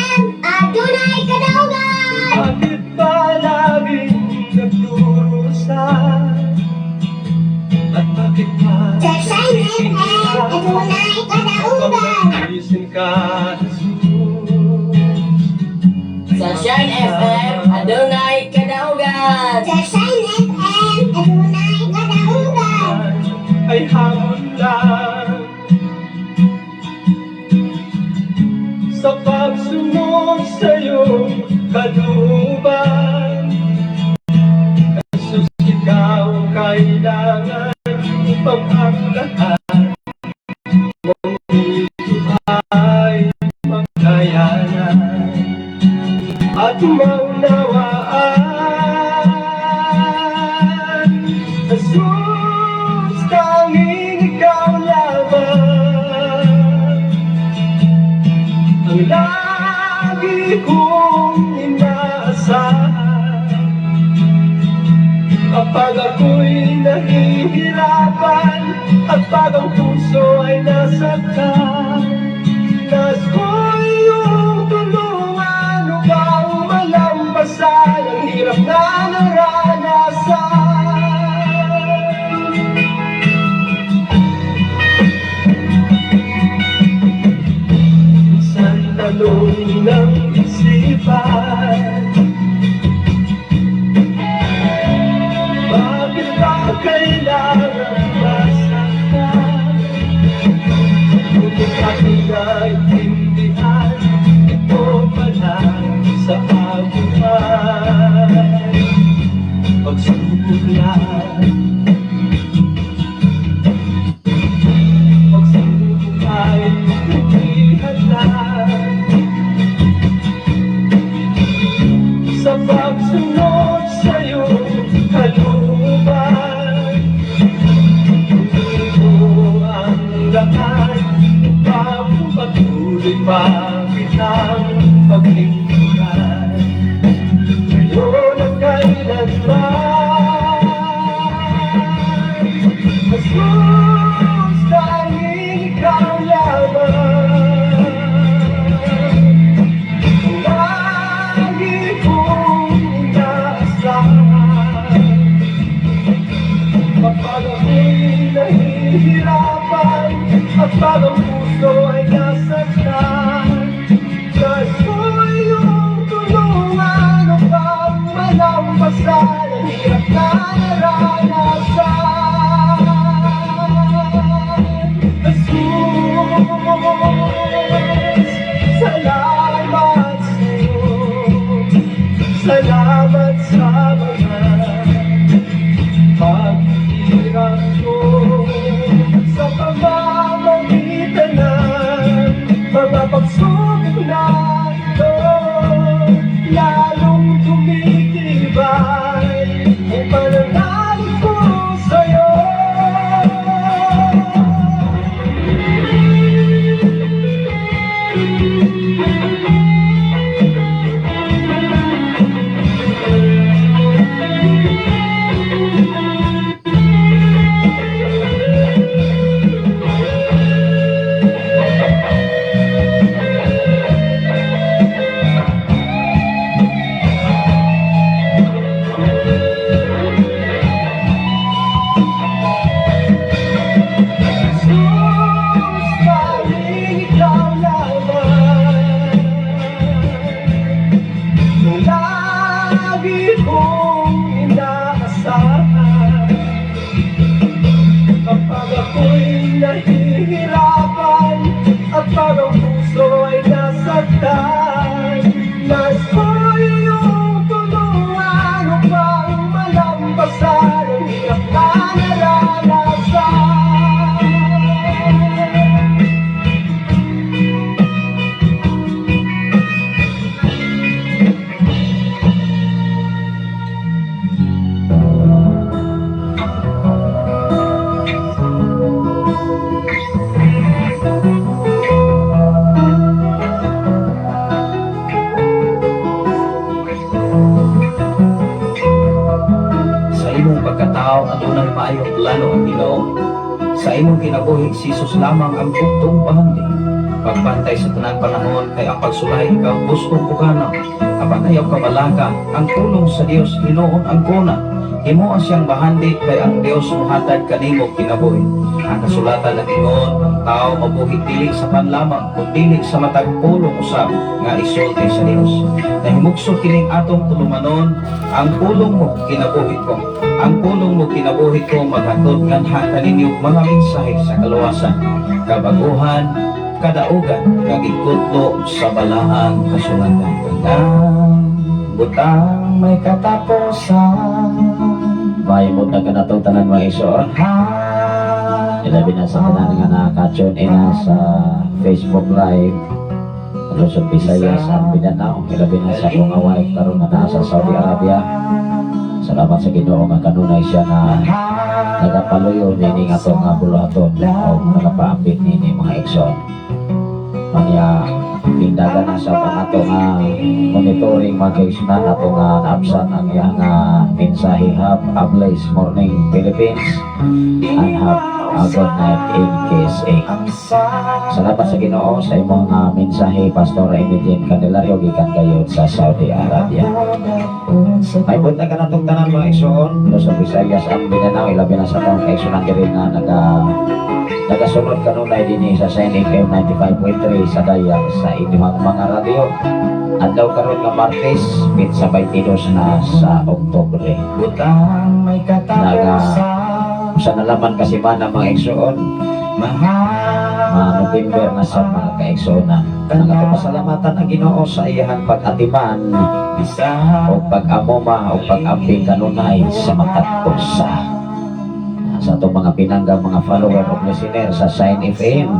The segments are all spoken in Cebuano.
FM, adunay kadaugan! Bakit ba laging nagdurusa? At bakit ba Sa Shine FM, adunay kadaugan! Gising ka, Jesus? Sa Shine FM, adunay kadaugan. Sa Shine FM, adunay kadaugan! Ay hamon lang sa pagsunod sa iyong kalooban. Jesus, ikaw ang kailangan upang ang lahat ng ito ay makayanan at maunawaan. Jesus, tanging ikaw lamang ang lagi kong inaasahan. Kapag ako'y nahihirapan at pag ang puso ay nasaktan, nais ko iyong tulungan upang malampasan ang hirap na naranasan. Minsan tanong ng isipan, bakit ba kailangan masaktan? Ngunit aking naintindihan, ito pala sa akin ay pagsubok lang. Pagsubok ay hindi hadlang sa pagsunod sa iyong kalooban. Ito ang lahat upang patuloy pa kitang paglingkuran ngayon at kailanman. Jesus, tanging ikaw lamang ang lagi kong inaasahan. Kapag ako'y nahihirapan at pag ang puso ay nasaktan, nais ko iyong tulungan upang malampasan ang hirap na naranasan. Jesus, salamat sa'yo. Salamat sa mga paghihirap ko sa pamamagitan ng mga pagsubok na ito. Lalong tumitibay ang pananalig ko sa'yo. Jesus, tanging ikaw lamang ang lagi kong inaasahan. Kapag ako'y nahihirapan at pag ang puso ay nasaktan, nais ko iyong tulungan upang malampasan ang hirap na naranasan. Sa imong pagkatao, adunay maayong plano ang Ginoo. Sa imong kinabuhi, si Jesus lamang ang buktong pahandi. Pagbantay sa tanang panahon kay ang pagsulay ikaw gusto ko kana. Apan ayaw kabalaka, ang pulong sa Dios hinuon ang kuna. Himoa siyang bahandi kay ang Dios muhatag kanimo kinabuhi. Ang kasulatan nag-ingon, ang tao mabuhi dili sa pan lamang, kun dili sa matag pulong usab nga isulti sa Dios. Nahimugso kining atong tulumanon, ang pulong mo kinabuhi ko. Ang pulong mo kinabuhi ko maghatod nganha kaninyo mga mensahe sa kaluwasan, kabaguhan, kadaugan, kag ikutlo sa balaang kasulatan. Ang butang may katapusan. May buntag kanatong tanan, mga igsoon. Ilabi na sa tanan nga naka-tune in na sa Facebook Live. Luzon, Visayas, at Mindanao. Ilabi na sa akong nga wife karon nga naa sa Saudi Arabia. Salamat sa Ginoo nga kanunay siya nga nagapaluyo niini nga atong nga buluhaton o nagapaambit niini, mga igsoon. Manya tindagan na sa pangato nga monitoring, mga kaigsunan, ato nga naabsan ang iyang nga mensahe: "Have a blessed morning, Philippines, and have a good night in KSA." Salamat sa Ginoo sa imong mensahe, Pastor Emilien Candelario, gikan gayud sa Saudi Arabia. May buntag kanatong tanan, mga igsoon, Luzon, Visayas, ang Mindanao, ilabi na sa atong kaigsunan diri nga nagasunod kanunay dinhi sa Shine FM 95.3 sa dayang sa inyong mga radyo. Adlaw karon nga Martes, petsa 22 na sa Oktubre. Butang may katapusan. Usa na laman ka semana, mga igsoon, mga November na sa mga kaigsuonan. Ang ato pasalamatan ang Ginoo sa iyang pag-atiman o pag-amuma o pag-amping kanunay sa matag usa. Sa atong mga pinangga, mga follower o listener sa Shine FM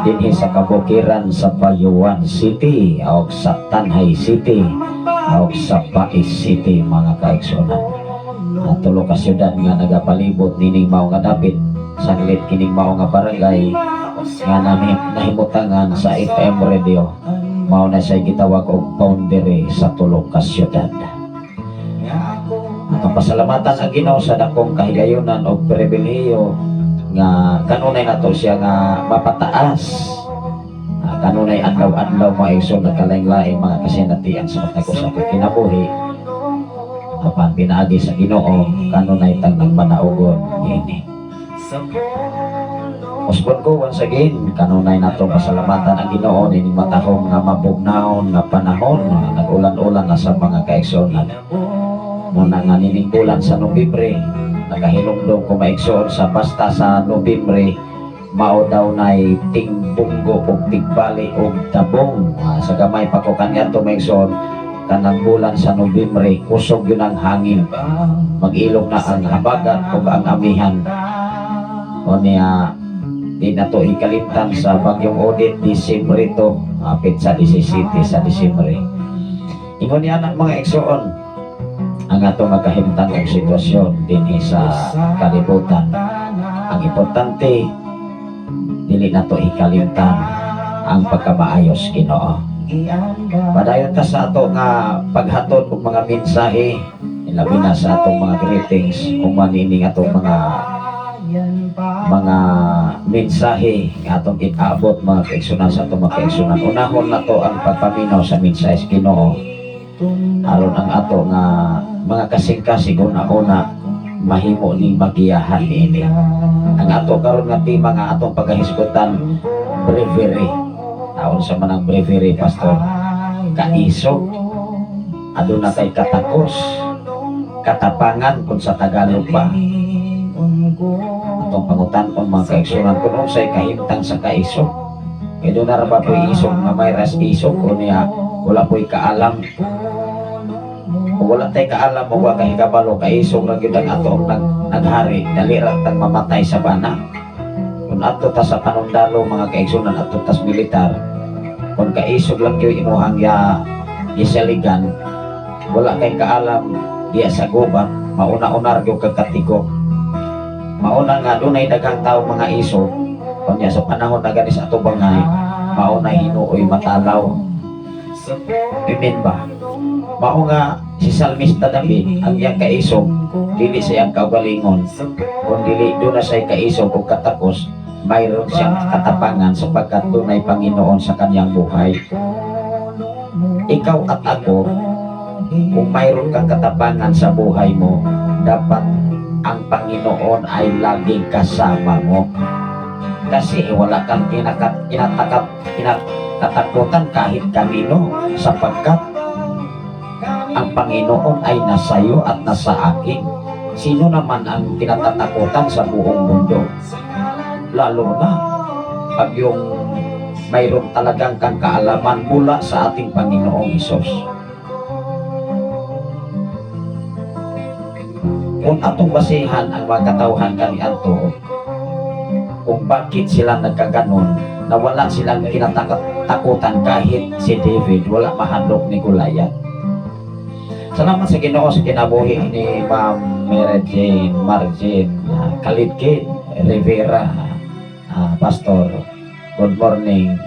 dinhi sa kabukiran sa Bayuan City o sa Tanjay City o sa Bais City, mga kaigsuonan. Ang tulo ka syudad nga nagapalibot nining mao nga dapit, saglit kining mao nga barangay nga nahimutangan sa FM radio, mao na siya gitawag og boundary sa tulo ka syudad. Atong pasalamatan ang Ginoo sa dakong kahigayunan og pribilehiyo nga kanunay nato siya nga mapataas. Kanunay adlaw-adlaw, mga igsoon, nagkalain-lain mga kasinatian sa matag usa ka kinabuhi. Apan pinaagi sa Ginoo, kanunay tang nagmanaugon niini. Usbon ko once again, kanunay nato pasalamatan ang Ginoo nining matahom nga mabugnawon nga panahon nga nag-ulan-ulan na sa mga kaigsuonan. Muna nga nining bulan sa Nobyembre, nakahilumdum ko, mga igsoon, sa basta sa Nobyembre, mao daw nay tingbunggo ug tigbali ug tabong. Sa gamay pa ko kaniadto, mga igsoon, kanang bulan sa Nobyembre, kusog yun ang hangin. Mag-ilog na ang habagat ug ang amihan. O niya, di na to ikalimtan sa bagyong Odette, Disyembre to, petsa 17 sa Disyembre. Ingon niya anak, mga igsoon, ang atong magkahimtang og sitwasyon dinhi sa kalibutan. Ang importante, dili na to ikalimtan ang pagkamaayos Ginoo. Padayon ta sa ato nga paghatod og mga mensahe, labi na sa atong mga greetings kung manining atong mga mensahe nga atong iaabot, mga kaigsunan, sa atong mga kaigsunan. Unahon na to ang pagpaminaw sa mensahe sa Ginoo aron ang ato nga mga kasing-kasing una-una mahimo ning magiyahan niini. Ang ato karon nga tema nga atong pagkahisgutan, bravery. Taon sa manang bravery, Pastor? Kaisog. Aduna kay katakos, katapangan kung sa Tagalog ba. Atong pangutan-on, mga kaigsunan, kung unsay kahimtang sa kaisog. Kay doon na ra ba po'y isog nga may ras isog o niya wala po'y kaalam? Kung wala tay kaalam o wa kahikabalo, kaisog ra gyud ang ato naghari, dali ra tang mamatay sa bana. Kung adto ta sa panundalo, mga kaigsunan, adto tas militar, kung kaisog lang gyud imuhang ya gisaligan, wala kay kaalam diya sa gubat, mauna-una ra gyud kag katigok. Mauna nga dunay daghang tao mga isog kunya sa panahon na gani sa atong bangay, mauna hinuoy matalaw. Amen ba? Mao nga si Salmista David, ang iyang kaisog dili sa iyang kaugalingon, kun dili doon na siya'y kaisog o katakos. Mayroon siyang katapangan sapagkat dunay Panginoon sa kanyang buhay. Ikaw at ako, kung mayroon kang katapangan sa buhay mo, dapat ang Panginoon ay laging kasama mo. Kasi wala kang kinatakutan kahit kanino sapagkat ang Panginoon ay nasa iyo at nasa akin. Sino naman ang kinatatakutan sa buong mundo? Lalo na pag yung mayroon talagang kang kaalaman mula sa ating Panginoong Hesus. Kung atong basihan ang mga katawhan kaniadto, kung bakit sila nagkaganon, na wala silang kinatakutan, kahit si David wala mahadlok ni Goliath. Salamat sa Ginoo sa kinabuhi ni Ma'am Mary Jane Marjane Kalidkid Rivera. Pastor, good morning.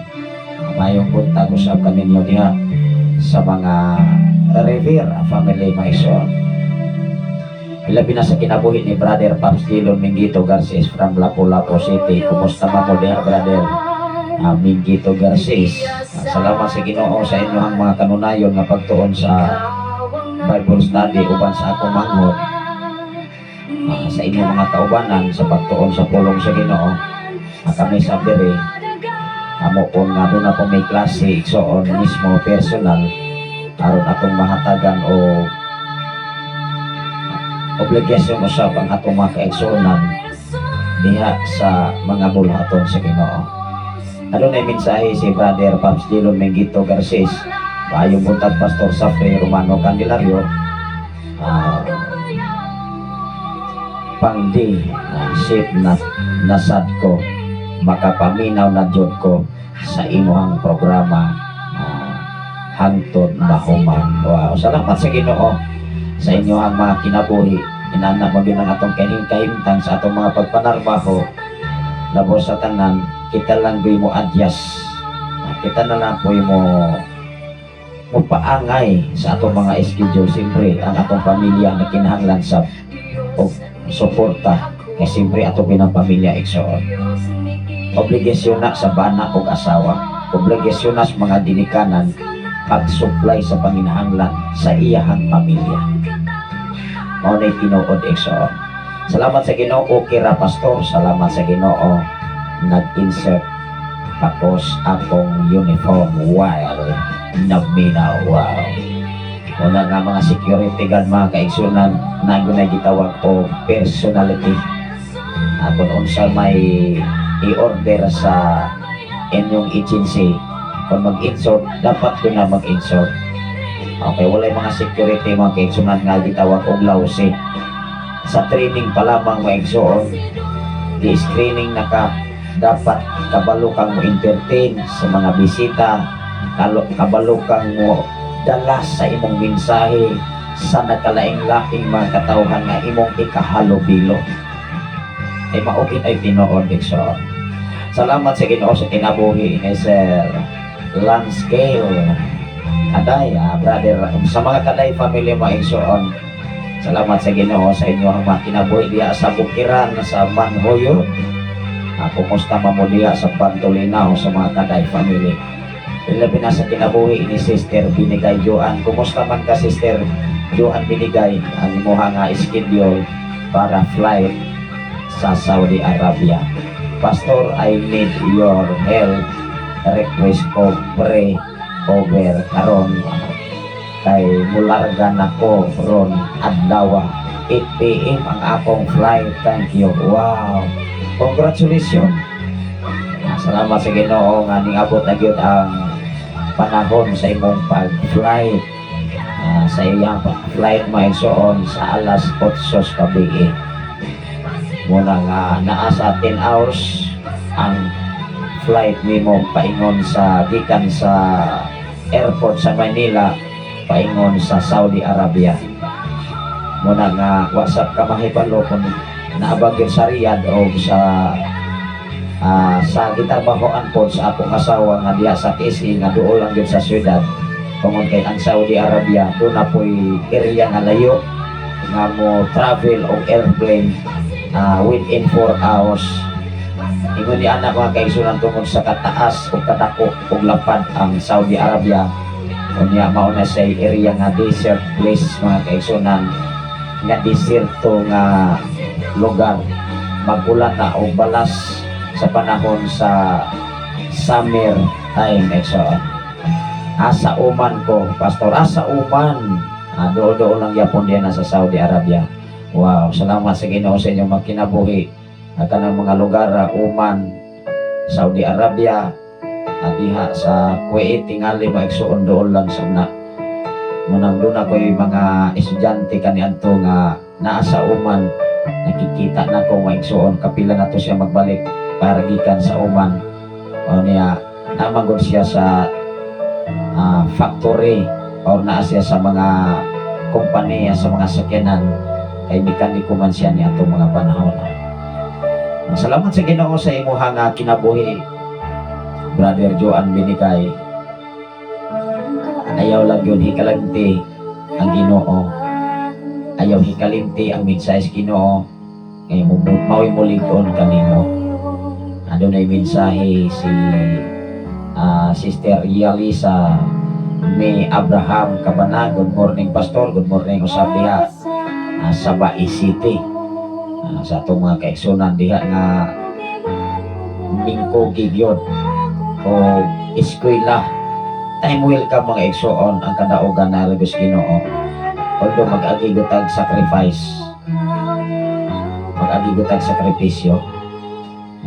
Mayong buntag usab kaninyo diha sa mga Rivera family, mga igsoon. Ilabi na sa kinabuhi ni Brother Pops Dillon Mingito Garces from Lapu-Lapu City. Kumusta man mo diha, Brother Mingito Garces? Salamat sa Ginoo sa inyong mga kanunayon nga pagtuon sa Bible study uban sa akong manghod, sa inyong mga kaubanan sa pagtuon sa pulong sa Ginoo. Kami sa diri amo po nga duna po may klase, igsoon, mismo personal aron atong mahatagan o obligasyon usab ang atong mga kaigsuonan diha sa mga bulhaton sa Ginoo. Adunay mensahe si Brother Pops Dillon Mengito Garces. Maayong buntag, Pastor Safre Romano Candelario. Pangdi ship na nasad ko makapaminaw na jud ko sa imuhang programa hangtod mahuman. Wow, salamat sa Ginoo sa inyong mga kinabuhi. Inana mo gyud ang atong kahimtang sa atong mga pagpanarbaho. Labos sa tanan, kita lang gyud mo adjust. Kita na lang po mo mo paangay sa atong mga schedule. Siyempre, ang atong pamilya na kinahanglan sa og suporta kay siyempre ato binang pamilya, igsoon. Obligasyon na sa bana og asawa, obligasyon na sa mga ginikanan pag-supply sa panginahanglan sa iyahang pamilya. Mao na'y tinuod, igsoon. Salamat sa Ginoo kira, Pastor. Salamat sa Ginoo, nag-insert tapos akong uniform while nagminaw. Wow. Una nga mga security guard, mga kaigsunan, na na gitawag og personality. Kung unsa may i-order sa inyong agency, kung mag-insert, dapat ko na mag-insert. Okay, walay mga security, mga kaigsunan, nga gitawag og lousy. Sa training pa lamang, mga igsoon, di screening na ka, dapat kabalo kang mo entertain sa mga bisita, kabalo kang mo dala sa imong mensahe sa nagkalaing-laing mga katawhan nga imong ikahalubilo. Ay mao ay tinuod, igsoon. Salamat sa Ginoo sa kinabuhi ni Sir Lance Gale Kaday, brother, sa mga Kaday family, mga igsoon. Salamat sa Ginoo sa inyong mga kinabuhi diha sa Bukiran sa Manhoyo. Kumusta man mo diha sa Pantolinaw sa mga Kaday family? Ilabi na sa kinabuhi ni Sister Binigay Joan. Kumusta man ka, Sister Joan Binigay? Ang imuha nga schedule para flight sa Saudi Arabia. Pastor, I need your help. Request ko pray over karon kay mularga na ko ron adlaw, 8 p.m. ang akong flight. Thank you. Wow. Congratulations. Salamat sa Ginoo nga ningabot na gyud ang panahon sa imong pag-flight. Sa iyang flight, mga igsoon, sa alas 8 sa gabi. Muna nga naa sa 10 hours ang flight nimo paingon sa gikan sa airport sa Manila paingon sa Saudi Arabia. Muna nga whatsapp ka mahibalo kung naabagin sa Riyadh o sa gitrabahoan po sa akong asawa nga diha sa KSA nga duol lang gyud sa syudad, tungod kay ang Saudi Arabia duna po'y area nga layo nga mo travel og airplane within 4 hours. Ingon ni anak, mga kaigsunan, tungod sa kataas o kadako og lapad ang Saudi Arabia, unya mao na sa area nga desert place, mga kaigsunan, nga deserto nga lugar. Magulan na og balas sa panahon sa summer time, igsoon. Asa Oman ko, Pastor, asa Oman. Ah, dool-dool lang yapon diyan sa Saudi Arabia. Wow, salamat sa Ginoo sa inyong magkinabuhi. At kanang mga lugar, Oman, Saudi Arabia, at diha sa Kuwait, tingali, mga igsuon, dool lang sa una. Munang doon ako'y mga estudyante kaniadto nga naa sa Oman, nakikita na ko, mga igsuon, kapila na to siya magbalik para gikan sa Oman. O niya, namagod siya sa factory or naa siya sa mga kompanya sa mga sakyanan kay mekaniko man siya ni atong mga panahon. Salamat sa Ginoo sa imuha nga kinabuhi, Brother Joan Binigay. Ayaw lang yun hikalimti ang Ginoo. Ayaw hikalimti ang mensahe sa Ginoo kay mo mao'y mulig-on kanimo. Adunay mensahe si Sister Yalisa May Abraham Cabana. Good morning, Pastor. Good morning usab diha sa Bais City. Sa atong mga kaigsunan diha nga mingko gyud o eskwela. Time welcome, mga igsoon, ang kadaugan na Rebes Ginoo. Although mag-agi gutag sacrifice, mag-agi gutag sakripisyo.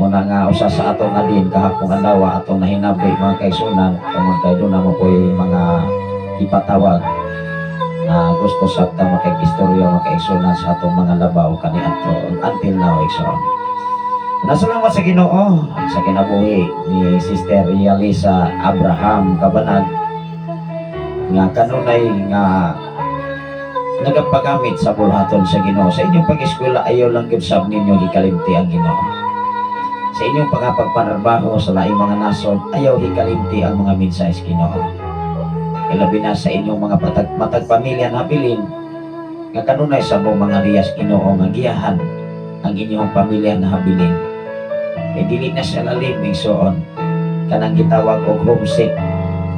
Muna nga usa sa ato nga din kahapong adlaw atong nahinabi, mga kaigsunan, tungod kay doon na mo ko'y mga ipatawag na gusto sa ta makig-istorya, mga kaigsunan, sa atong mga labaw kaniadto until now, igsoon. Nasalamat sa Ginoo sa kinabuhi ni Sister Yalisa Abraham Cabanag nga kanunay nga nagapagamit sa bulhaton sa Ginoo. Sa inyong pag-eskwela, ayaw lang gyud sab ninyo hikalimti ang Ginoo. Sa inyong pagpagpanarbaho sa laing mga nasod, ayaw hikalimti ang mga mensahe sa Ginoo. Ilabi na sa inyong mga patag matag pamilya na habilin nga kanunay sa mong mga riyas Ginoo nga giyahan ang inyong pamilya na habilin. Kay dili na siya lalim, igsoon, kanang gitawag og homesick,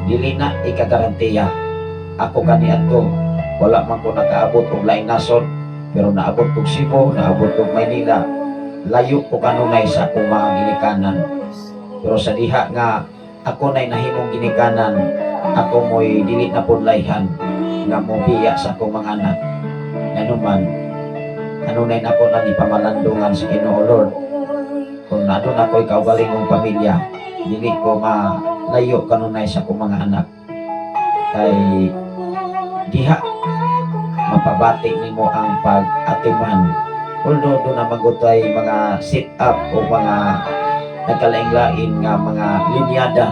dili na ikagarantiya. Ako kaniadto, wala man ko nakaabot og laing nasod, pero naabot kog Cebu, naabot kog Maynila. Layo ko kanunay sa akong mga ginikanan, pero sa diha nga ako nay nahimong ginikanan, ako mo'y dili na pudlayhan nga mobiya sa akong mga anak. Nganuman kanunay nako nang ipamalandungan sa Ginoo, Lord, kung aduna ako'y kaugalingong pamilya, dili ko malayo kanunay sa akong mga anak kay diha mapabati nimo ang pag-atiman. Although doon na magutay mga sit up o mga nagkalain-lain nga mga linyada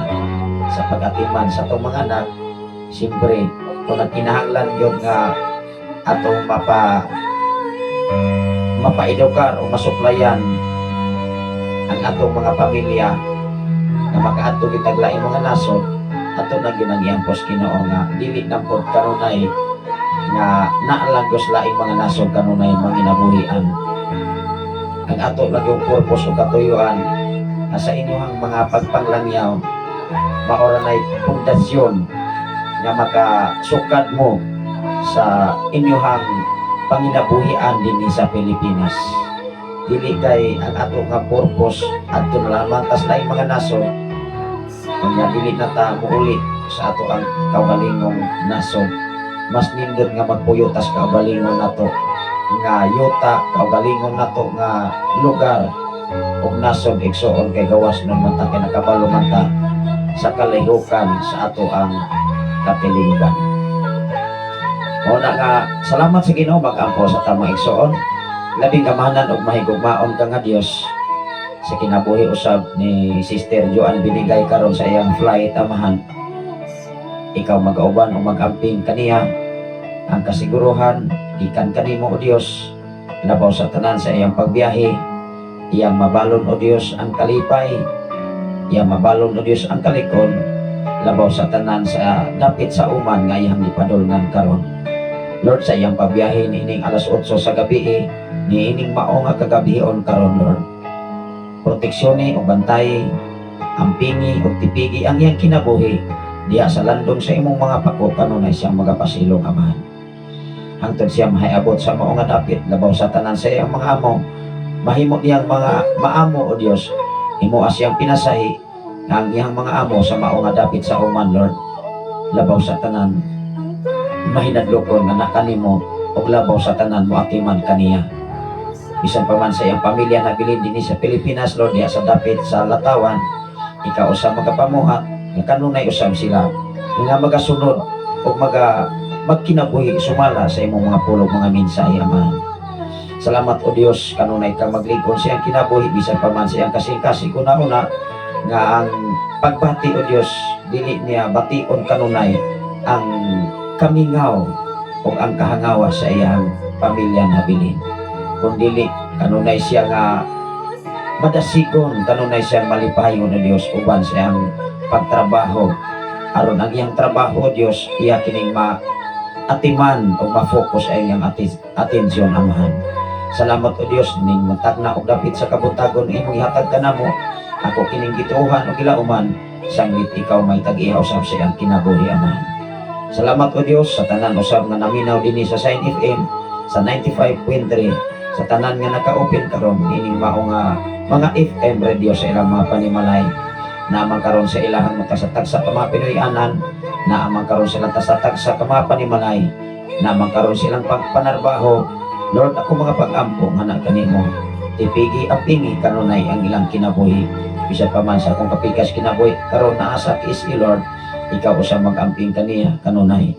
sa pag-atiman sa atong mga anak, siyempre kung nagkinahanglan yun nga atong mapaedukar o masuplayan ang atong mga pamilya nga makaadto kitag laing mga nasod, ato na ginang iampos Ginoo nga dili na pod kanunay nga naalanggos laing mga nasod kanunay manginabuhian. Ang ato lang yung purpose o katuyuan nga sa inyong mga pagpanglangyaw maora nay pundasyon nga makasukad mo sa inyong panginabuhian dinhi sa Pilipinas. Dili kay ang ato nga purpose adto na lamang tas laing mga nasod, unya dili na ta muuli sa ato ang kaugalingong nasod. Mas nindot nga magpuyo tas kaugalingon nato nga yuta, kaugalingon nato nga lugar ug nasod, igsoon, kay gawas nun man ta, kay nakabalo man ta sa kalihukan sa ato ang katilingban. Mao na nga salamat sa Ginoo. Mag-ampo sa tamang, igsoon. Labing gamahanan ug mahigugmaon ka nga Dios, sa kinabuhi usab ni Sister Joan Binigay karon sa iyang flight, Amahan, ikaw magauban o magamping kaniya. Ang kasiguruhan gikan kanimo, O Dios. Labaw sa tanan, sa iyang pagbiyahe, iyang mabalon, O Dios, ang kalipay, iyang mabalon, O Dios, ang kalikon, labaw sa tanan sa dapit sa Oman nga iyang gipadulngan karon. Lord, sa iyang pagbiyahe niining alas 8 sa gabi, niining mao nga kagabhion karon, Lord. Proteksyon o bantay, ampingi o tipigi ang iyang kinabuhi diha sa landong sa imong mga pako, kanunay siyang magapasilong, Amahan, hangtod siya mahiabot sa mao nga dapit. Labaw sa tanan, sa iyang mga amo, mahimo niyang mga maamo. O Dios, himoa siyang pinasahi nga ang iyang mga amo sa mao nga dapit sa uman, Lord, labaw sa tanan mahinadlokon nga nakanimo ug labaw sa tanan moatiman kaniya. Bisan pa man sa iyang pamilya nabilin dinhi sa Pilipinas, Lord, diha sa dapit sa Latawan, ikaw usab magapamuhat nga kanunay usab sila nga magasunod ug magkinabuhi sumala sa imong mga pulong, mga mensahe, Amahan. Salamat, O Dios, kanunay ka maglikon sa iyang kinabuhi bisan pa man sa iyang kasing-kasing una-una nga ang pagbati, O Dios, dili niya bation kanunay ang kamingaw o ang kahangawa sa iyang pamilya nabilin. Kung dili, kanunay siya nga madasigon, kanunay siya malipayon ng Dios uban sa iyang pagtrabaho. Aron ang iyang trabaho, Dios, iya kining ma atiman o ma-focus ang iyang atensyon, Amahan. Salamat, O Dios, ning matagna og dapit sa kabuntagon imong ihatag kanamo. Ako kining gituohan o gilauman sanglit ikaw may tag-iya usab sa iyang kinabuhi, Amahan. Salamat, O Dios, sa tanan usab nga naminaw dinhi sa Sign FM sa 95.3, sa tanan nga naka-open karon ining mao nga mga FM radio sa ilang mga panimalay, naamang karon sa ilahang mga sa tagsa ka mga Pinoy-anan, naamang karon silang sa tagsa ka mga panimalay, naamang karon silang pagpanarbaho. Lord, ako mga pag-ampo nga na kanimo, tipigi, ampingi kanunay ang ilang kinabuhi. Bisan pa man sa akong kapikas kinabuhi karon naa sa KSE, Lord, ikaw usab mag-amping kaniya kanunay.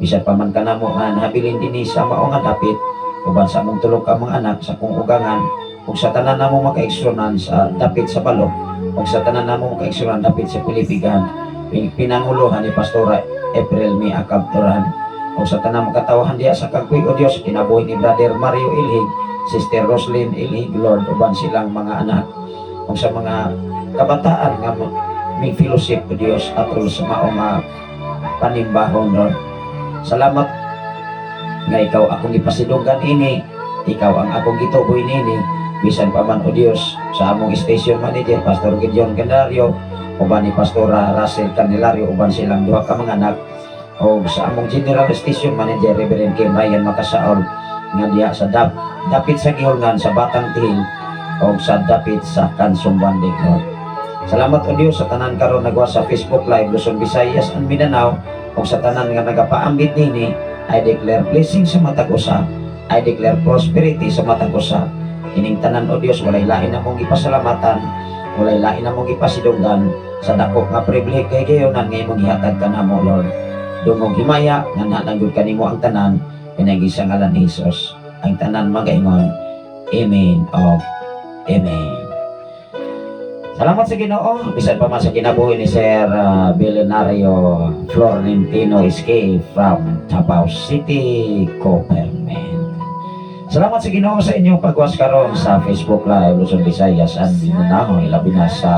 Bisan pa man kanamo nga nahabilin dinhi sa mao nga dapit uban sa among tulo ka mga anak, sa akong ugangan ug sa tanan namong makaigsuonan sa dapit sa Balok ug sa tanan namong makaigsuonan dapit sa Pilipigan, pinanguluhan ni Pastora April Mi Acabturan, ug sa tanan makatawahan diha sa Kagpuy. O Dios, kinabuhi ni Brother Mario Ilhig, Sister Roslyn Ilhig, Lord, uban silang mga anak ug sa mga kabataan nga may fellowship, O Dios, atol sa mao nga panimbahon. Lord, salamat nga ikaw akong gipasidunggan ini, ikaw ang akong gituboy nini. Bisan pa man, O Dios, sa among station manager, Pastor Gideon Candelario, uban ni Pastora Russell Candelario uban silang duha ka mga anak, o sa among general station manager, Reverend Kim Ryan Makasaol, nga diha sa dapit sa Gihulngan sa Batang Tihil o sa dapit sa Kansumbandig. Lord, salamat, O Dios, sa tanan karon nagwa sa Facebook Live Luzon, Visayas and Mindanao o sa tanan nga nagapaambit nini. I declare blessing sa matag usa. I declare prosperity sa matag usa. Ining tanan, O Dios, walay lain namong gipasalamatan, walay lain namong gipasidunggan sa dako nga pribilehiyo kay gayonan nga imong gihatag kanamo, Lord. Dungog himaya nga nalanggod kanimo ang tanan pinaagi sa ngalan ni Jesus. Ang tanan magaingon, "Amen" o "Amen." Salamat sa Ginoo. Bisan pa man sa kinabuhi ni Sir Billionario Florentino SK from Davao City, Government. Salamat sa Ginoo sa inyong pagwas karon sa Facebook Live Luzon, Visayas and Mindanao, ilabi na sa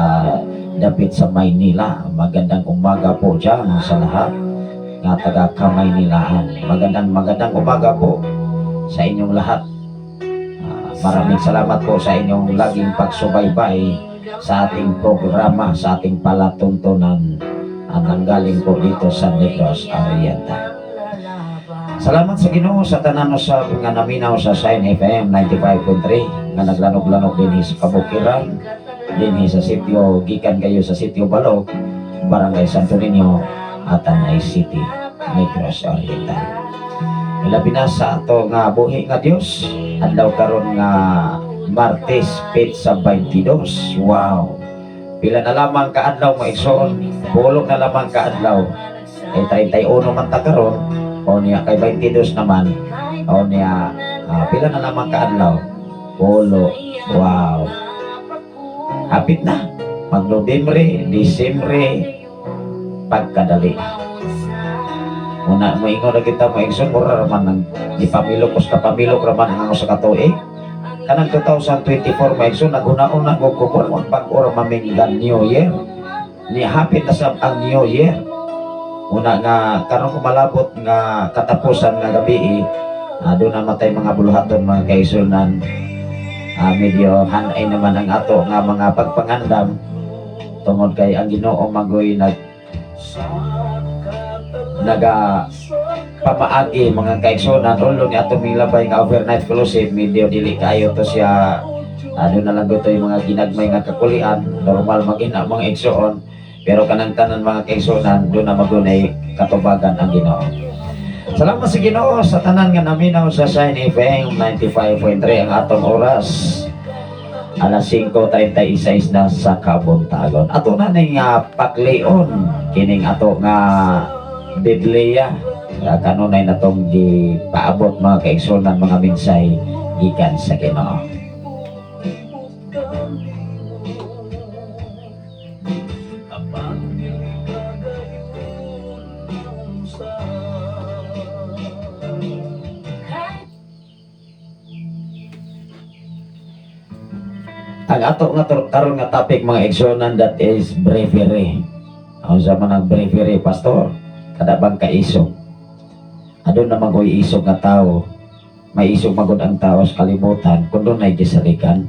dapit sa Maynila. Magandang umaga po dyan sa lahat nga taga Kamaynilaan. Magandang magandang umaga po sa inyong lahat. Maraming salamat po sa inyong laging pagsubaybay sa ating programa, sa ating palatuntunan ang nanggaling po dito sa Negros Oriental. Salamat sa Ginoo sa tanan sa nga naminaw sa Shine FM 95.3 nga naglanog-lanog dinhi sa kabukiran, dinhi sa sitio, gikan kayo sa sitio Balog, Barangay Santo Niño, Tanay City, Negros Oriental. Ilabi na sa ato nga buhi nga Dios, adlaw karon nga Martes, petsa 22. Wow. Pila na lamang kaadlaw, mga igsoon, pulong na lamang kaadlaw. Eh 31 man ta karon, o niya kay 22 naman, o niya pila na lamang kaadlaw? Pulo. Wow. Hapit na. Mag Nobyembre, Disyembre, pagkadali. Una mo ingon na kita, mo igsoon, mura raman ng gipamilok us kapamilok raman ang usa ka tuig. Kanang 2024, mga igsoon, naghuna-una ko ko mura magbag-o ra maming New Year. Ni hapit na sa ang New Year. Una nga karon ko malabot nga katapusan nga gabi, doon na matay mga buluhaton, mga kaigsuonan. Medyo hanay naman ang ato nga mga pagpangandam tungod kay ang Ginoo magoy naga pamaagi, mga kaigsunan. Ulo ni atong milabay nga overnight fellowship, medyo dili kayo to siya, ano na lang to, yung mga ginagmay nga kakulian, normal magina, mga igsoon. Pero kanang tanan, mga kaigsunan, doon na magunay katubagan ang Ginoo. Salamat sa Ginoo sa tanan nga naminaw sa Shine FM 95.3. Ang atong oras, alas 5:36 na sa kabuntagon. Ato na ning paklion kining ato nga Biblia nga kanunay natong gipaabot, mga kaigsunan, mga mensahe gikan sa Ginoo. Apan dili ka gayon sa Ang ato nga karon nga topic, mga igsunan, that is bravery. Ang sa man ang bravery, pastor? Kada bang kaisog? Aduna naman ko'y isog nga tao. May isog magod ang tao sa kalibutan kung dunay gisaligan.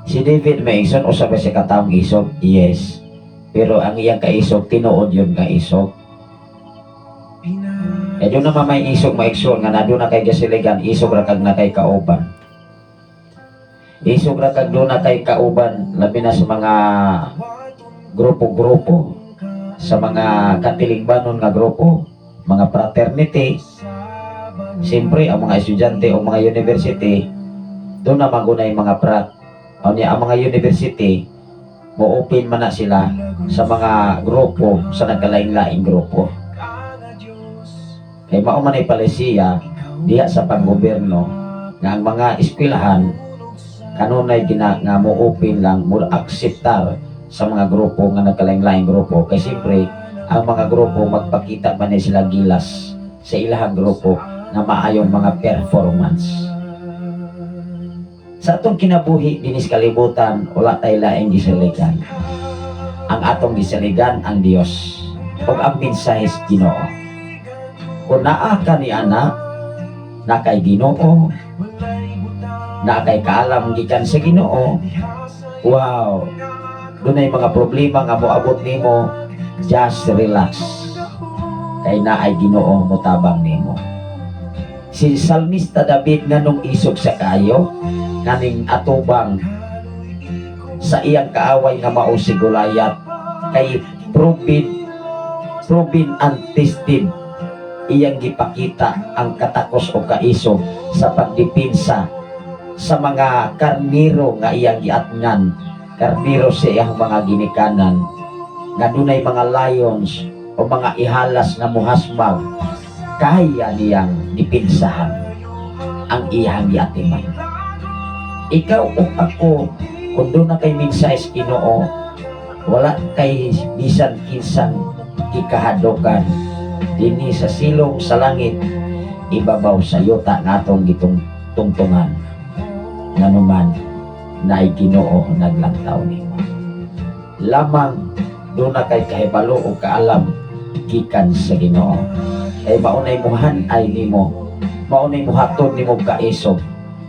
Si David, may igsoon, usa ba siya kataong isog? Yes. Pero ang iyang kaisog, tinuod yun nga isog. Eh doon naman may isog maigsoon nga na doon na kay gisaligan, isog ra kag na kay kauban. Isog ra kag doon na kay kauban, labi na sa mga grupo-grupo, sa mga katilingbanon nga grupo, mga fraternity. Siyempre, ang mga estudyante o mga university, doon na magunay mga frat. O niya, ang mga university, mo open man na sila sa mga grupo, sa nagkalaing-laing grupo. Kay mao man ay palisiya diha sa panggobyerno nga ang mga eskwelahan kanunay gina nga mo open lang, mo akseptar sa mga grupo nga nagkalaing-laing grupo, kay siyempre ang mga grupo magpakita man ni sila gilas sa ilahang grupo nga maayong mga performance. Sa atong kinabuhi dinis kalibutan, wala tay laing gisaligan. Ang atong gisaligan ang Dios ug ang mensahe sa Ginoo. Kung naa ka ni ana na kay Ginoo, na kay kaalam gikan sa Ginoo, wow, dunay mga problema nga moabot nimo, just relax kay naay Ginoo motabang nimo. Si Salmista David, nganong isog sa kaayo kaning atubang sa iyang kaaway nga mao si Goliath? Kay proven, proven and tested, iyang gipakita ang katakos o kaisog sa pagdepensa sa mga karniro nga iyang giatngan, karniro sa iyang mga ginikanan nga dunay mga lions o mga ihalas nga muhasmag. Kaya niyang dipinsahan ang iyang giatiman. Ikaw o ako, kung doon na kay mensahe sa Ginoo, wala kay bisan kinsang ikahadokan dinhi sa silong sa langit, ibabaw sa yuta nga atong gitong tungtungan, nganuman naay Ginoo naglantaw nimo. Lamang doon na kay kahibalo o kaalam gikan sa Ginoo, kay maunay muhan ay nimo, maunay muhatod nimo kaisog,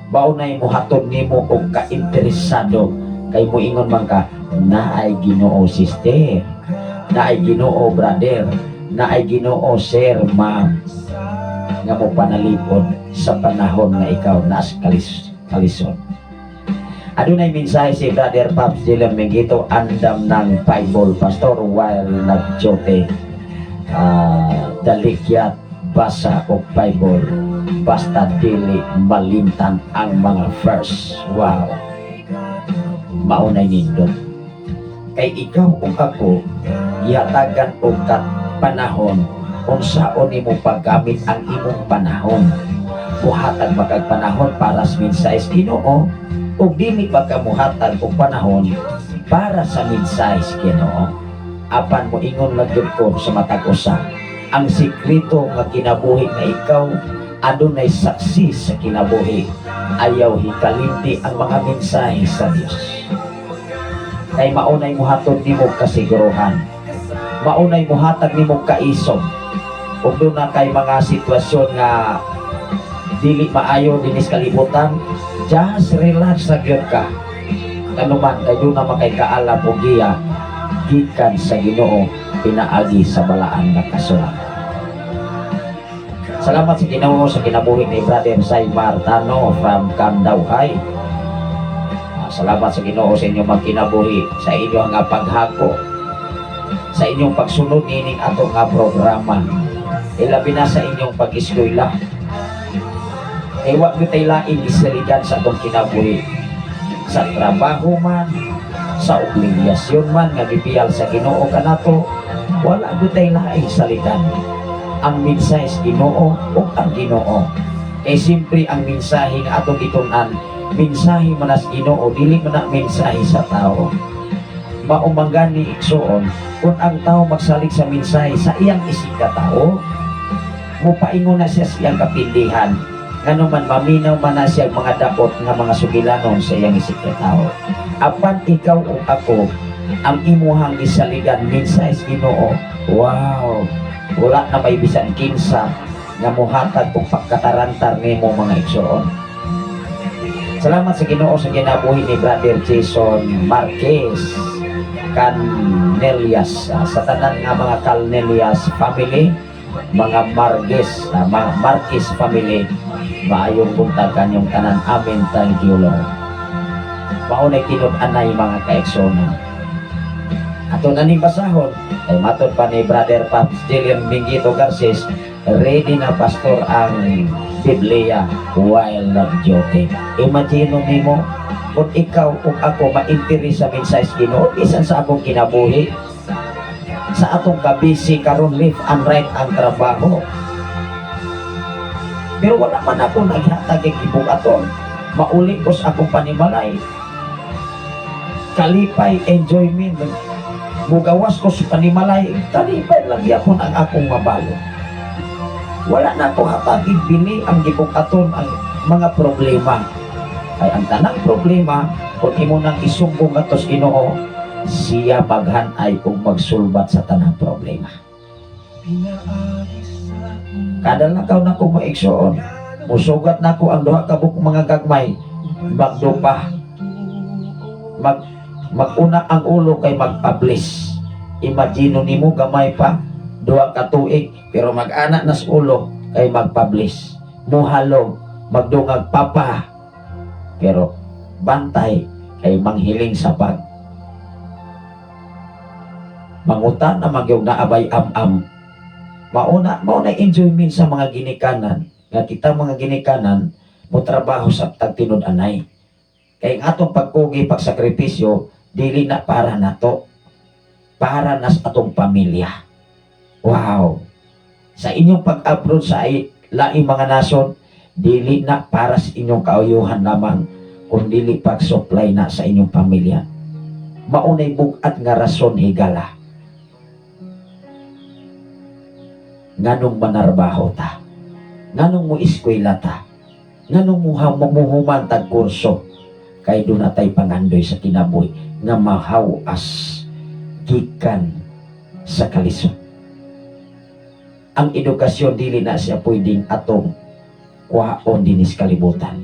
maunay muhatod nimo og kainteresado, kay muingon man ka, "Naay Ginoo, sister. Naay Ginoo, brother. Naay Ginoo, sir, ma'am," nga mo panalipod sa panahon nga ikaw naas kalisod. Adunay mensahe si Brother Pops Dylan Mengito, andam ng Bible Pastor while nagjote. Dalikyat basa og Bible basta dili malimtan ang mga verse. Wow. Maunay nindot. Kay ikaw ug ako gihatagan og kat panahon, unsaon nimo paggamit ang imong panahon? Muhatag ba kag panahon para sa mensahe sa Ginoo o dili ba ka muhatag og panahon para sa mensahe sa Ginoo? Apan moingon lang gyud ko sa matag usa, ang sikreto nga kinabuhi nga ikaw adunay saksi sa kinabuhi, ayaw hikalimti ang mga mensahe sa Dios. Kay maunay muhatod nimo kasiguruhan, maunay muhatag nimo kaisog, ug doon na kay mga sitwasyon nga Dili maayo dinis kalibutan, just relax sa gyud ka. Kanuman kay duna man kay kaalam o giya gikan sa Ginoo pinaagi sa balaan nga kasulatan. Salamat sa Ginoo sa kinabuhi ni Brother Sai Martano from Kandawhay. Salamat sa Ginoo sa inyong magkinabuhi, sa inyong nga paghako, sa inyong pagsunod nining ato nga programa. Ilabi na sa inyong pag-eskwela. Kay wa gyud tay laing isaligan sa atong kinabuhi. Sa trabaho man, sa obligasyon man nga gibiyal sa Ginoo kanato, wala gyud tay laing saligan. Ang mensahe sa Ginoo ug ang Ginoo. Kay siyempre ang mensahe nga atong gitun-an, mensahe man as Ginoo, dili man na mensahe sa tao. Mao man gani, igsuon, kung ang tao magsalig sa mensahe sa iyang isig ka tao, mupaingon na siya sa iyang kapindihan. Ngano man maminaw man na siya ang mga daot nga mga sugilanon sa iyang isig ka tao. Apan ikaw ug ako, ang imuhang gisaligan mensahe sa Ginoo, wow, wala na may bisan kinsa nga muhatag og pagkatarantar nimo, mga igsoon. Salamat sa Ginoo sa kinabuhi ni Brother Jason Marquez Canelias. Sa tanan nga mga Canelias family, mga Marquez, mga Marquez family, maayong buntag kanyong tanan. Amen. Thank you, Lord. Mao nay tinud-anay, mga kaigsuonan. Ato na ning basahon ay matod pa ni Brother Pops Jillian Mingito Garces, ready na, Pastor, ang Biblia while nag-duty. Imagine nimo kung ikaw ug ako ma-interes sa mensahe sa Ginoo bisan sa akong kinabuhi, sa atong kabisi karon, left and right ang trabaho, pero wala man ako naghatag og gibuhaton. Mauli ko sa akong panimalay, kalipay, enjoyment. Mugawas ko sa panimalay, kalipay lang gyapon ang akong mabalo. Wala na ko hatagig bili ang gibuhaton ang mga problema. Ay ang tanang problema, kung imo nang isumbong ato sa Ginoo, siya maghanay ug magsulbat sa tanang problema. Kada lakaw na ko, mga igsoon, musugat na ko ang duha ka buok mga gagmay, magdupa, maguna ang ulo kay magpublish. Imagine nimo, gamay pa, 2 ka tuig, pero mag-ana nas ulo kay magpublish. Muhalog, magdungag papa. Pero bantay kay manghiling sa pag. Mangutan na magyog na abay am-am. Mauna, mauna enjoyment sa mga ginikanan, nga kita mga ginikanan, mo trabaho sa tagtinud-anay. Kay ang atong pagkugi, pagsakripisyo, dili na para nato. Para nas atong pamilya. Wow! Sa inyong pag-abroad sa laing mga nasod, dili na para sa inyong kauyuhan lamang, kung dili pag-supply na sa inyong pamilya. Maunay bugat nga rason, higala. Nganong manarbaho ta? Nganong mo eskwela ta? Nganong muhuman tag kurso? Kay duna tay pangandoy sa kinabuhi nga mahaw-as gikan sa kalisod. Ang edukasyon dili na siya pwedeng atong kuhaon dinis kalibutan.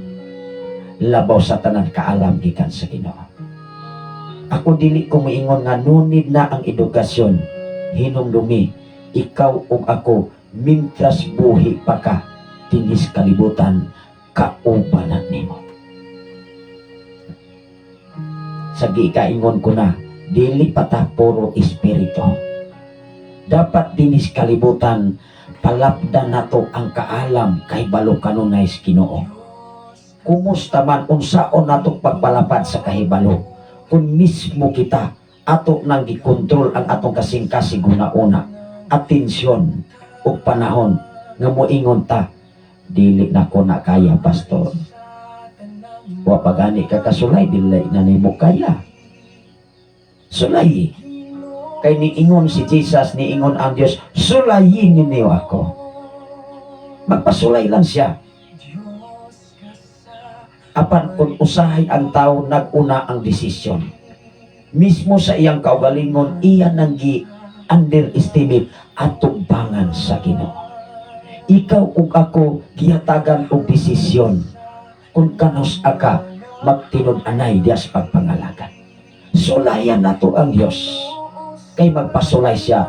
Labaw sa tanan, kaalam gikan sa Ginoo. Ako dili ko moingon nga no need na ang edukasyon. Hinumdumi, ikaw ug ako, mintras buhi pa ka dinis kalibutan, kauban na nimo. Sa giikaingon ko na, dili pa ta puro espiritu. Dapat dinis kalibutan palapdan nato ang kaalam kay balo kanunay sa Ginoo. Kumusta man, unsaon nato pagpalapad sa kahibalo kung mismo kita ato nang gikontrol ang atong kasing-kasing una-una, atensyon ug panahon nga moingon ta, "Dili na ko na kaya, Pastor"? Wa pa gani ka kasulay, dili na nimo kaya. Sulay. Kay niingon si Jesus, niingon ang Dios, "Sulayin ninyo ako." Magpasulay lang siya. Apan kung usahay ang tao nag-una ang desisyon. Mismo sa iyang kaugalingon, iya nang gi underestimate atubangan sa Ginoo. Ikaw ug ako gihatagan og desisyon kung kanus-a ka magtinud-anay diya sa pagpangalagad. Sulayan nato ang Dios kay magpasulay siya,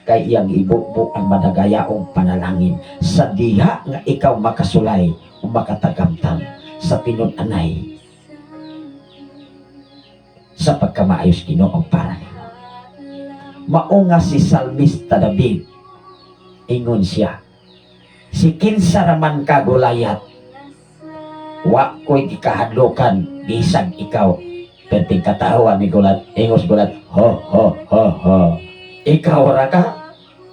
kay iyang ibubo ang madagayaong panalangin sa diha nga ikaw makasulay o makatagamtam sa tinud-anay sa pagkamaayos Ginoo para nimo. Mao nga si Salmista David, ingon siya, "Si kinsa raman ka, Goliath, wa ko'y gikahadlokan bisag ikaw perting katawa ni Goliath." Ingos Goliath, "Ho ho ho ho, ikaw ra ka,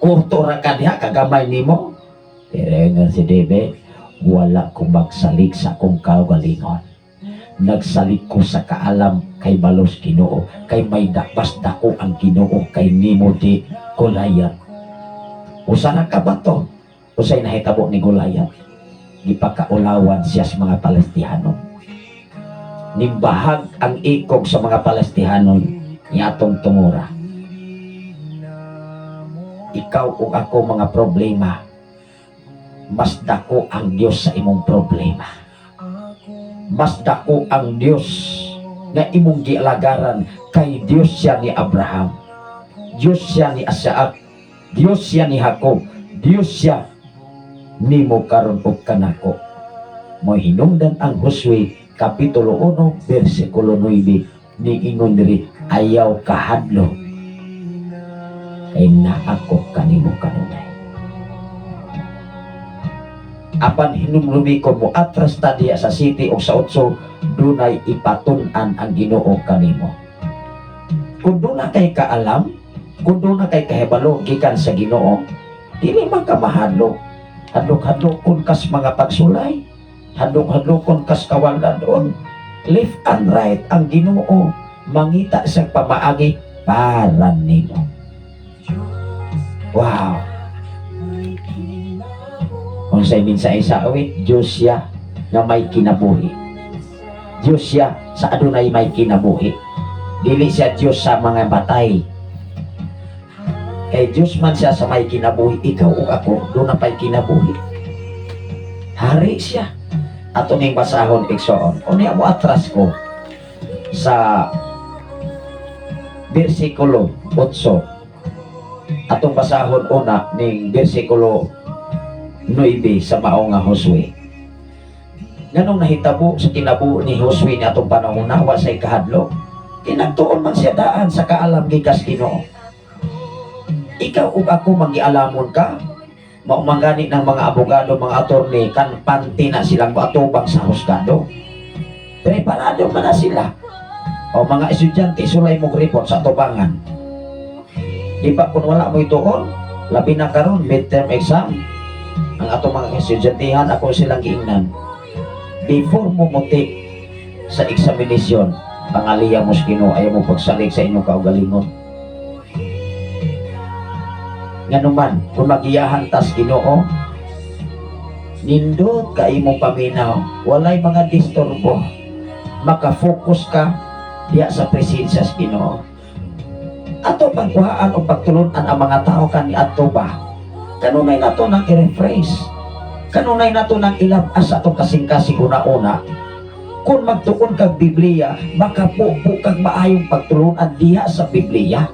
kurto ra ka diha, kagamay nimo." Pero ingon si David, "Wala ko magsalig sa akong kaugalingon, nagsalig ko sa kaalam kay balos Ginoo, kay may mas dako ang Ginoo kay nimo di, Goliath." Usa na ka bato. Usay nahitabo ni Goliath? Gipakaulawan siya sa mga Palestihano. Nimbahag ang ikog sa mga Palestihano niatong tungura. Ikaw ug ako, mga problema, mas dako ang Dios sa imong problema. Mas dako ang Dios nga imong gialagaran kay Dios siya ni Abraham. Dios siya ni Isaac. Dios siya ni Jacob. Dios siya nimo karon ug kanako. Mo hinungdan ang Josue kapitulo 1 bersikulo 9, niingon diri, "Ayaw kahadlok kay naa ko kanimo kanunay." Apan hinumlumi ko mo atras ta diya sa 7 o sa 8, dunay ipatun-an ang Ginoo kanimo. Kung duna kay kaalam, kung duna kay kahibalo gikan sa Ginoo, dili man ka mahadlok. Hadlok-hadlokon kas mga pagsulay, hadlok-hadlokon kas kawaladon. Left and right ang Ginoo mangita sa pamaagi para nimo. Wow. Kung sa minsan sa awit, Diyos siya nga may kinabuhi. Diyos siya sa adunay may kinabuhi. Dili siya Diyos sa mga batay. Kay Diyos man siya sa may kinabuhi, ikaw ug ako, duna pa'y kinabuhi. Hari siya. Ato ning basahon, igsoon. Unya mo atras ko sa bersikulo 8. Atong basahon una ning bersikulo 9 sa mao nga Josue. Nganong nahitabo sa kinabuhi ni Josue ni atong panahon na wa say kahadlok? Kinagtuon man siya daan sa kaalam gikas Ginoo. Ikaw ug ako, magialamon ka, mao man gani ng mga abogado, mga attorney, kampante na silang atubang sa husgado. Preparado man na sila. O mga estudyante, sulay mo report sa tubangan. Di ba kung wala mo ituon, labi na karon midterm exam, ang atong mga estudyantehan, ako silang giingnan. Before mo muti sa examination, pangaliya mo sa Ginoo, ayaw mo pagsalig sa inyong kaugalingon. Nganuman, kung magiyahan tas Ginoo, nindot ka imong paminaw, walay mga disturbo, maka-focus ka diya sa presensya sa Ginoo. Ato pagkuhaan o pagtulunan ang mga tao kani adto ba? Kanunay nato nang i-rephrase. Kanunay nato nang ilabas sa atong kasing-kasing una-una. Kung magtuon kag Biblia, makapupo kag maayong pagtulunan diha sa Biblia.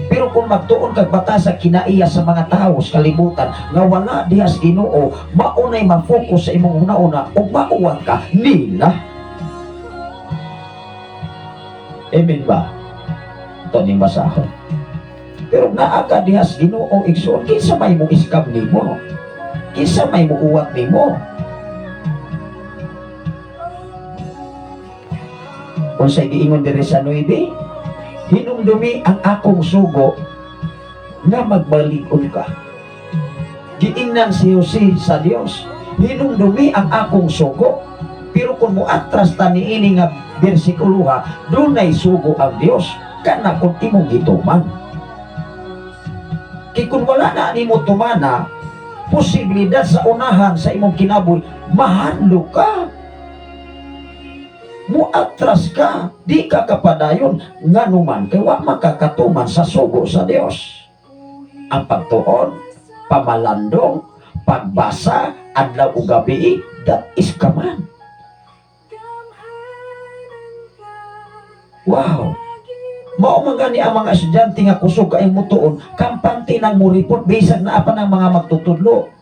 Pero kung magtuon kag bata sa kinaiya sa mga tao sa kalibutan nga wala diha sa Ginoo, maunay ma-focus sa imong una-una ug mauwat ka nila. Amen ba? Ito ning basahon. Pero naa ka diha sa Ginoo, igsoon, kinsa may mo iskam nimo? Kinsa may mo uwat nimo? Kung sa giingon diri sa 9, "Hinumdumi ang akong sugo nga magbalig-on ka." Giingnan si Jose sa Dios, "Hinumdumi ang akong sugo." Pero kung mo atras ta niini nga bersikulo ha, dunay sugo ang Dios kana kung imong gituman. Kay kung wala na nimo tumana, posibilidad sa unahan sa imong kinabuhi, mahadlok ka. Muatras ka, di ka kapadayon, nganuman kay wa makakatuman sa sugo sa Dios. Ang pagtuon, pamalandong, Pagbasa adlaw ug gabi, that is command. Wow. Mao man gani ang mga estudyante nga kusog kay mutuon, kampante nang mo-report bisag naa pa ng mga magtutudlo.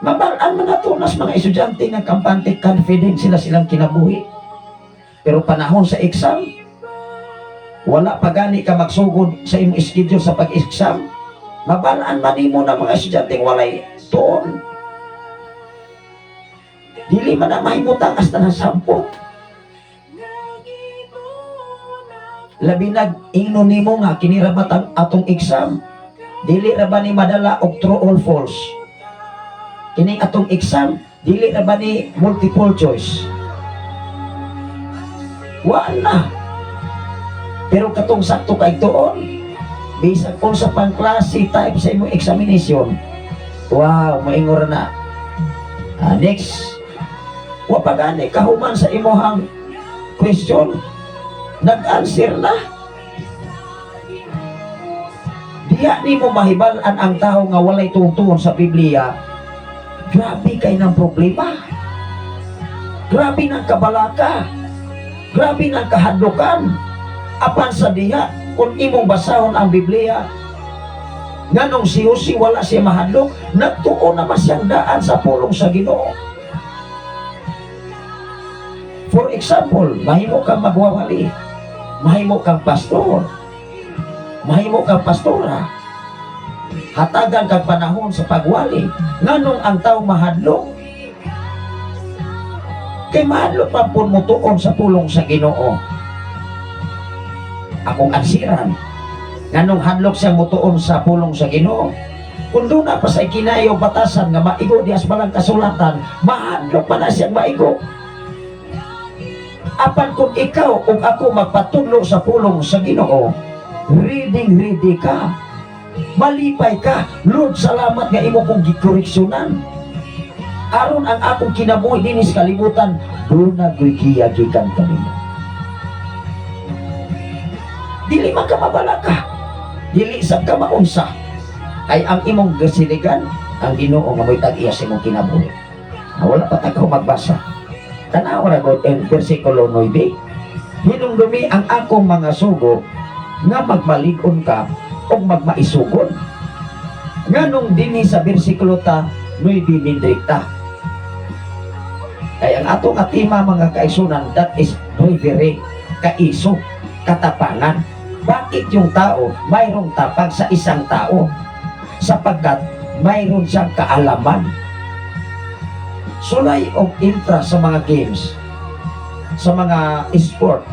Mabal-an man nato nas mga estudyante nga kampante, confident sila silang kinabuhi. Pero panahon sa exam, wala pa gani ka magsugod sa imong schedule sa pag-exam. Mabal-an man nimo na mga estudyante walay tuon. Dili man na mahimutang hasta na sampot. Labi nag ingno nimo nga kini ra ba tang atong exam? Dili ra ba ni madala og true or false? Kining atong exam, dili ra ba ni multiple choice? Wala. Pero katong sakto kay tuon, bisag unsa pang klase type sa imong examination, wow, moingon ra na. Ah, next, wa pa gani kahuman sa imuhang question, nag-answer na. Diya nimo mahibal-an ang tao nga walay tungtuon sa Biblia. Grabe kay ng problema. Grabe ng kabalaka. Grabe ng kahadlukan. Apan sa diha, kung imong basahon ang Biblia, nganong si Jose wala siya mahadlok, nagtuo naman siyang daan sa pulong sa Ginoo. For example, mahimo kang magwawali, mahimo kang pastor, mahimo kang pastora, hatagan kang panahon sa pagwali, nganong ang tao mahadlok? Kay mahadlok pa pud mo tuon sa pulong sa Ginoo. Akong ansiran, nganong hadlok siya mutuon sa pulong sa Ginoo? Kung doon na pa sa kinayo batasan nga maigo dias balang kasulatan, mahadlok pa na siyang maigo. Apan kung ikaw ug ako magpatudlo sa pulong sa Ginoo, ready ready ka. Malipay ka. Lord, salamat nga imo kong gikoreksyonan. Aron ang akong kinabuhi dinhi sa kalibutan, duna gyud giya gikan kanimo. Dili man ka mabalaka. Dili sab ka maunsa. Ay ang imong gasiligan, ang Ginoo nga mo'y tag-iya sa imong kinabuhi. Ah, wala pa ta magbasa. Tanawa ra god in versikulo 9. Hinumdumi ang akong mga sugo nga magmalig-on ka o magmaisugon. Nganong dinhi sa bersikulo ta 9 mindrikta? Kay ang atong atima, mga kaisunan, that is bravery, kaiso, katapangan. Bakit yung tao mayroong tapang sa isang tao? Sapagkat mayroon siyang kaalaman. Sulay og intra sa mga games, sa mga sport.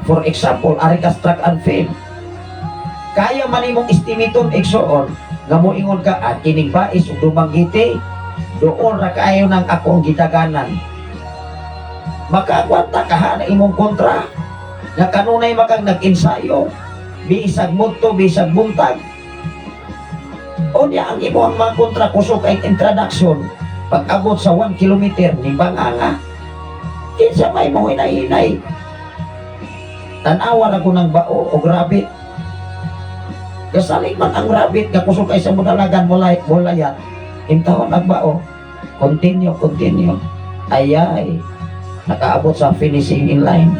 For example, ari ka track and field. Kaya man imong estimaton, igsoon, nga moingon ka, ah, kining bais ug Dumaguete, doon ra kaayo ng akong gidaganan. Makaagwanta ka ha na imong kontra. Nga kanunay makang nag-ensayo, bisag mudto, bisag buntag. O niya ang imong mga kontra kusog kay introduction. Pag abot sa 1 kilometer, ni banganga. Kinsa may mo hinay-hinay. Tanawa na ko ng bao o rabbit. Kasalig man ang rabbit nga kusog kay sa mudalagan mulay mulayat. Intawon ang bao. Continue, continue. Ayay. Nakaabot sa finishing in line.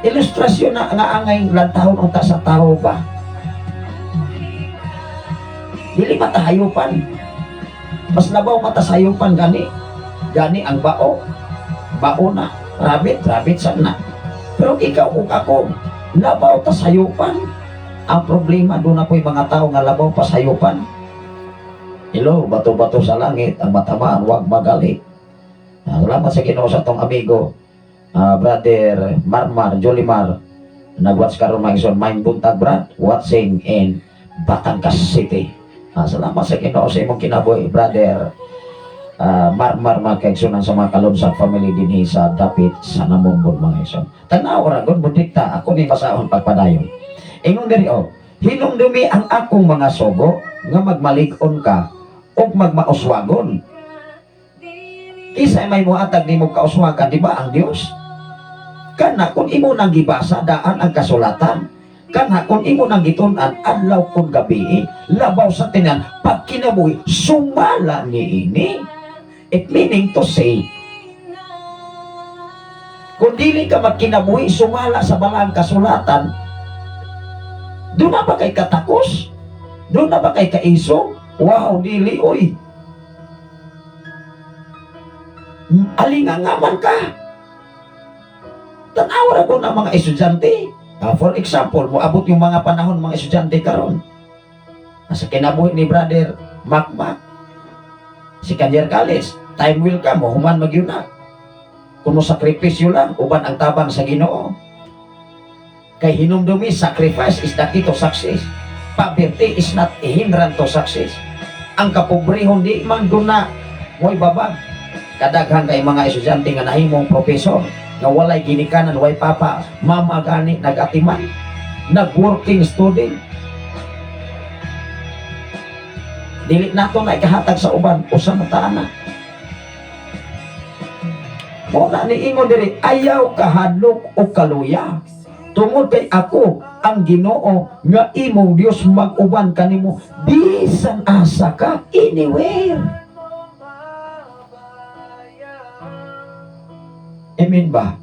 Ilustrasyon na nga angay lantahon unta sa tao ba. Dili matahayupan. Mas labaw matasayupan gani. Gani ang bao. Bao na. Rabbit, rabbit sad na. Pero ikaw ug ako, labaw ta sayupan. Ang problema doon na po'y mga tao nga labaw pa sayupan. Hello, bato-bato sa langit, ang matamaan, wag magalit. Ah, salamat sa Ginoo sa atong amigo, ah, Brother Marmar, Jolimar. Nag-watch karon, mga igsoon, maayong buntag, brad, watching in Batangas City. Ah, salamat sa Ginoo sa imong kinabuhi, Brother Marmar, mga kaigsunan, sa mga Kalonsag family dinhi sa dapit sa Namumbon, mga igsoon. Tanaw ra gud budikta ako ni basahon pagpadayon. Ingon diri oh, hinumdumi ang akong mga sugo nga magmalig-on ka ug magmauswagon. Kinsa may muhatag nimo kauswagan, di ba ang Dios? Kana kung imo nang gibasa daan ang kasulatan, Kanha kung imo nang gitun-an adlaw kon gabi, labaw sa tinan pagkinabuhi sumala niini. It meaning to say, kung dili ka magkinabuhi sumala sa balaang kasulatan, duna ba kay katakos? Duna ba kay kaiso? Wow, dili oy. Alingangaman ka. Tanawa ra ko na mga estudyante. For example, moabot yung mga panahon mga estudyante karon. Sa kinabuhi ni Brother Mac Mac, second year college, time will come, human magyud na. Kung mo sakripisyo lang, uban ang tabang sa Ginoo. Kay hinumdumi, sacrifice is the key to success. Poverty is not a hindrance to success. Ang kapobrehon di man duna mo'y babag. Kadaghan kay mga estudyante nga nahimong professor nga walay ginikanan, way papa, mama gani nagatiman, nag-working student. Dili nato na ikahatag sa uban usa na ta ana. Mao na niingon diri, ayaw kahadlok o kaluya. Tungod kay ako ang Ginoo nga imong Dios mag-uban kanimo bisan asa ka, anywhere. Amen ba?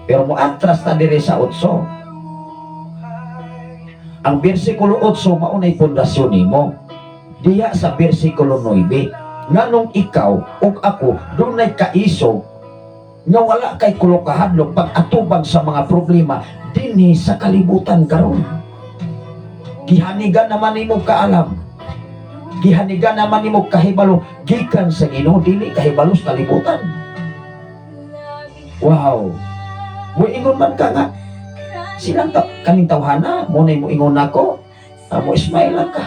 Pero mo atras ta diri sa 8. Ang bersikulo 8 maunay pundasyon nimo. Diha sa bersikulo 9, nganong ikaw ug ako dunay kaisog nga wala kay kulo kahadlok pag-atubang sa mga problema dinhi sa kalibutan karon. Gihanigan naman nimo kaalam. Gihanigan naman nimo kahibalo gikan sa Ginoo, dili kahibalo sa kalibutan. Wow. Muingon man ka nga silang ta kaning tawhana mo nay moingon nako. Mo smile lang ka.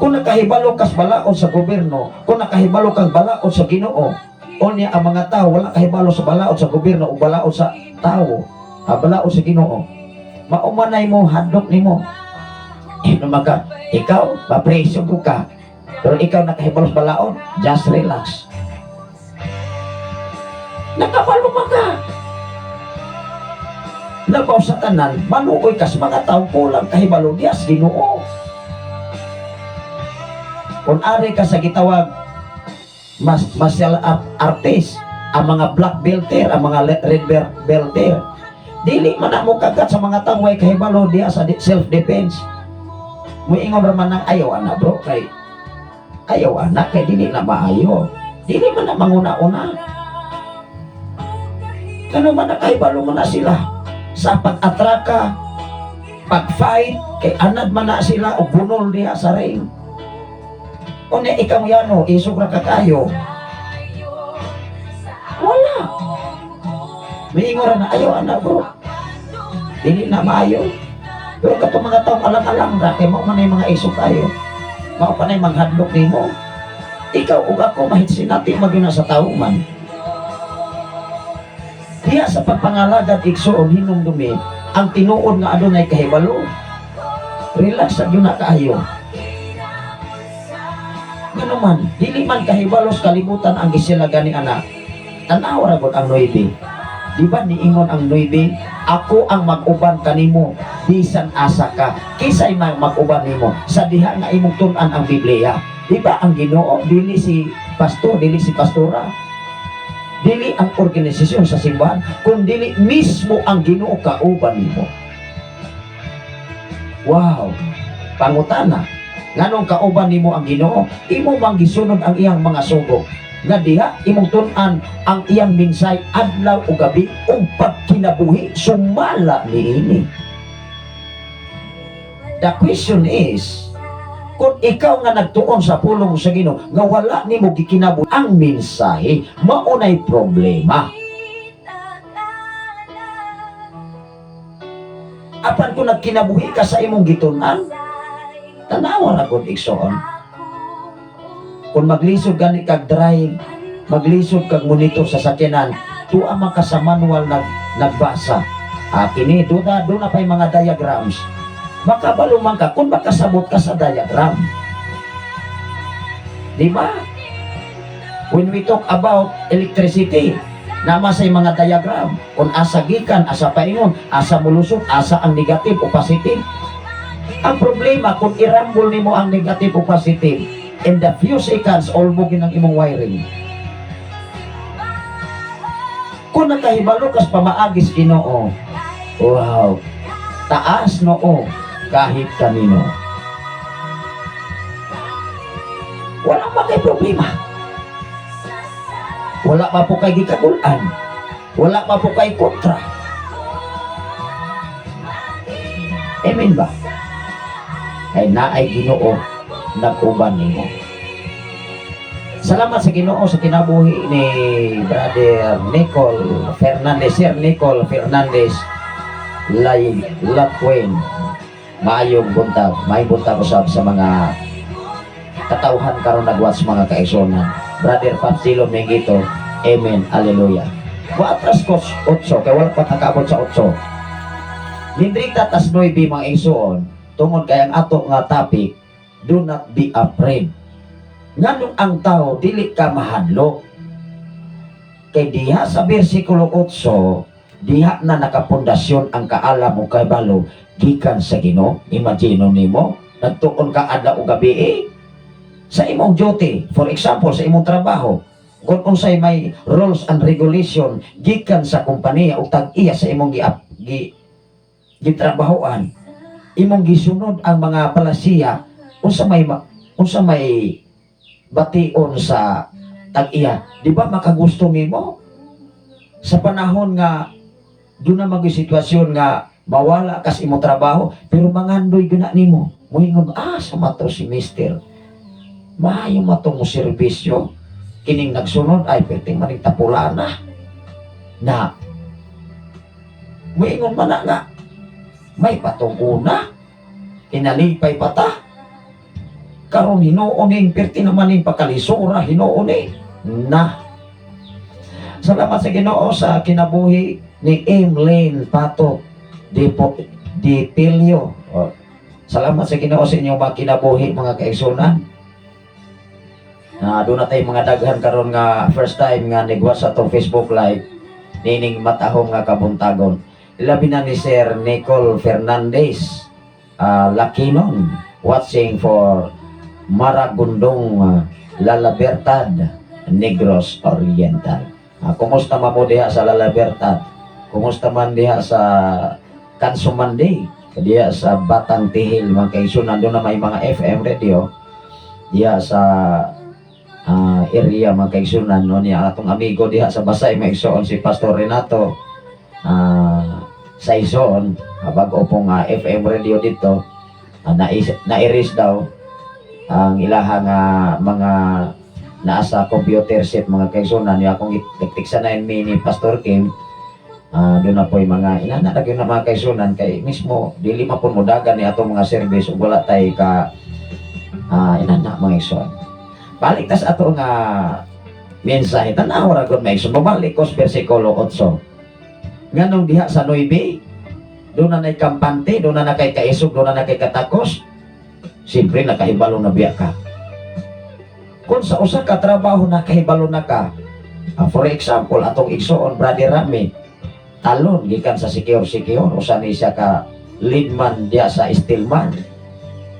Kung nakahibalo kas balaod sa gobyerno, kung nakahibalo kang balaod sa Ginoo, unya ang mga tao wala kahibalo sa balaod sa gobyerno o balaod sa tao, balaod sa Ginoo. Maumanay mo hadlok nimo. Naman ka, ikaw mapresyo ko ka. Pero ikaw nakahibalo sa balaod, just relax. Nakabalo man ka. Labaw sa tanan, manuoy ka sa mga tao kulang kahibalo dias Ginoo. Kung ari ka sa gitawag mas martial artist, ang mga black belter, ang mga red belter, dili man na mo kagat sa mga tao way kahibalo diya sa self-defense. Muingon ra man nang ayaw ana bro, kay ayaw ana kay dili na maayo. Dili man na manguna-una. Kano man na kahibalo man na sila sa pag-atraka, pag-fight, kay anad man na sila og gunol diha sa ring. Unya ikaw yano, isog ra ka kayo. Wala. Miingon ra na ayaw ana bro. Dili na maayo. Pero katong mga taong alang-alang ra kay mao man ay mga isog kayo. Mao pa nay manghadlok nimo. Ikaw ug ako mahitsinati magyud na sa tao man. Diya sa pagpangalagad igsoon hinumdumi ang tinuod nga adunay kahibalo. Relax sa gyud na kaayo. Ngano man, dili man kahibalo sa kalibutan ang gisilagan ni ana. Tanaw ra gud ang 9. Di ba niingon ang 9, ako ang mag-uban kanimo bisan asa ka. Kisay man mag-uban nimo sa diha nga imong tun-an ang Biblia. Di ba ang Ginoo dili si pastor, dili si pastora, dili ang organisasyon sa simbahan, kun dili mismo ang Ginoo kauban nimo. Wow, pangutana, nganong kauban nimo ang Ginoo? Imo mang gisunod ang iyang mga sugo nga diha imong tun-an ang iyang minsay adlaw o gabi ug pagkinabuhi sumala niini. The question is, kung ikaw nga nagtuon sa pulong sa Ginoo nga wala nimo gikinabuhi ang mensahe, maunay problema. Apan kung nagkinabuhi ka sa imong gitun-an, tanawa ra gud igsoon. Kung maglisod gani kag drive, maglisod kag monitor sa sakyanan, tuwa man ka sa manual nagbasa. Kini duna pay mga diagrams. Makabalo man ka kung makasabot ka sa diagram. Di ba? When we talk about electricity, Naa say mga diagram kung asa gikan, asa paingon, asa mulusot, asa ang negative o positive. Ang problema kung irambol nimo ang negative o positive, in the few seconds ulbogin ang imong wiring. Kung nakahibalo kas pamaagis Ginoo, wow, taas noo kahit kanino. Wala pa kay problema. Wala pa po kay gikagulan. Wala pa po kay kontra. Amen ba? Kay naay Ginoo nag-uban nimo. Salamat sa Ginoo sa kinabuhi ni Brother Nicole Fernandez, Sir Nicole Fernandez Lay Laquin. Maayong buntag, maayong buntag usab sa mga katawhan karon nagwatch, mga kaigsuonan. Brother Papsilo Mengito, Amen, Hallelujah. Wa atras ko 8 kay wala pa nakaabot sa 8. Nindrita tas 9, mga igsoon, tungod kay ang ato nga topic, "Do not be afraid." Nganong ang tao dili ka mahadlok? Kay diha sa bersikulo 8, diha na nakapundasyon ang kaalam o kabalo gikan sa Ginoo. Imagine nimo, nagtuon ka adlaw o gabi eh, sa imong duty, for example, sa imong trabaho, kung unsay may rules and regulation gikan sa kompanya o tag-iya sa imong gi gitrabahoan, imong gisunod ang mga palasiya, unsa may bation sa tag-iya, di ba makagusto nimo sa panahon nga doon na mag sitwasyon nga mawala kas imong trabaho, pero mangandoy gyud na nimo, moingon, "Ah, sa mato si mister, maayo matong mo serbisyo, kining nagsunod ay perting maning tapulana na." Moingon man na nga may patong una kinalipay pa ta karon, hinuon ning perti naman ning pakalisura, hinuon ni na. Salamat sa Ginoo sa kinabuhi ni Emlyn Pato Di Pilio. Oh, salamat sa Ginoo sa inyong mga kinabuhi, mga kaigsunan. Na doon na tayo mga daghan karon nga first time nga nigwa sa atong Facebook Live nining matahom nga kabuntagon. Labi na ni Sir Nicole Fernandez Lakinon, watching for Maragondon, La Libertad, Negros Oriental. Kumusta man mo diha sa La Libertad? Kumusta man diha sa Kansumandi? Diha sa Batang Tihil, mga kaigsunan, doon na may mga FM radio diha sa area, mga kaigsunan, no, niya atong amigo diha sa Basay, may igsoon si Pastor Renato sa Ison, bago pong FM radio dito, nairis daw ang ilahang mga naa sa computer set, mga kaigsunan. Yung akong itiktiksa na mi ni Pastor Kim, doon na po yung mga inana na gyud na, mga kaigsunan, kay mismo dili man pud modagan ni atong mga service ug wala tay ka inana, mga igsoon. Balik tas ato nga mensahe, tanaw ra gud, mga igsoon. Mabalik ko sa bersikulo 8. Nganong diha sa 9 doon na nay kampante, doon na na kay kaisog, doon na na kay katakos? Siyempre nakahibalo na biya ka. Kung sa usa ka trabaho nakahibalo na ka, for example, atong igsoon Brother Rami talon gikan sa Siquijor. Siquijor, usa ni siya ka leadman diya sa steelman.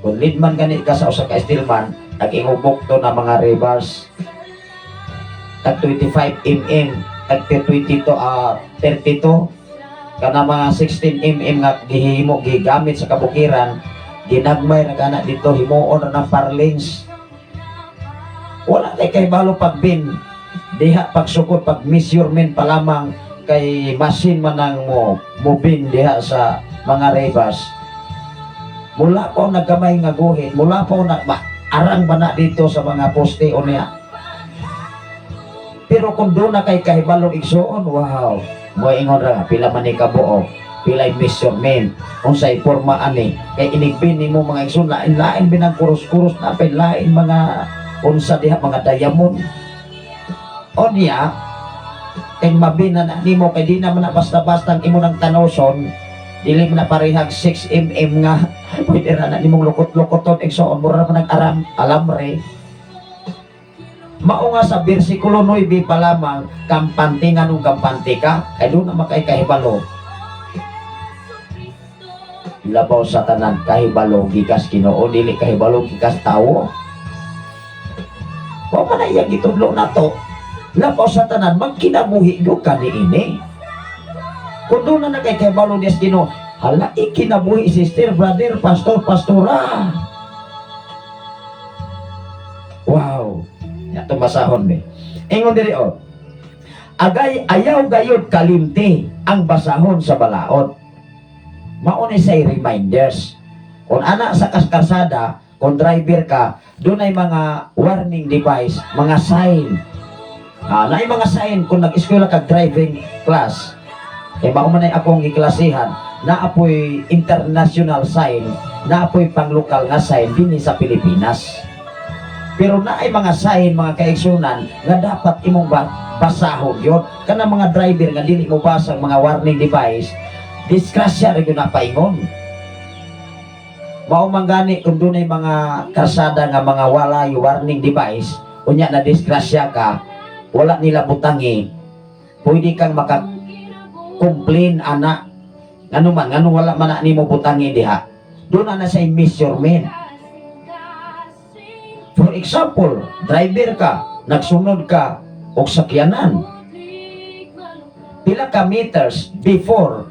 Kung leadman gani ka sa usa ka steelman, nag-ingubok to na mga rebars tag 25 mm, tag 22, 32, kana mga 16 mm nga gihimo, gigamit sa kabukiran, ginagmay ra kana dito, himuon ra ng purlins. Wala kay kahibalo pagbin diha, pagsukod, pag measurement pa lamang, kay machine man ang mo mobin diha sa mga rebars. Mula pa nagkamay nga guhit, mula pa na ba, arang ba na dito sa mga poste o niya. Pero kung doon na kay kahibalong, igsuon, wow, moingon ra pila man ni kabuok, pilay measurement, unsay porma ani, kay inigbin nimo, mga igsoon, lain-lain binang kuros-kuros na pay lain mga unsa diha, mga diamond. O niya, kay mabina na nimo, kay di naman na basta-basta ang imo ng tanoson, dili man na parehag 6 mm nga pwede ra na nimong lukot-lukoton, igsoon, mura man nag aram alamre. Mao nga sa bersikulo 9 pa lamang, kampante nga nung kampante ka, kay doon na makay kahibalo. Labaw sa tanan, kahibalo gikas Ginoo, dili kahibalo gikas tawo. Wa man na iyang gitudlo nato. Labaw sa tanan, magkinabuhi do ka niini. Kung doon na kay kahibalo niya sa Ginoo, hala, ikinabuhi, sister, brother, pastor, pastora. Wow. Ya, basahon ni. Ingon diri oh. Agay ayaw gayud kalimti ang basahon sa balaod. Mao ni say reminders. Kung ana sa karsada, kung driver ka, doon ay mga warning device, mga sign. Ah, naay mga sign kung nag-eskwela ka driving class. Kay mao man ay akong giklasihan, naapoy international sign, naapoy panglokal nga sign dinhi sa Pilipinas. Pero naay mga sign, mga kaigsunan, nga dapat imong basahon yun. Kana mga driver nga dili mo basa ang mga warning device, disgrasya ra gyud na paingon. Mao man gani kung dunay mga karsada nga mga walay warning device, unya na disgrasya ka, wala nila butangi, pwede kang maka complain ana, ngano man, ngano wala man na nimo butangi diha. Doon na na sa measurement. For example, driver ka, nagsunod ka og sakyanan. Pila ka meters before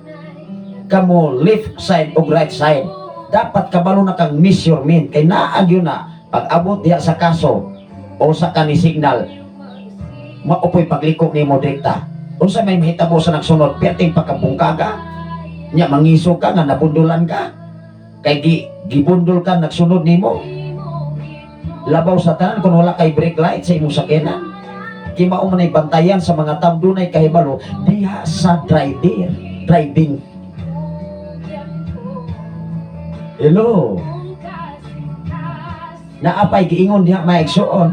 kamo left side o right side, dapat kabalo na kang measurement kay naa gyud na pag abot diha sa kaso o sa kani signal, maupoy pagliko nimo direkta. Unsa may mahitabo sa nagsunod, perting pagkabungkaga nya, mangiso ka nga nabundulan ka kay gibundol ka nagsunod nimo. Labaw sa tanan, kung wala kay brake light sa imong sakyanan, kay mao man ay bantayan sa mga tao, dunay kahibalo diha sa driver driving. Hello, naapay giingon diha, mga igsuon,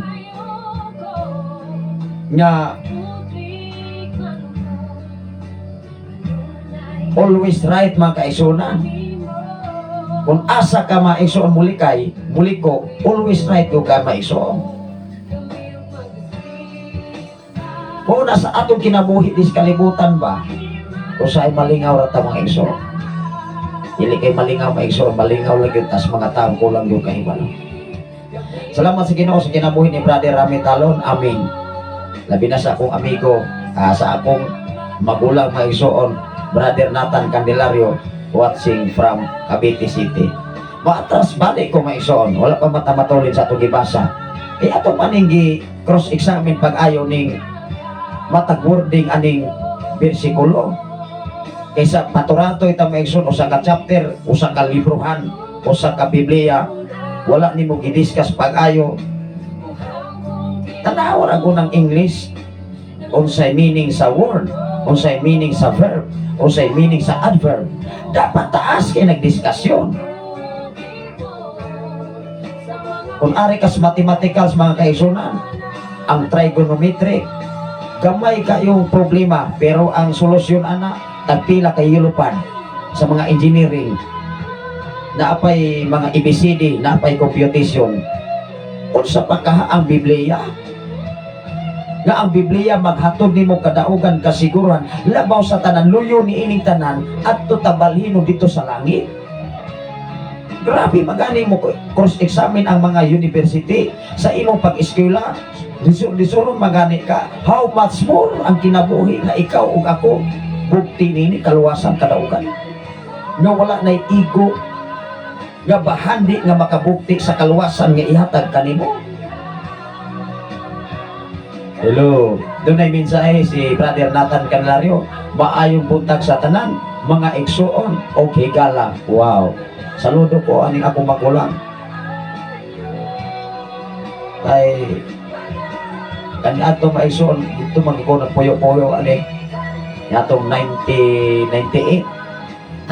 nga always right, mga kaigsuonan. Kung asa ka, mga igsuon, mulikay, muliko, always right ko ka, mga igsuon. Kung nasa atong kinabuhi dis kalibutan ba, usahay malingaw ra ta, mga igsoon. Dili kay malingaw, mga igsoon, malingaw lang yun tas mga tao kulang yung kahibalo. Salamat sa Ginoo sa kinabuhi ni Brother Rami Talon. Amin. Labi na sa akong amigo, sa akong magulang, mga igsoon, Brother Nathan Candelario, watching from Cavite City. Maatras balik ko, mga igsoon, wala pa matamatulin sa atong gibasa. Eh ato maning gi cross-examine pag-ayo ning matag wording aning bersikulo. Kaysa paturato ita, mga igsoon, usa ka chapter, usa ka librohan, usa ka Biblia, wala nimo gidiscuss pag-ayo. Tanawa ra ko ng English, unsay meaning sa word, unsay meaning sa verb, unsay meaning sa adverb. Dapat taas kay nagdiskusyon. Kung ari kas mathematicals, mga kaigsunan, ang trigonometry, gamay kayong problema, pero ang solusyon ana, tagpila kay yulupan sa mga engineering, naapay mga ABCD, naapay computation. Unsa pa kaha ang Biblia? Nga ang Biblia maghatod nimo kadaugan, kasiguran, labaw sa tanan, luyo ni ining tanan adto tabalhino dito sa langit. Grabe magani mo cross-examine ang mga university sa imong pag-eskwela. Lisur magani ka. How much more ang kinabuhi nga ikaw ug ako bukti nini kaluwasan, kadaugan. Nga wala nay igo nga bahandi nga makabukti sa kaluwasan nga ihatag kanimo. Hello, doon ay mensahe si Brother Nathan Candelario. Maayong buntag sa tanan, mga igsuon o higala. Wow. Saludo ko aning akong magulang. Kay kani ato, mga igsuon, dito man ko nagpuyo-puyo ani atong 1998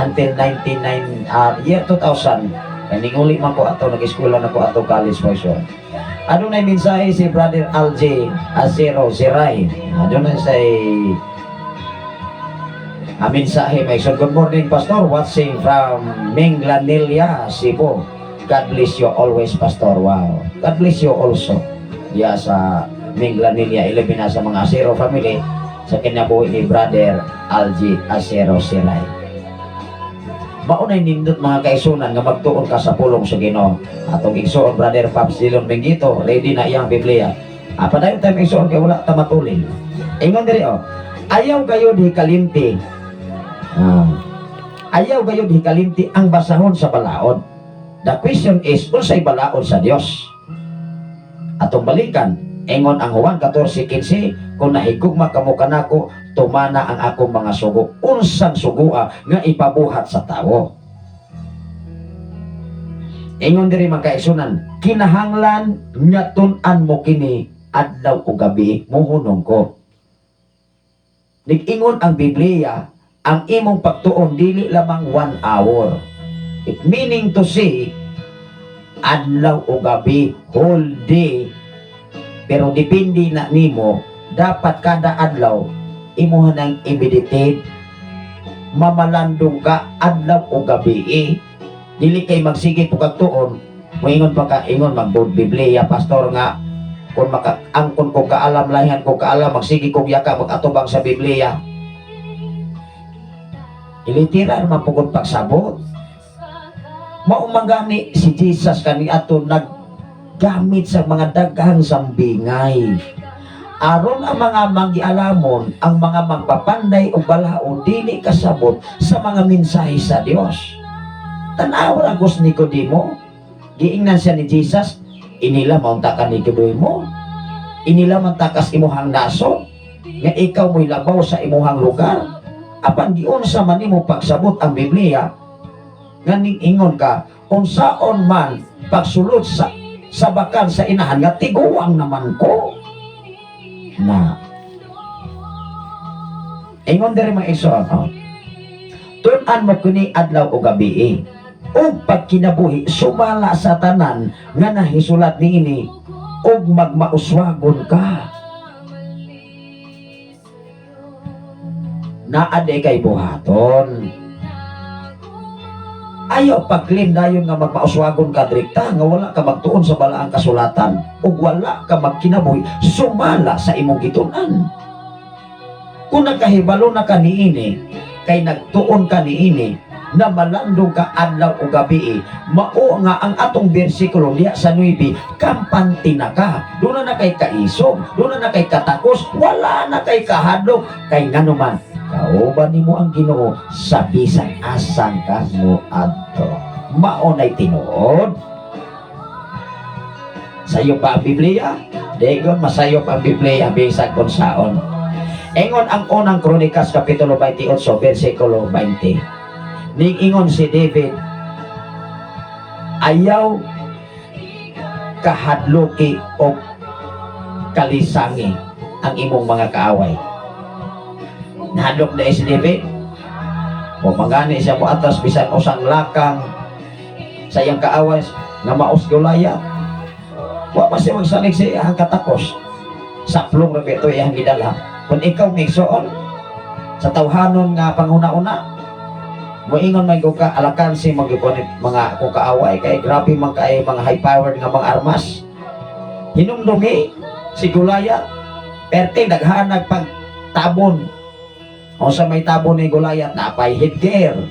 until 99, year 2000. Kay ninguli man ko ato, nag-eskwela na ko ato college po siya. Ano na mensahe si Brother Alj Azero Ziray. Ano na say a mensahe may. So good morning, Pastor, watching from Minglanilla, Cebu. God bless you always, Pastor. Wow. God bless you also. Diya sa Minglanilla, ilabi na sa mga Acero family sa kinabuhi ni Brother Algie Acero Siray. Maunay nindot, mga kaigsuonan, nga magtuon ka sa pulong sa Ginoo. Atong igsuon Brother Pops Dillon Bengito, ready na iyang Biblia. Padayon tayo, igsuon, kay wala ta matulin. Ingon diri oh. Ayaw gayod hikalimti. Ayaw gayod hikalimti ang basahon sa balaod. The question is, unsay balaod sa Dios? Atong balikan, ingon ang Juan 14:15, "Kung nahigugma kamo kanako, tumana ang akong mga sugo." Unsang sugua nga ipabuhat sa tawo? Ingon diri, mga kaigsuonan, kinahanglan nga tun-an mo kini adlaw o gabi, muhunong ko. Nag-ingon ang Biblia, ang imong pagtuon dili lamang one hour. It meaning to say, adlaw o gabi, whole day. Pero depende na nimo, dapat kada adlaw, imuha nang i-meditate, mamalandong ka adlaw o gabi eh. Dili kay magsige po kag tuon, moingon pa ka, ingon magbud Biblia, pastor, nga kung maka angkon ko kaalam, lahian ko kaalam, magsige kog yaka mag-atubang sa Biblia. Literal man pugod pagsabot. Mao man gani si Jesus kaniadto naggamit sa mga daghang sambingay. Aron ang mga manggialamon, ang mga magpapanday o balaod, dili kasabot sa mga mensahe sa Dios. Tanaw ra gus Nicodemo, giingnan siya ni Jesus, "Inila maunta ka Nicodemo, inila man takas imuhang naso, nga ikaw mo'y labaw sa imuhang lugar. Apan giunsa man nimo pagsabot ang Biblia, nga ning ingon ka, unsaon man pagsulod sa bakal sa inahan nga tiguang naman ko?" Na ingon diri, mga igsoon, oh. Tun-an mo kini adlaw o gabi eh, ug pagkinabuhi sumala sa tanan nga nahisulat niini, ug magmauswagon ka. Naa di kay buhaton. Ayaw pag-claim dayon nga magmauswagon ka direkta nga wala ka magtuon sa balaang kasulatan ug wala ka magkinabuhi sumala sa imong gitun-an. Kung nakahibalo na ka niini, kay nagtuon ka niini na malandong ka adlaw o gabi eh, mao nga ang atong bersikulo diha sa 9, kampante na ka, doon na kay kaisog, doon na kay katakos, wala na kay kahadlok, kay nganuman kauban nimo ang Ginoo sa bisan asan ka mo adto. Mao nay tinuod. Sayo pa ang Biblia? Degon masayo pa ang Biblia bisag kung saon. Ingon ang Unang Kronikas kapitulo 28 bersikulo 20. Ning ingon si David, "Ayaw kahadluki o kalisangi ang imong mga kaaway." Nahadlok na si David? O mangani siya mo atras bisan usang lakang sa iyang kaaway nga maos Goliath. Wa pa siya magsalig sa iyang katakos. Saplong ra ito iyang gidala. Kung ikaw migsuon sa tawhanon nga panghuna-una, moingon man ko ka alakansi magyupon mga kung kaaway kay grabe man kay mga high powered nga mga armas. Hinumdumi si Goliath, perte naghanag pag tabon. O sa may tabon ni Goliath, napay headgear,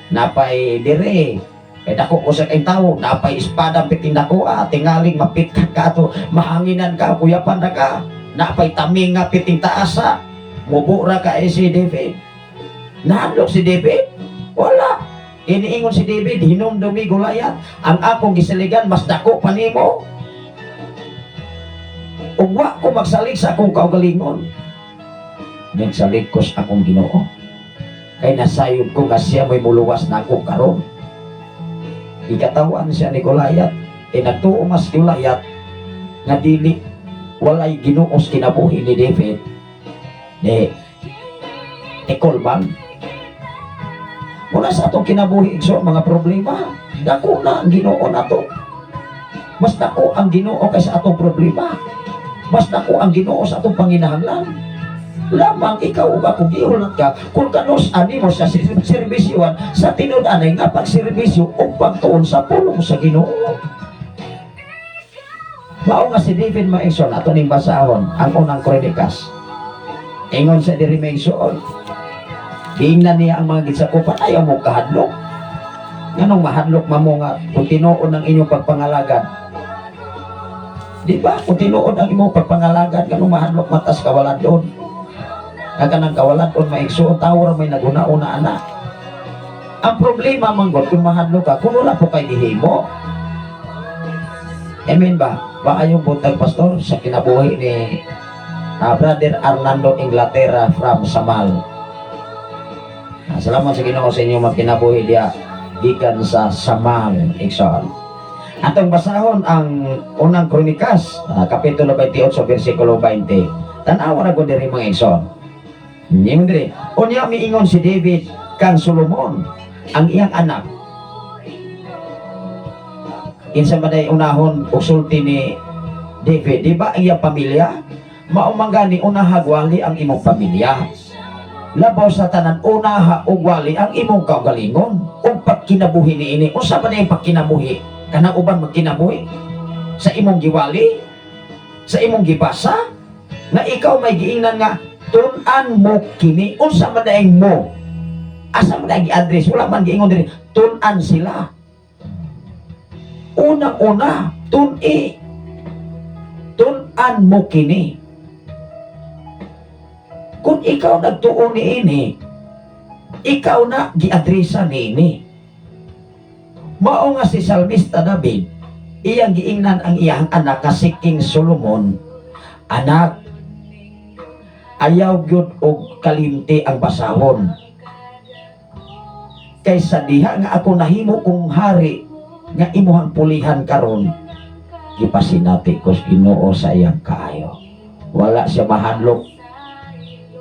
napay dire, kay dako ko sa kay tawo, napay espada piting dako ah, tingaling mapit ka ato, mahanginan ka, kuyapan na ka, napay taming nga piting taasa, mubura ka eh si David. Nahadlok si David? Wala. Iniingon si David, "Hinumdumi Goliath, ang akong gisaligan mas dako pa nimo. Ug wa ko magsalig sa akong kaugalingon. Nagsalig ko sa akong Ginoo. Kay nasayod ko nga siya mo'y muluwas na ako karon." Ikatawan siya ni Goliath. E nagtuo mas Goliath nga dili walay Ginoo sa kinabuhi ni David. Di, tikol bang? Mula sa atong kinabuhi, so mga problema, dako na ang Ginoo nato. Mas dako ang Ginoo kaysa atong problema. Mas dako ang Ginoo sa atong panginahanglan. Lamang ikaw ug ako, gihulat ka kung kanus ani mo sa serbisyuan sa tinud-anay nga pagserbisyo o pagtuon sa pulong sa Ginoo. Mao nga si David, mga igsoon, ato ning basahon ang Unang Kronikas. Ingon sa diri, mga igsoon, giingnan niya ang mga gisakupan, "Ayaw mo kahadlok. Nganong mahadlok mamo nga kung tinuod ang inyong pagpangalagad?" Di ba? Kung tinuod ang imong pagpangalagad, nganong mahadlok matas kawaladon? Nga kanang kawaladon, mga igsoon, tawo ra may naguna-una ana. Ang problema manggod kung mahadlok ka, kung wala po kay gihimo. Amen ba? Maayong buntag, Pastor, sa kinabuhi ni Brother Arnando Inglaterra from Samal. Salamat sa Ginoo sa inyong magkinabuhi diya gikan sa Samal, igsoon. Atong basahon ang Unang Kronikas, kapitulo 28, versikulo 20. Tan-awa ra gud diri, mga igsoon. Ingon diri, unya miingon si David kang Solomon, ang iyang anak. Kinsa man ay unahon og sulti ni David, di ba ang iyang pamilya? Mao man gani, unaha wali ang imong pamilya. Labaw sa tanan, unaha og wali ang imong kaugalingon ug pagkinabuhi niini. Unsa man ang pagkinabuhi? Kanang uban magkinabuhi sa imong giwali, sa imong gibasa, nga ikaw may giingnan nga tun-an mo kini. Unsa man ang mo? Asa man ang gi-address? Wala man giingon diri. Tun-an sila. Unang-una, tun-i. Tun-an mo kini. Kung ikaw nagtuo niini, ikaw na giadresa niini. Mao nga si Salmista David, iyang giingnan ang iyang anak nga si King Solomon, "Anak, ayaw gyud og kalimti ang basahon. Kay sa diha nga ako nahimo kong hari nga imuhang pulihan karon, gipasinati ko sa Ginoo sa iyang kaayo." Wala siya mahadlok.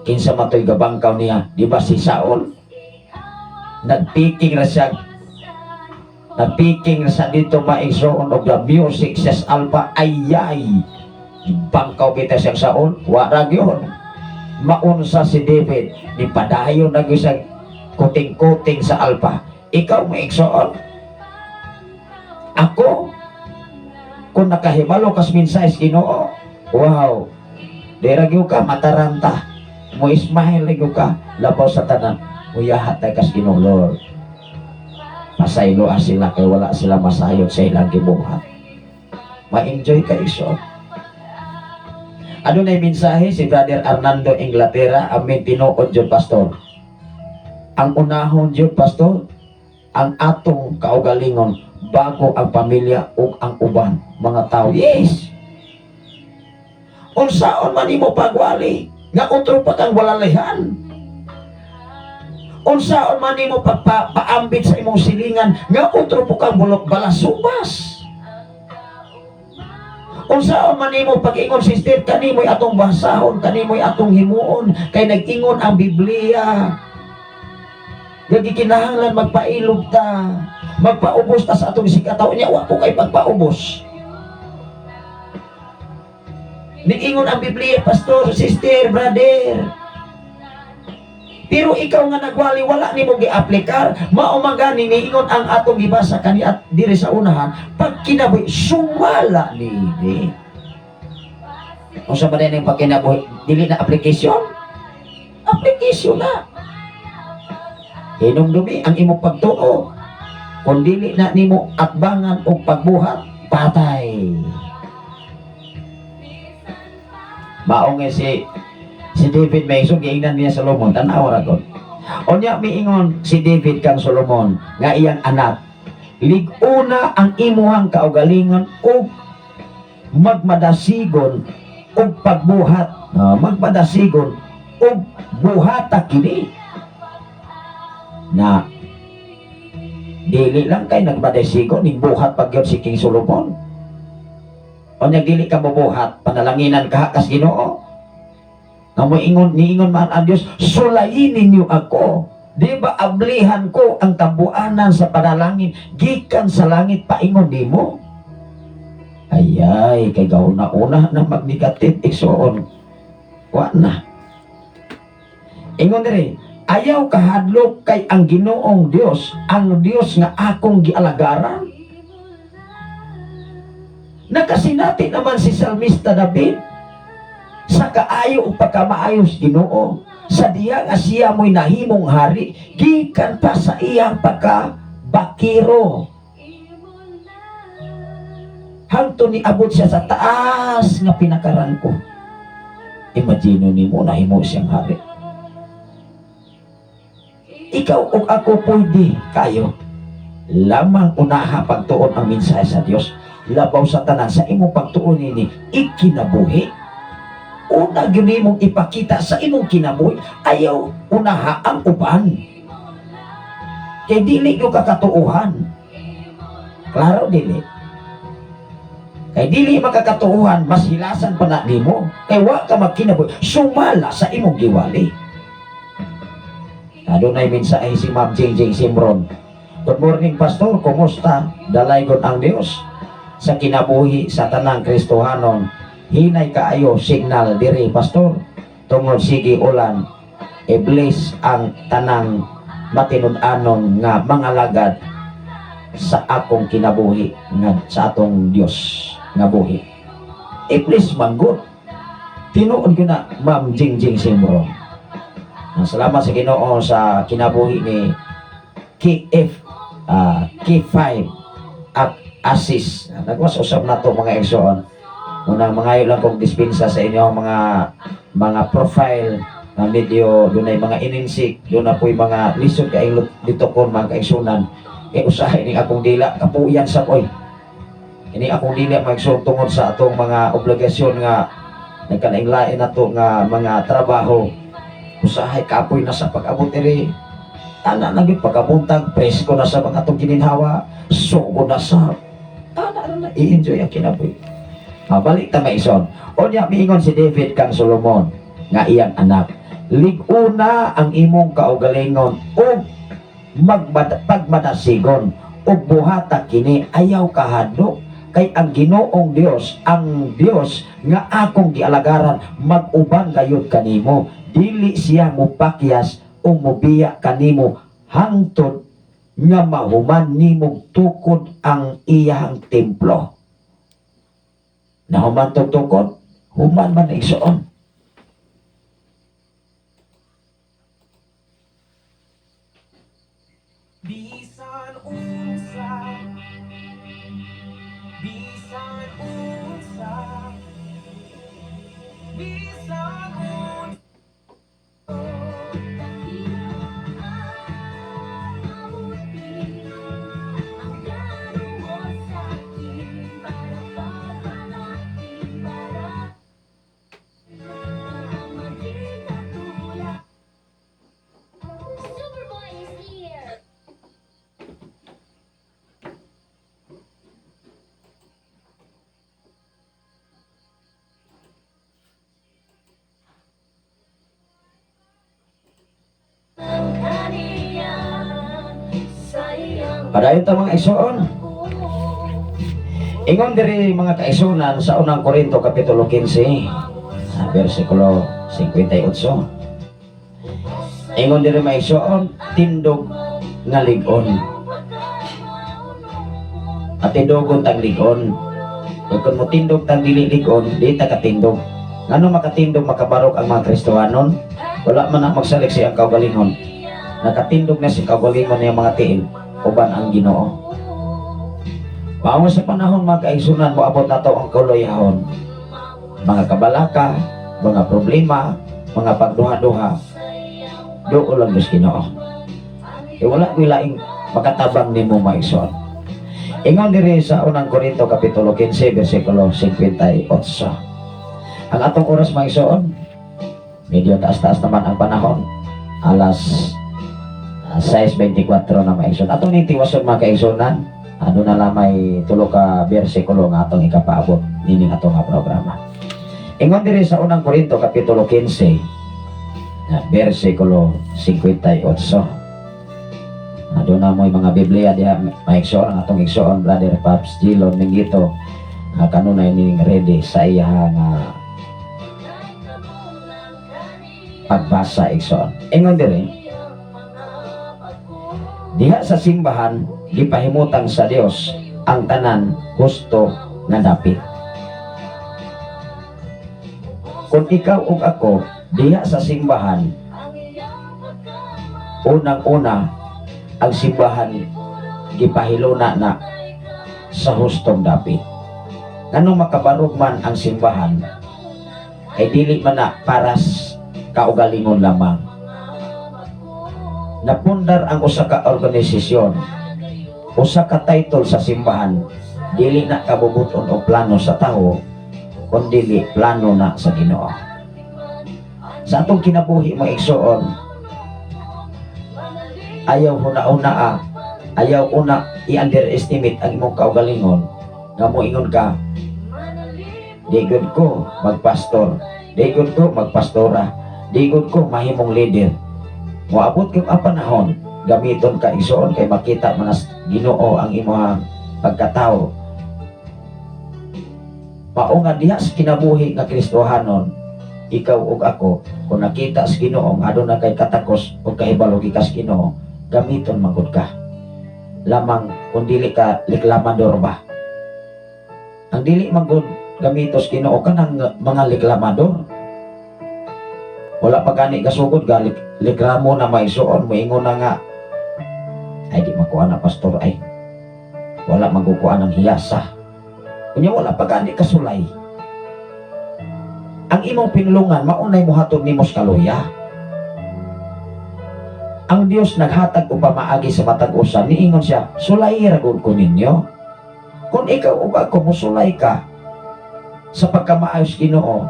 Kinsa matoy gabangkaw niya, di ba si Saul? Nagpiking ra siya. Nagpiking ra siya dito, mga igsoon, og the music sa alpa ayay. Bangkaw kita siyang Saul, wa ra gyud. Maunsa si David, ni padayon na gyud siya kuting-kuting sa alpa. Ikaw, mga igsoon, ako, kung nakahibalo kas mensahe sa Ginoo, wow, di ra gyud ka mataranta. Mo smile gyud ka, labaw sa tanan, muyahat tay kas Ginoo, "Lord. Pasayloa sila kay wala sila masayod sa ilang gibuhat." Ma-enjoy ka, igsoon. Ano na yung mensahe si Brother Arnando Inglaterra, amin tinuod yun, Pastor. Ang unahon yun, Pastor, ang atong kaugalingon bago ang pamilya ug ang uban mga tao. Yes! Unsaon man nimo pagwali nga utro pa kang walalihan? Unsaon man nimo pagpaambit sa imong silingan nga utro po kang bulok balasubas? Unsaon man nimo pag-ingon, "Sister, kanimoy atong basahon, kanimoy atong himuon kay nag-ingon ang Biblia nga gikinahanglan magpailob ta, magpaubos ta sa atong isigkatawo," niya wa po kay pagpaubos? Nag-ingon ang Biblia, Pastor, sister, brother. Pero ikaw nga nagwali, wala nimo gi-aplikar. Mao man gani niingon ang atong gibasa kani at diri sa unahan, pagkinabuhi sumala niini. Unsa ba din ang pagkinabuhi? Dili na application? Application na. Hinumdumi ang imong pagtuo. Kung dili na nimo atbangan og pagbuhat, patay. Mao nga si David may so giingnan niya Solomon, tan-aw ra gud. Unya miingon si David kang Solomon nga iyang anak, "Lig-una ang imuhang kaugalingon ug magmadasigon og pagbuhat, magmadasigon ug buhata kini." Na dili lang kay nagmadasigon, ning buhat pag gyud si King Solomon. Unya dili ka mobuhat, panalanginan ka kas Ginoo. Nga moingon, niingon man ang Dios, "Sulayin ninyo ako. Di ba ablihan ko ang tabuanan sa panalangin gikan sa langit paingon nimo?" Ayay, kay gauna-una na magnegative, igsoon. Wa na. Ingon diri, "Ayaw kahadlok kay ang Ginoong Dios, ang Dios nga akong gialagaran." Nakasinati naman si Salmista David sa kaayo o pagkamaayos Ginoo sa diya nga siya mo'y nahimong hari gikan pa sa iyang pagkabakiro hangtod niabot siya sa taas nga pinakarangko. Imagine nimo, nahimo siyang hari. Ikaw ug ako, pwede kayo. Lamang unaha pagtuon ang mensahe sa Dios. Labaw sa tanan, sa imong pagtuon nini ikinabuhi. Una gyud nimong ipakita sa imong kinabuhi, ayaw unaha ang uban. Kay dili gyud kakatuohan. Klaro dili? Kay dili makakatuohan, mas hilasan pa na nimo. Kay wa ka magkinabuhi sumala sa imong giwali. Adunay mensahe si Ma'am Jingjing Simron. "Good morning, Pastor, kumusta? Dalaygon ang Dios sa kinabuhi sa tanang Kristohanon. Hinay kaayo signal diri, Pastor, tungod sige ulan. I-bless ang tanang matinud-anon nga mga lagad sa akong kinabuhi nga sa atong Dios nga buhi." I-bless man gud. Tinuod gyud na, Ma'am Jingjing Simron. Salamat sa Ginoo sa kinabuhi ni KF K5 at Asis. Nagwas usab nato, mga igsoon. Unang mangayo lang kong dispensa sa inyong mga profile nga medyo dunay mga ininsik, doon na po'y mga lisod kay dito kon, mga kaigsunan. Eh usahay ning akong dila kapuyan sa oy. Ini akong dila, mga igsoon, tungod sa atong mga obligasyon nga nagkalain-lain nato nga mga trabaho. Usahay kapoy na sa pag-abot diri. Ana na gyud pagkabuntag, presko na sa mga atong gininhawa, sugo na sa ana na na i-enjoy ang kinabuhi. Mabalik ta, maison. Unya miingon si David kang Solomon nga iyang anak, "Lig-una ang imong kaugalingon ug pagmadasigon ug buhata kini, ayaw kahadlok, kay ang Ginoong Dios, ang Dios nga akong gialagaran, mag-uban gayud kanimo. Dili siya mopakyas o mobiya kanimo hangtod nga mahuman nimong tukod ang iyang templo." Nahuman tong tukod, human man, igsoon. Bisan unsa, bisan unsa, bisan unsa. Ang plano mo sa'kin para pagmalaki, para maging katulad. Superboy is here! Ang kaniyang sa iyang Padayon ta, mga igsoon. Ingon diri, mga kaigsunan, sa Unang Korinto kapitulo 15, versikulo 58. Ingon diri, mga igsoon, tindog nga lig-on. At tindogon tang lig-on. Kung mo tindog tang dili lig-on, di ta katindog. Ngano makatindog, makabarok ang mga Kristohanon? Wala man ang magsalig sa iyang kaugalingon. Nakatindog na si kaugalingon niyang mga tiil uban ang Ginoo. Mao sa panahon, mga kaigsunan, moabot nato ang kuluyahon. Mga kabalaka, mga problema, mga pagduha-duha, duol lang Diyos Ginoo. E wala ko'y laing makatabang nimo, maigsoon. Ingon diri sa Unang Korinto kapitulo 15 versikulo 58. Ang atong oras, mga igsoon, medyo taas-taas naman ang panahon. Alas 6:24 na, mga igsoon. Atong nitiwason, mga kaigsunan, ano na lang may tulo ka bersikulo nga atong ikapaabot nining atong nga programa. Ingon diri sa Unang Korinto kapitulo 15 na versikulo 58. Aduna mo'y mga Biblia diha, mga igsoon, ang atong igsoon Brother Paps Gilon Mingito kanunay ning ready sa iya nga pagbasa, igsoon. Ingon diri, "Diha sa simbahan gipahimutang sa Dios ang tanan husto nga dapit. Kung ikaw ug ako diha sa simbahan, unang-una ang simbahan gipahiluna na sa hustong dapit. Nganong makabarog man ang simbahan, ay dili man na paras kaugalingon lamang. Napundar ang usa ka organisasyon, usa ka title sa simbahan, dili na kabubuton o plano sa tawo, kundi plano na sa Ginoo. Sa atong kinabuhi, mga igsoon, ayaw huna-una ayaw una i-underestimate ang imong kaugalingon nga moingon ka, "Di gud ko magpastor, di gud ko magpastora, di gud ko mahimong leader." Moabot kang ang panahon, gamiton ka, igsoon, kay makita man nas Ginoo ang imong pagkatao. Mao nga diha sa kinabuhi nga Kristohanon, ikaw ug ako, kung nakita sa Ginoo nga aduna kay katakos ug kahibalo gikas Ginoo, gamiton man gud ka. Lamang kung dili ka reklamador ba. Ang dili man gud gamitos Ginoo kanang mga reklamador. Wala pa gani kasugod galik reklamo na, maigsuon, moingon na nga, "Ay, di makuha na pastor, ay wala magukuha ng hiyasa." Unya wala pa gani kasulay. Ang imong pinulungan maunay mohatod nimo sa kaluya. Ang Dios naghatag og pamaagi sa matag usa. Niingon siya, "Sulay ra gud ko ninyo." Kung ikaw ug ako mosulay ka sa pagkamaayos Ginoo,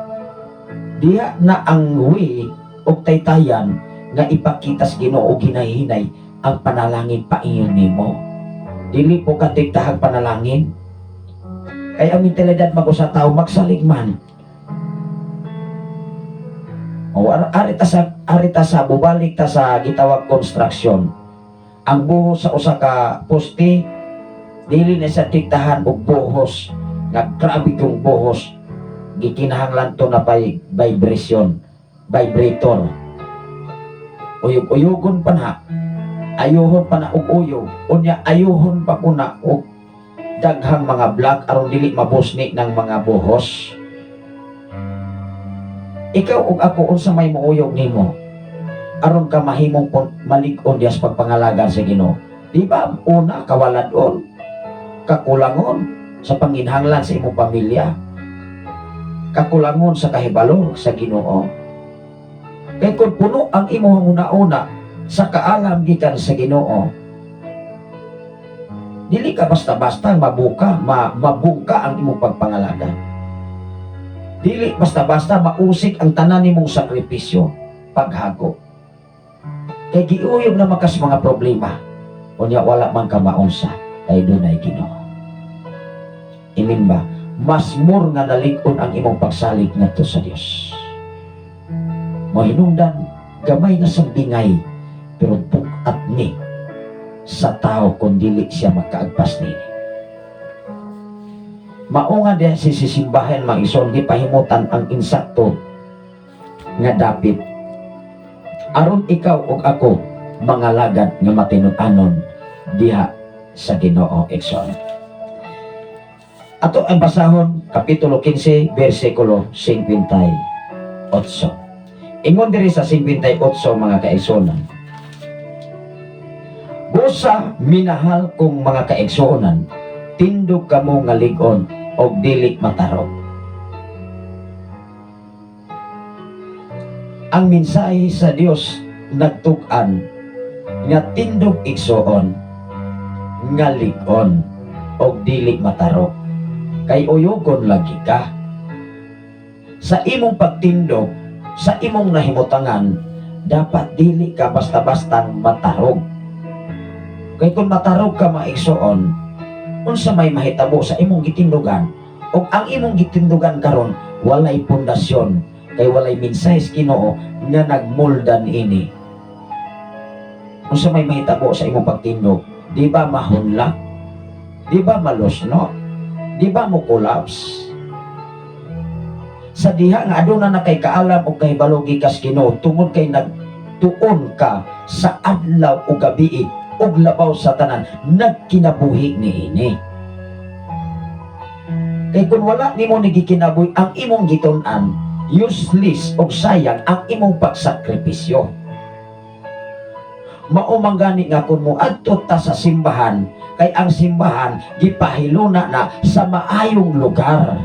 diha na ang way og taytayan nga ipakita sa Ginoo og hinahinay ang panalangin paingon nimo. Dili po ka tiktahag panalangin. Kay ang mentalidad mag sa tao magsalig man. O ari ta sa bubalik ta sa gitawag construction. Ang buhos sa usa ka poste, dili na sa tiktahan og buhos nga grabe kong buhos, gikinahanglan to na pay vibration, vibrator. Uyog-uyugon pa na, ayuhon pa na og uyog, unya ayuhon pa po na og daghang mga block aron dili mabusni ng mga buhos. Ikaw ug ako, unsa may muuyog nimo aron ka mahimong malig-on diya sa pagpangalaga sa Ginoo? Di ba una kawaladon, kakulangon sa panginhanglan sa imong pamilya, kakulangon sa kahibalo sa Ginoo? Kay kung puno ang imong una-una sa kaalam gikan sa Ginoo, dili ka basta-basta mabuka, mabungka ang imong pagpangalaga. Dili basta-basta mausik ang tanan nimong sakripisyo, paghago. Kay giuyog na makas mga problema, unya wala man ka maunsa kay dunay Ginoo. Imin ba, mas more nga nalig-on ang imong pagsalig ngadto sa Dios. Mahinungdan, gamay na sang bingay, pero bugat ni sa tao kung dili siya makaagpas nini. Mao nga diha si sisimbahan, mga igsoon, gipahimutan ang insakto nga dapit aron ikaw ug ako mga lagad nga matinud-anon diha sa Ginoo, igsoon. Ato ang basahon, kapitulo 15 bersikulo 58. Ingon diri sa 58, mga kaigsuonan. "Busa minahal kong mga kaigsuonan, tindog kamo nga lig-on og dili matarog." Ang mensahe sa Dios nagtug-an nga tindog, igsuon, nga lig-on og dili matarog. Kay uyugon lagi ka. Sa imong pagtindog, sa imong nahimutangan, dapat dili ka basta-bastang matarog. Kay kung matarog ka, mga igsoon, unsa may mahitabo sa imong gitindugan? O ang imong gitindugan karon walay pundasyon kay walay mensahe sa Ginoo nga nagmolda niini. Unsa may mahitabo sa imong pagtindog? Di ba mahunla? Di ba malusno? Di ba mo collapse? Sa diha nga aduna na kay kaalam og kahibalo gikas Ginoo tungod kay nagtuon ka sa adlaw ug gabi ug labaw sa tanan nagkinabuhi niini. Kay kung wala nimo ni gikinabuhi ang imong gitun-an, useless og sayang ang imong pagsakripisyo. Mao man gani nga kung moadto ta sa simbahan, kay ang simbahan gipahiluna na sa maayong lugar.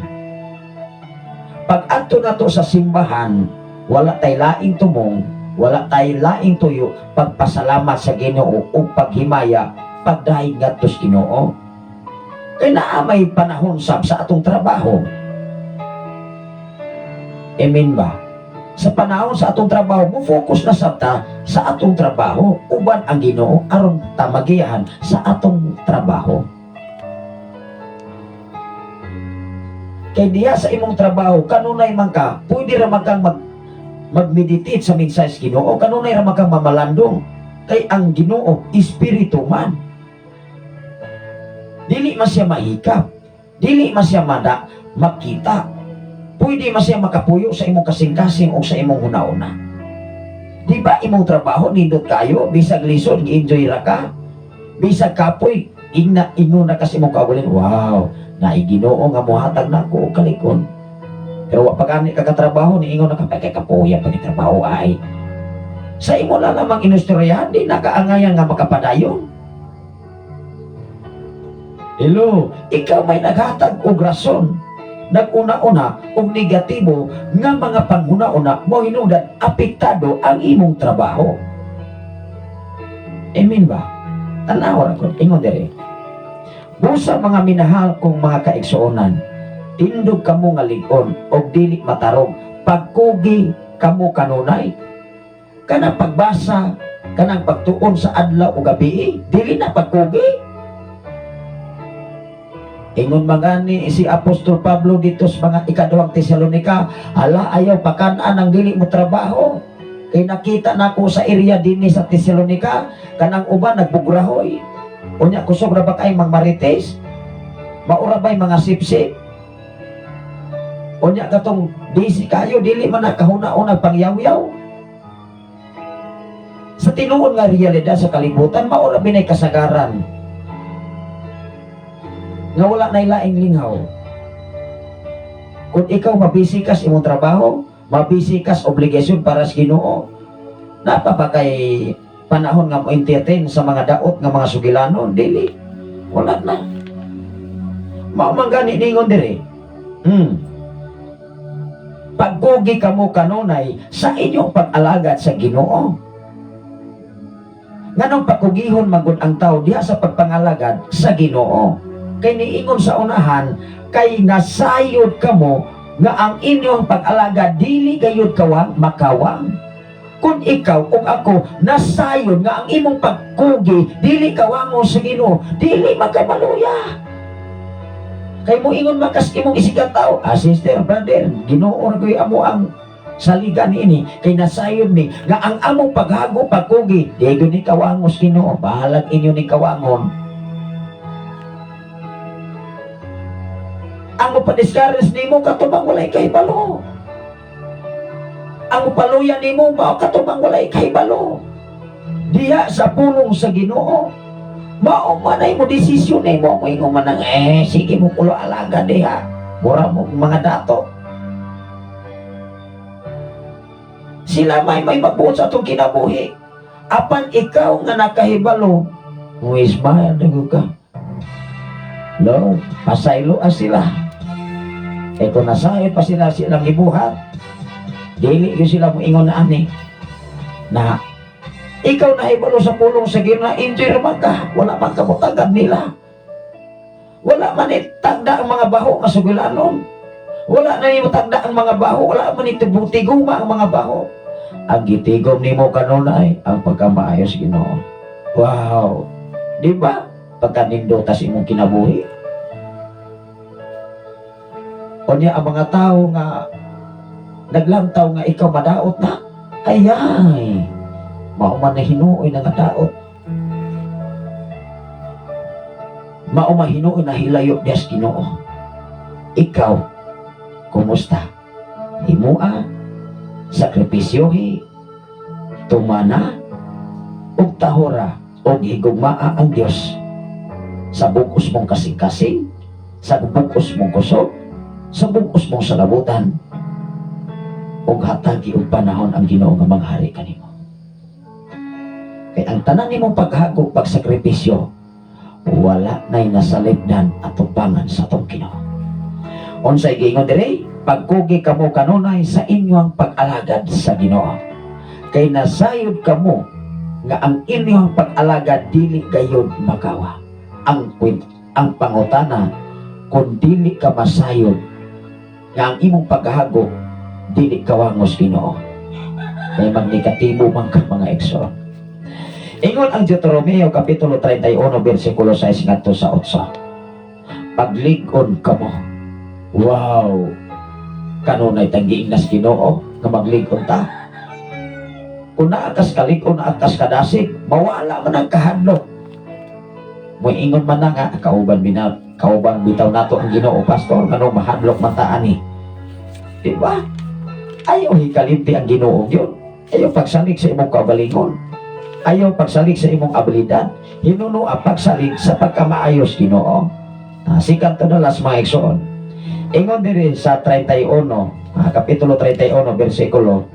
Pag adto nato sa simbahan, wala tay laing tumong, wala tay laing tuyo, pagpasalamat sa Ginoo ug paghimaya, pagdahig ngadto sa Ginoo. Kay naa may panahon sab sa atong trabaho. Amen ba? Sa panahon sa atong trabaho, mo focus na sab ta sa atong trabaho uban ang Ginoo aron ta magiyahan sa atong trabaho. Kay diha sa imong trabaho, kanunay man ka, pwede ra man kang mag-meditate sa mensahe sa Ginoo, kanunay ra man kang mamalandong. Kay ang Ginoo espiritu man. Dili man siya mahikap, dili man siya mada makita. Pwede man siya makapuyo sa imong kasing-kasing o sa imong huna-huna. Di ba imong trabaho nindot kayo, bisag lisod gi-enjoy ra ka. Bisag kapoy, ingna inguna ka sa imong kaugalingon, wow, naay Ginoo nga mohatag nako og kalikon. Pero wa pa gani ka katrabaho, niingon na ka, "Ay, kay kapoya pa ni trabaho ay." Sa imo na lamang inustoryahan, di nakaangayan nga makapadayon. Hello, ikaw may naghatag og rason. Nag-una-una og negatibo nga mga panghuna-una mo hinungdan apektado ang imong trabaho. Amen ba? Tanaw ra ko, ingon diri. Busa mga minahal kong mga kaigsuonan, tindog kamo nga lig-on og dili matarong, pagkugi kamo kanunay. Kanang pagbasa, kanang pagtuon sa adlaw o gabi, dili na pagkugi. Ingon magani si Apostol Pablo dito sa mga ikaduhang Tesalonika, ala ayaw pakan-an ang dili mo trabaho. Kay nakita nako sa area dinhi sa Tesalonika, kanang uban nagbugrahoy. Unya kusog ra ba kay magmarites? Maura ba'y mga sipsip? Unya katong busy kayo dili man nakahuna-una pangyaw-yaw. Sa tinuod nga realidad sa kalibutan, maura binay kasagaran nga wala na laing linghaw. Kung ikaw mabisi ka sa imong trabaho, mabisi ka sa obligasyon para sa Ginoo, napa pa kay panahon nga mo entertain sa mga daot nga mga sugilanon, dili. Wala na. Mao man gani ningon diri. Pagkugi kamo kanunay sa inyong pag-alagad sa Ginoo. Nganong pagkugihon magud ang tao diha sa pagpangalagad sa Ginoo? Kay niingon sa unahan, kay nasayod kamo nga ang inyong pag-alagad dili gayud kawang makawang. Kung ikaw ug ako nasayod nga ang imong pagkugi dili kawango sa Ginoo, dili magkamaluya. Kay mo ingon makas imong isigang tao, ah, sister, brother, Ginoo ra koy amo ang saligan niini kay nasayod mi nga ang among paghago pagkugi di gyud ni kawangos Ginoo, bahalag inyo ni kawangon. Ang mopadiscourage nimo katubang walay kahibalo. Ang mopaluya nimo mao katubang walay kahibalo. Diha sa pulong sa Ginoo, mao man ay mo desisyon nimo, moingon man ang sige mo pulo alaga diha. Mura mo mga dato. Sila may mabuot sa atong kinabuhi. Apan ikaw nga nakahibalo, mo smile na ka. Lord, pasaylo sila. E kung nasayo pa sila silang gibuhat, dili gyud sila moingon na ani. Na ikaw nahibalo sa pulong sa Ginoo, enjoy ra man ka, wala man ka mutagan nila. Wala man itagda ang mga baho nga sugilanon. Wala na nimo tagda ang mga baho, wala man tiguma ang mga baho. Ang gitigom nimo kanunay ang pagkamaayos Ginoo. Wow. Di ba? Pagkanindutas imong kinabuhi. Unya ang mga tao nga naglantaw nga ikaw madaot na, ayay, mao man na hinuoy na nga daot. Mao man hinuoy na hilayo dias Ginoo. Ikaw, kumusta? Himua, sakripisyohi, tumana, ug tahora, ug higugmaa ang Dios. Sa bugos mong kasing-kasing, sa bugos mong kusog, Sa bug-os mong salabutan ug hatagi og panahon ang Ginoo nga manghari kanimo. Kay ang tanan nimong paghagok, pagsakripisyo, wala na'y nasalipdan atubangan sa atong Ginoo. Unsay giingon dire? Pagkugi kamo kanunay sa inyong pag-alagad sa Ginoo. Kay nasayod kamo nga ang inyong pag-alagad dili gayod makawa. Ang pangutana, kung dili ka masayod nga ang imong paghagok dili kawangos Ginoo, kay magnegatibo man ka, mga igsoon. Ingon ang Deuteronomio kapitulo 31 bersikulo 6 ngadto sa 8. Paglig-on kamo. Wow. Kanunay tang giingnas Ginoo nga maglig-on ta. Kung naa kas kalig-on, naa kas kadasig, mawala man ang kahadlok. Moingon man na nga, kauban bitaw nato ang Ginoo, pastor, ngano mahadlok man ta ani? Di ba? Ayaw hikalimti ang Ginoo yun. Ayaw pagsalig sa imong kaugalingon. Ayaw pagsalig sa imong abilidad. Hinuno ang pagsalig sa pagkamaayos Ginoo. Sikat to na last, mga igsoon. Ingon diri sa 31, kapitulo 31, bersikulo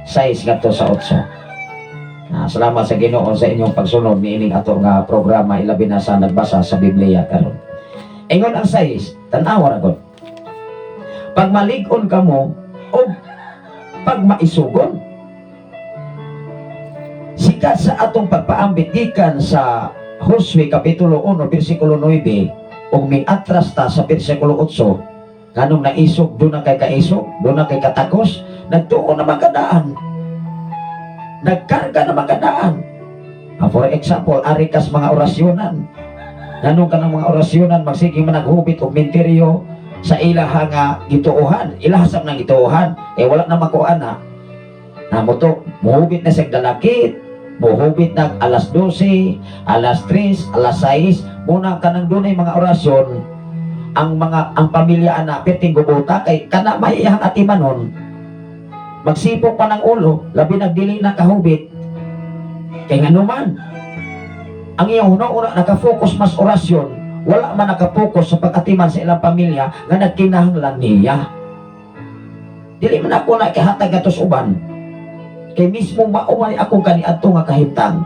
6 ngadto sa 8. Salamat sa Ginoo sa inyong pagsunod niining ato nga programa, ilabi na sa nagbasa sa Biblia karon. Ingon ang 6, tan-awa ra gud. Pagmalig-on kamo o pagmaisugon. Sikat sa atong pagpaambit gikan sa Josue kapitulo 1 bersikulo 9 ug miatras ta sa bersikulo 8, nganong naisog, duna kay kaisog, duna kay katakos, nagtuo naman kadaan, nagkarga naman kadaan. For example, ari kas mga orasyonan, nganong kanang mga orasyonan magsige man naghubit og menteryo sa ilaha nga gituohan, ilaha sab nang gituohan, eh wala na makuan na na mo to, muhubit na sa dalakit, muhubit na alas 12, alas 3, alas 6, muna kanang dunay mga orasyon, ang pamilya ana perting gubuta kay kana may iyang atimanon, magsipok pa ng ulo, labi nagdili na kahubit, kay nganuman ang iyang una-una nakafocus mas orasyon, wala man nakapokus sa pag-atiman sa ilang pamilya nga nagkinahanglan niya. Dili man ako na ihatag atos uban kay mismo mao man ako kaniadto nga kahimtang.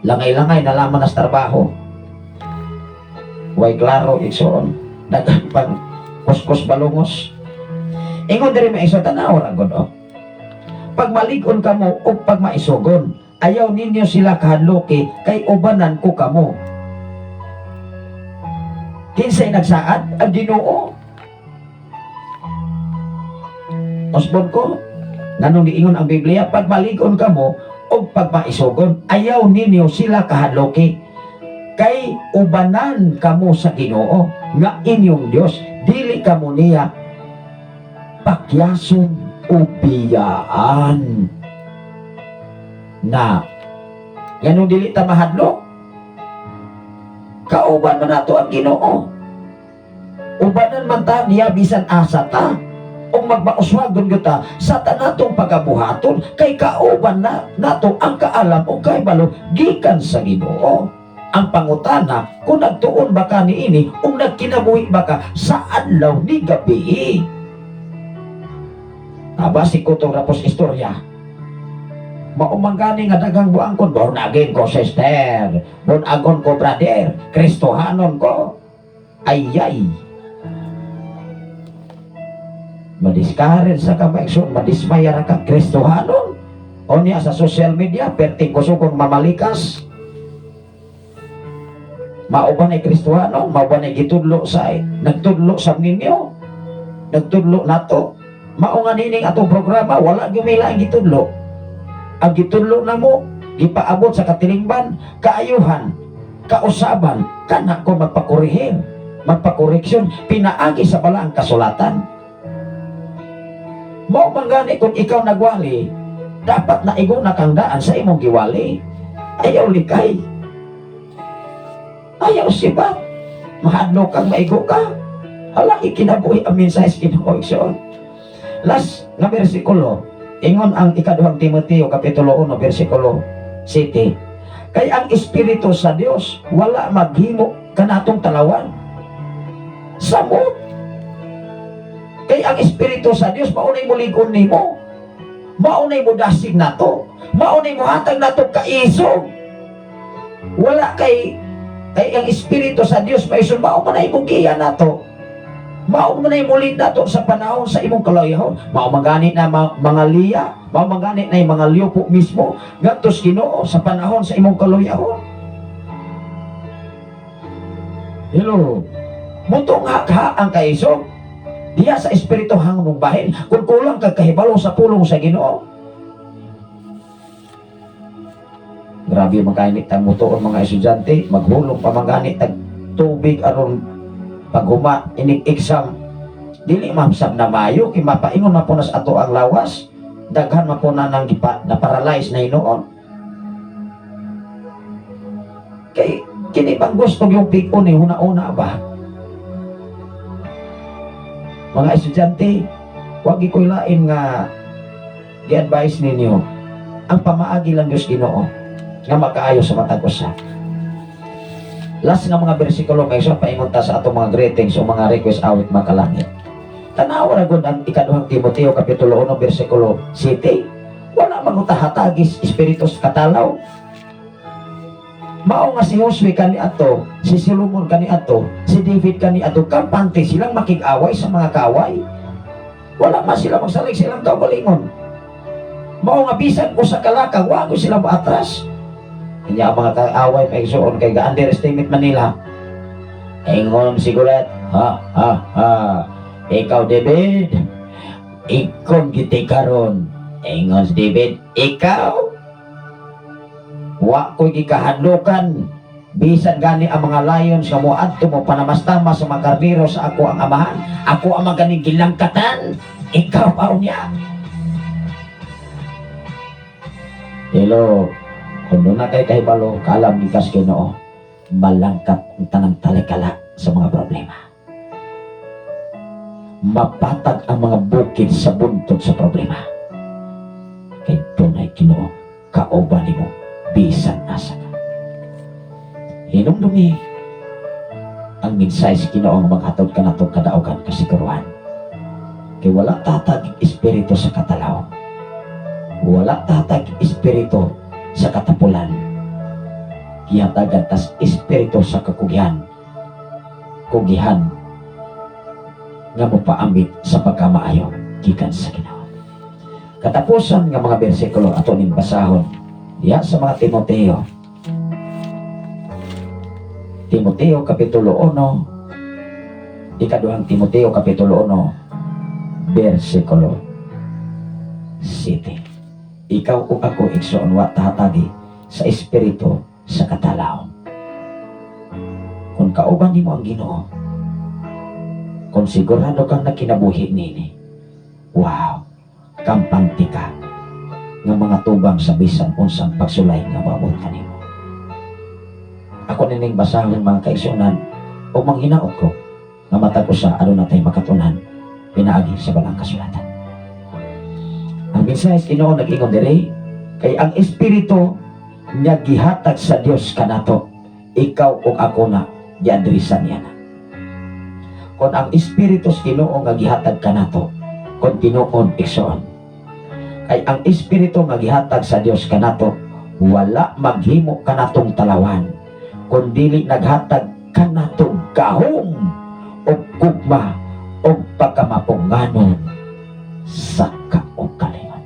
Langay-langay nalaman na sa trabaho, way klaro, igsoon, daghan pang kuskos balungos. Ingon diri, may igsoon, tanaw ra gud oh. Pag malig-on kamo o pag maisugon, ayaw ninyo sila kahadloki kay ubanan ko kamo. Kinsay nagsaad? Ang Ginoo. Usbon ko, nganong giingon ang Biblia, pag malig-on kamo o pag maisugon, ayaw ninyo sila kahadloki kay ubanan kamo sa Ginoo nga inyong Dios, dili kamo niya pakyason o biyaan. Na nganong dili ta mahadlok? Kauban man nato ang Ginoo, ubanan man ta niya bisan asa ta, ug magmauswagon gyud ta sa tanatong pagabuhaton kay kauban na nato ang kaalam ug kahibalo gikan sa Ginoo. Ang pangutana, kung nagtuon ba ka niini ug nagkinabuhi ba ka sa adlaw ni gabi? Aba si kutong rapos istorya. Mao man gani nga daghang buang kon born again ko, sister, born again ko, brother, Kristohanon ko. Ayay. Madiscourage sa ka, maigsoon, madismaya ra ka, Kristohanon. O niya sa social media, perting kusog mamalikas. Mao ba na Kristohanon? Mao ba na gitudlo sa nagtudlo sa ninyo? Nagtudlo nato. Mao nga nining atong programa, wala gumila ang gitudlo. Ang gitudlo namo, gipaabot sa katilingban, kaayuhan, kausaban, kana ko magpakorehir, magpakoreksyon, pinaagi sa balaang kasulatan. Mao man gani kung ikaw nagwali, dapat na igo na kang daan sa imong giwali. Ayaw likay. Ayaw sibat. Mahadlok kang maigo ka. Hala, ikinabuhi ang mensahe sa Ginoo, igsoon. Last nga bersikulo, ingon ang ikaduhang Timoteo kapitulo 1 bersikulo 7. Kay ang espiritu sa Dios wala maghimo kanatong talawan. Sa Samot. Kay ang Espiritu sa Dios maunay mo ligon nimo. Maunay mo dasig nato. Maunay mo hatag nato kaisog. Wala kay kay ang Espiritu sa Dios maison, mao man ay imong giya nato. Mao man ay mulit nato sa panahon sa imong kalayahon. Mao man gani na mga liya, mao man gani na yung mga liupo mismo ngadto sa Ginoo sa panahon sa imong kaluyahon. Hello. Mutungha ka ang kaisog. Diya sa espiritu hangnong bahin kung kulang kag kahibalo sa pulong sa Ginoo. Grabe magkainit ang mutuon, mga estudyante, maghulong pa man gani tag tubig aron paghuma inig exam. Dili mamsab na mayo kay mapaingon man po na sa ato ang lawas. Daghan man po na nang gipa, na paralyze na hinuon. Kay kini bang gusto yung pig-on ni huna-una ba? Mga estudyante, wag ikoy lain nga gi-advise ninyo. Ang pamaagi lang Diyos Ginoo nga makaayo sa matag usa. Last nga mga bersikulo kay so paingon ta sa atong mga greetings o mga request awit makalangit. Tanawa ra gud ang ikaduhang Timoteo kapitulo 1 bersikulo 7. Wala man hatagis espiritu sa katalaw. Mao nga si Josue kani ato, si Solomon kani ato, si David kani ato, kampante silang makig-away sa mga kaaway. Wala man sila magsalig silang kaugalingon. Mao nga bisan usa ka lakang, wa ko sila moatras. Kanya ang mga kaaway paigsoon kay ga-underestimate man nila. Ingon si Goliath, "Ha ha ha. Ikaw, David, ikon giti karon." Ingon si David, "Ikaw, wa ko'y gikahadlokan bisan gani ang mga lions nga moadto mo panamastama sa mga karnero sa ako ang amahan. Ako ang maganing gilangkatan. Ikaw pa unya." Hello, kung doon na kay kahibalo, kaalam ni kas Ginoo, malangkat ang tanang talikala sa mga problema. Mapatag ang mga bukid sa buntod sa problema. Kay dunay Ginoo, kauban nimo bisan asa ka. Hinumdumi ang mensahe sa Ginoo nga maghatod ka natong kadaugan kasiguruhan. Kay wala tatag espiritu sa katalaw. Wala tatag espiritu sa katapulan. Gihatagan tas espiritu sa kakugihan. Kugihan nga mopaambit sa pagkamaayo gikan sa Ginoo. Katapusan nga mga bersikulo ato ning basahon diha sa mga Timoteo. Timoteo kapitulo 1, ikaduhang Timoteo kapitulo 1 bersikulo 7. Ikaw ug ako, igsoon, wa tahatagi sa espiritu sa katalaw. Kung kauban nimo ang Ginoo, kung sigurado kang nakinabuhi nini, wow, kampante ka nga mga tubang sa bisan unsang pagsulay nga maabot kanimo. Ako nining basahon, mga kaigsuonan, o manghinaot ko nga matag usa aduna tay makatunan pinaagi sa balang kasulatan. Ang mensahe sa Ginoo nag-ingon diri, kay ang espiritu nga gihatag sa Dios kanato, ikaw ug ako na giadresan niya na. Kung ang espiritu sa Ginoo nga gihatag kanato, kung tinuod, igsoon, kay ang espiritu nga gihatag sa Dios kanato wala maghimo kanatong talawan kun dili naghatag kanatong gahom og gugma og pagkamapunganon sa kaugalingon.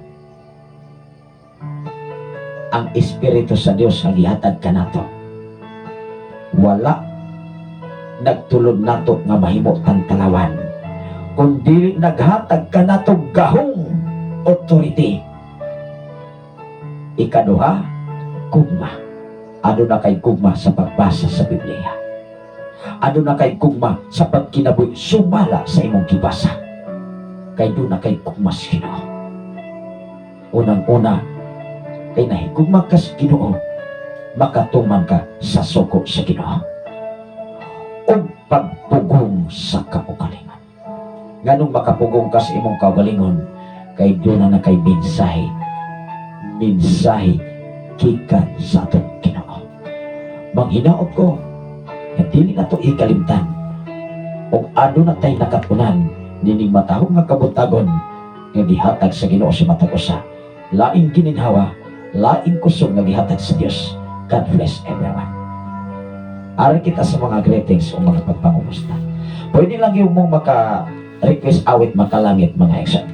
Ang espiritu sa Dios nga gihatag kanato wala nagtulod nato nga mahimo tang talawan kun dili naghatag kanato gahom, authority. Ikaduha, gugma. Aduna kay gugma sa pagbasa sa Biblia. Aduna kay gugma sa pagkinabuhi sumala sa imong gibasa. Kay duna kay gugma sa Ginoo. Unang-una, kay nahigugma ka sa Ginoo, makatuman ka sa sugo sa Ginoo. Ug pagpugong sa kaugalingon. Nganong makapugong ka sa imong kaugalingon? Kay doon na kay mensahe. Mensahe gikan sa atong Ginoo. Manghinaot ko nga dili na to ikalimtan. Ug aduna tay nakatunan nining matahong nga kabuntagon nga gihatag sa Ginoo sa matag usa. Laing gininhawa, laing kusog nga gihatag sa Dios. God bless everyone. Ari kita sa mga greetings o mga pagpangumusta. Pwede lang yung mong maka request awit makalangit, mga igsoon.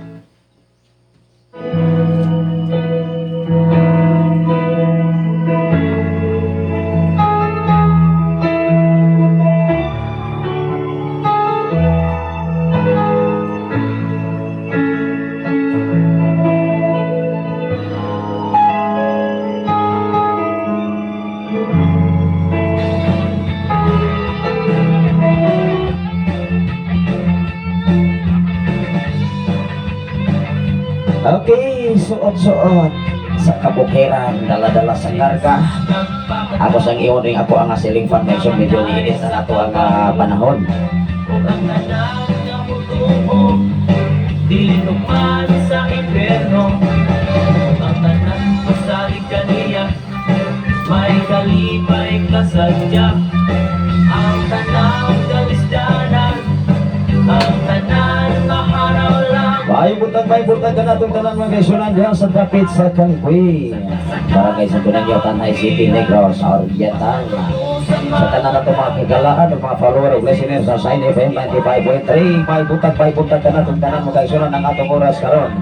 Okay, suot-suot sa kabukiran, dala-dala sa karga. Ako sang iyon ring ako ang ceiling fan medyo medyo niinit na nato ang panahon. Ug ang tanan nga mutuo dili lukman sa impyerno. Ug ang tanan mosalig kaniya, may kalipay kasadya. Ang tanan kalisdanan, ang tanan maharaw lang. May butang ka natong tanan mga kaisunan diyan sa dapit sa Kangkwi. Barangay Santo Niño, Tanay City, Negros Oriental. Sa tanan nato mga kagalaan o mga follower o listener sa Shine FM 95.3, may butang ka natong tanan mga kaisunan ang atong oras karon.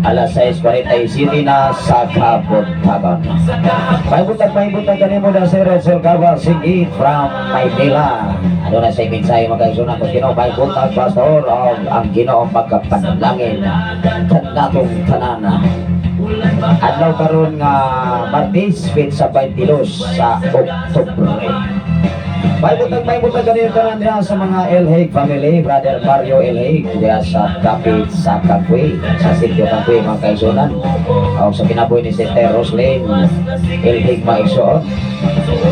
Alas 6:47 na sa kabuntagon. May butang kanimo na si Rachel Cabal Singit from Maynila. Ano na sa mensahe mga kaisunan kung Ginoo, may butang, pastor, o ang Ginoo magkapanalangin kanatong tanan. Adlaw karon nga Martes, petsa 22 sa Oktubre. May butang kanino tanan diha sa mga Elhaig family, Brother Mario Elhaig diha sa dapit sa Kagwe, sa Sitio Kagwe, mga kaisunan. O sa kinabuhi ni Sister Roslyn Elhaig, mga igsoon.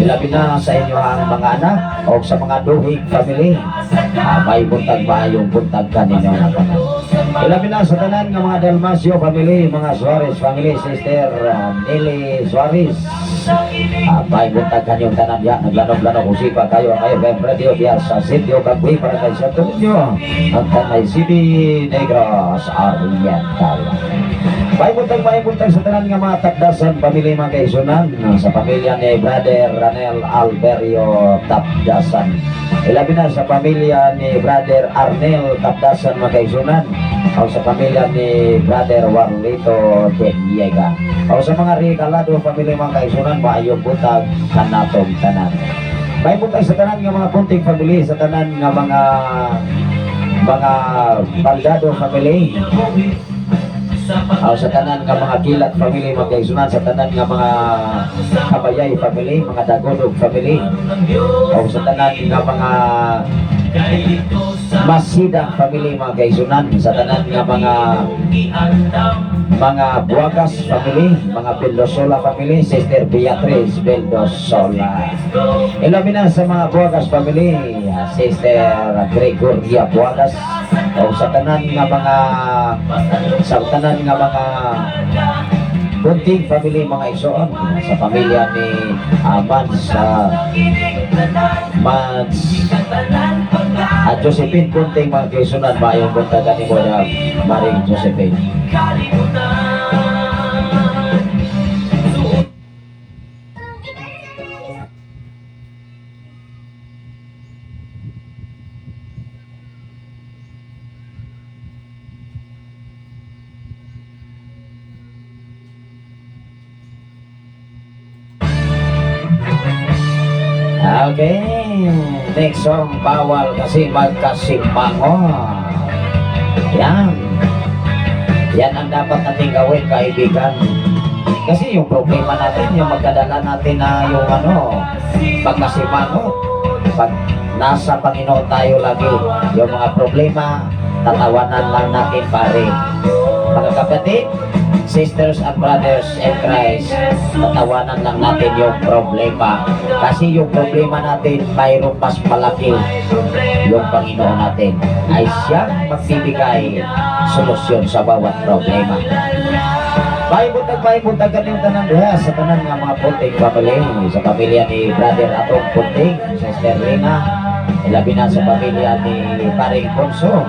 Ilabi na sa inyo ang mga anak o sa mga Duhig family. May buntag, maayong buntag kaninyo na tanan. Ilabi na sa tanan nga mga Dalmasio family, mga Suarez family, Sister Nelly Suarez. May buntag kanyong tanan ya, naglanog-lanog usipa kayo ang FM Radio diya sa Sitio Kagwe, Barangay Santo Niño, ang Tanay City, Negros Oriental. May buntag sa tanan nga mga Tapdasan pamilya, mga kaisunan, sa pamilya ni Brother Ranel Alberio Tapdasan. Ilabi na sa pamilya ni Brother Arnel Tapdasan, mga kaisunan, o sa pamilya ni Brother Warlito Deniega. O sa mga Recalado pamilya, mga kaisunan, maayong buntag kanatong tanan. May buntag sa tanan nga mga Punting family, sa tanan nga mga Baldado family, sa tanan nga mga Kilat family, mga kaisunan, sa tanan nga mga Kabayay family, mga Dagodog family, o sa tanan nga mga Masida family, mga kaisunan, sa tanan nga mga Buagas family, mga Beldosola family, Sister Beatrice Beldosola. Ilabi na sa mga Buagas family, Sister Gregoria Buagas, o sa tanan nga mga Bunting family, mga igsoon, sa pamilya ni Mans at Josephine Bunting, mga kaisunan, maayong buntag mo na Maring Josephine. Kalimutan. Okay, next song, bawal kasi magkasimangot. Yan. Yan ang dapat natin gawin, kaibigan. Kasi yung problema natin, yung magkadala natin na yung ano, pagkasimangot. Pag nasa Panginoon tayo lagi, yung mga problema, tatawanan lang natin, pare. Mga kapatid, sisters and brothers in Christ, tatawanan lang natin yung problema. Kasi yung problema natin, mayroong mas malaki, yung Panginoon natin ay siyang magbibigay solusyon sa bawat problema. May buntag kanyang tanan diha sa tanan nga mga Punting family, sa pamilya ni Brother Atong Punting, Sister Lina. Ilabi na sa pamilya ni Paring Ponso.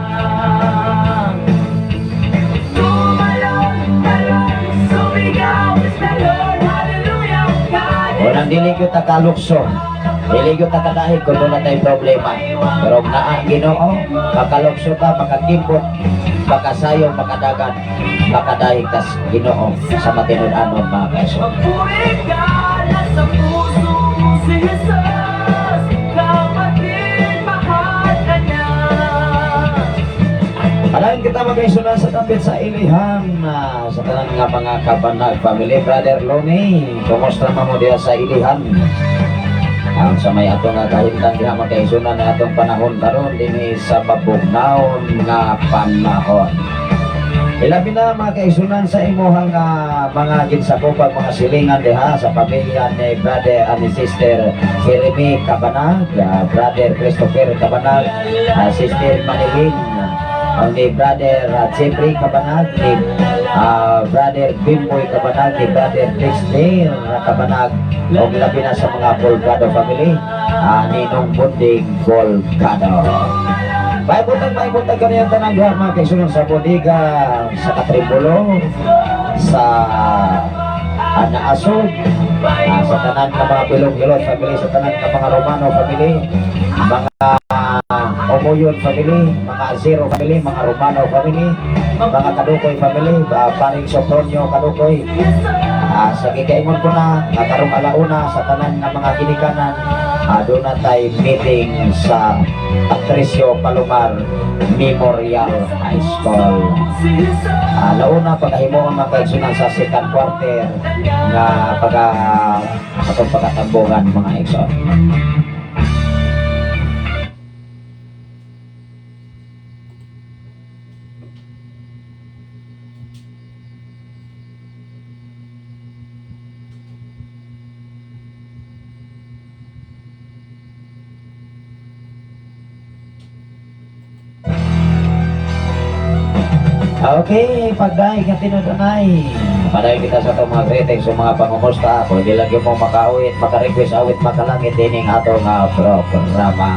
Unang dili ko takalukso, dili ko takadahig kung doon na tayo problema. Pero kung naa Ginoo, makalukso ka, makakimpot, makasayo, makadagan, makadahig tas Ginoo sa matinud-anon, mga kaiso. Magpuri ka na sa puso mo si Jesus. Kapatid, mahal ka niya. Palain kita magkaisunan sa tapit sa ilihan sa tanan nga mga kabanag family. Brother Lonnie, kumusta man mo diya sa ilihan? Ang sa may ato nga kahimtang diha, magkaisunan, na atong panahon karon dinhi sa mabugnaon nga panahon. Ilabi na, mga kaisunan, sa imuhang mga ginsakupag mga silingan diha sa pamilya ni brother and ni sister Jeremy Cabanag, brother Christopher Cabanag, sister Manilin, ang ni brother Jeffrey Cabanag, ni brother Bimboy Cabanag, ni brother Dexter Cabanag, o labi na sa mga Bolgado family, Ninong Bunding Bolgado. May butang kaniyang tanang diha, mga kaisunan, sa bodega, sa Katribulo, sa Anaasog, sa tanan nga mga Bilong Hilot family, sa tanan nga mga Romano family, mga Omoyon family, mga Zero family, mga Romano family, mga Kadukoy family, paring Sopronio Kadukoy. Sa gikaingon ko na, nga karong alauna sa tanan nga mga ginikanan, doon na tay meeting sa Patricio Palomar Memorial High School. Launa pagkahimuon, mga kaigsunan, sa second quarter nga pagka atong pagkatambungan, mga igsoon. Okay, pagdaig nga tinudunay. Padayon kita sa atong mga greetings sa mga pangumusta. Pwede lang yung mo makaawit, makarequest awit, makalangit dining atong programa.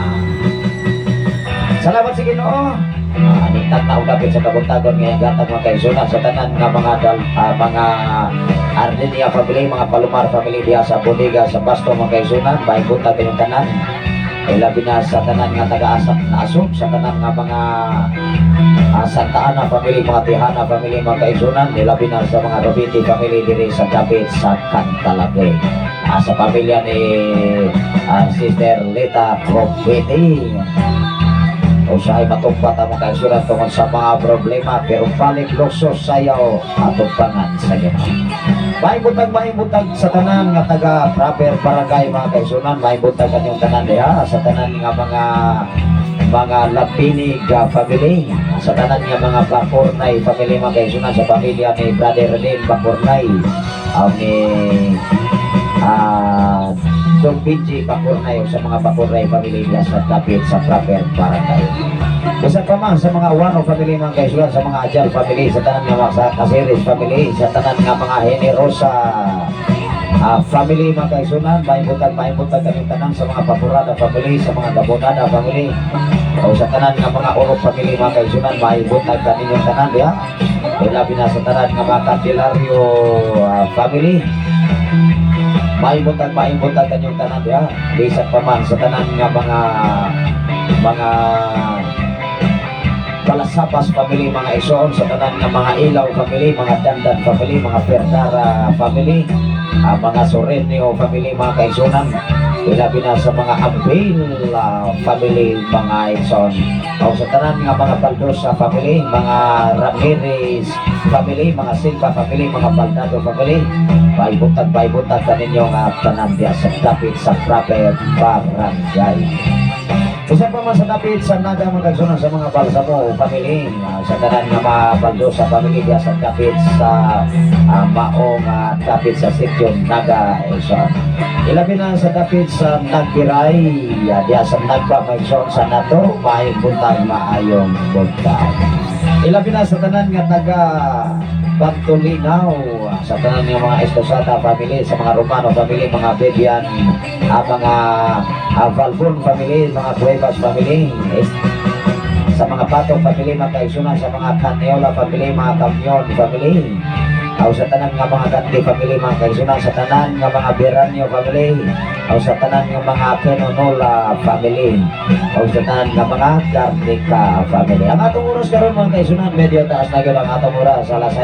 Salamat sa Ginoo. Anitag na dapit sa kabuntagon ngayong gatag, mga kaigsunan, sa tanan nga mga mga Ardinia family, mga Palomar family diha sa bodega sa Basto, mga kaigsunan, maayong buntag kanyong tanan. Ilabi na sa tanan nga taga-asap na asog, sa tanan nga mga Santa Ana family, mga Tihana family, mga kaigsunan, ilabi na sa mga Robiti family diri sa dapit sa Cantalake. Sa pamilya ni Sister Lita Robiti. Usahay matugpat ang mga kaigsunan tungod sa mga problema, pero balik lukso sayaw atugpangan sa Ginoo. Maayong buntag sa tanan nga taga proper barangay, mga kaigsunan, maayong buntag kanyong tanan diha sa tanan nga mga Lapinig family, sa tanan nga mga Bacornay family, mga kaigsunan, sa pamilya ni Brother Lynn Bacornay, ang ni Don Benji Bacornay, o sa mga Bacornay family diha sa dapit sa proper barangay. Bisan pa man sa mga Wano family, mga kaigsunan, sa mga Ajal family, sa tanan nga mga sa Caceres family, sa tanan nga mga Generosa family, mga kaigsunan, maayong buntag kanyong tanan sa mga Papurada family, sa mga Gabonada family, o sa tanan nga mga Oro family, mga kaigsunan, maayong buntag kaninyong tanan diha. Ilabi na sa tanan nga mga Candelario family. Maayong buntag kanyong tanan diha. Bisan pa man sa tanan nga mga Palasapas family, mga igsoon, sa tanan nga mga Ilaw family, mga Dandan family, mga Perdara family, mga Sorenio family, mga kaigsunan, ilabi na sa mga Ampil family, mga igsoon. O sa tanan nga mga Baldosa family, mga Ramirez family, mga Silva family, mga Baldado family, maayong buntag kaninyo nga tanan diya sa dapit sa proper barangay. Isa pa man sa dapit sa Naga, mga kaigsunan, sa mga Balsamo family, sa tanan nga mga Baldosa family diya sa dapit sa maong dapit sa sitio Naga, igsoon. Ilabi na sa dapit sa Nagbiray, diya sa Nagba, mga igsoon, sa Nato, maayong buntag, maayong buntag. Ilabi na sa tanan nga taga Bantulinaw, Sa tanan nga mga Estosada family, sa mga Romano family, mga Bedian, mga Valbon family, mga Cuevas family, sa mga Pato family, mga kaigsunan, sa mga Caneola family, mga Camion family, aw sa tanan nga mga Gandhi family, mga kaigsunan, sa tanan nga mga Beranio family, aw sa tanan nga mga Kenonola family, aw sa tanan nga mga Garnica family. Ang atong oras karon, mga kaigsunan, medyo taas na gyud ang atong oras, alas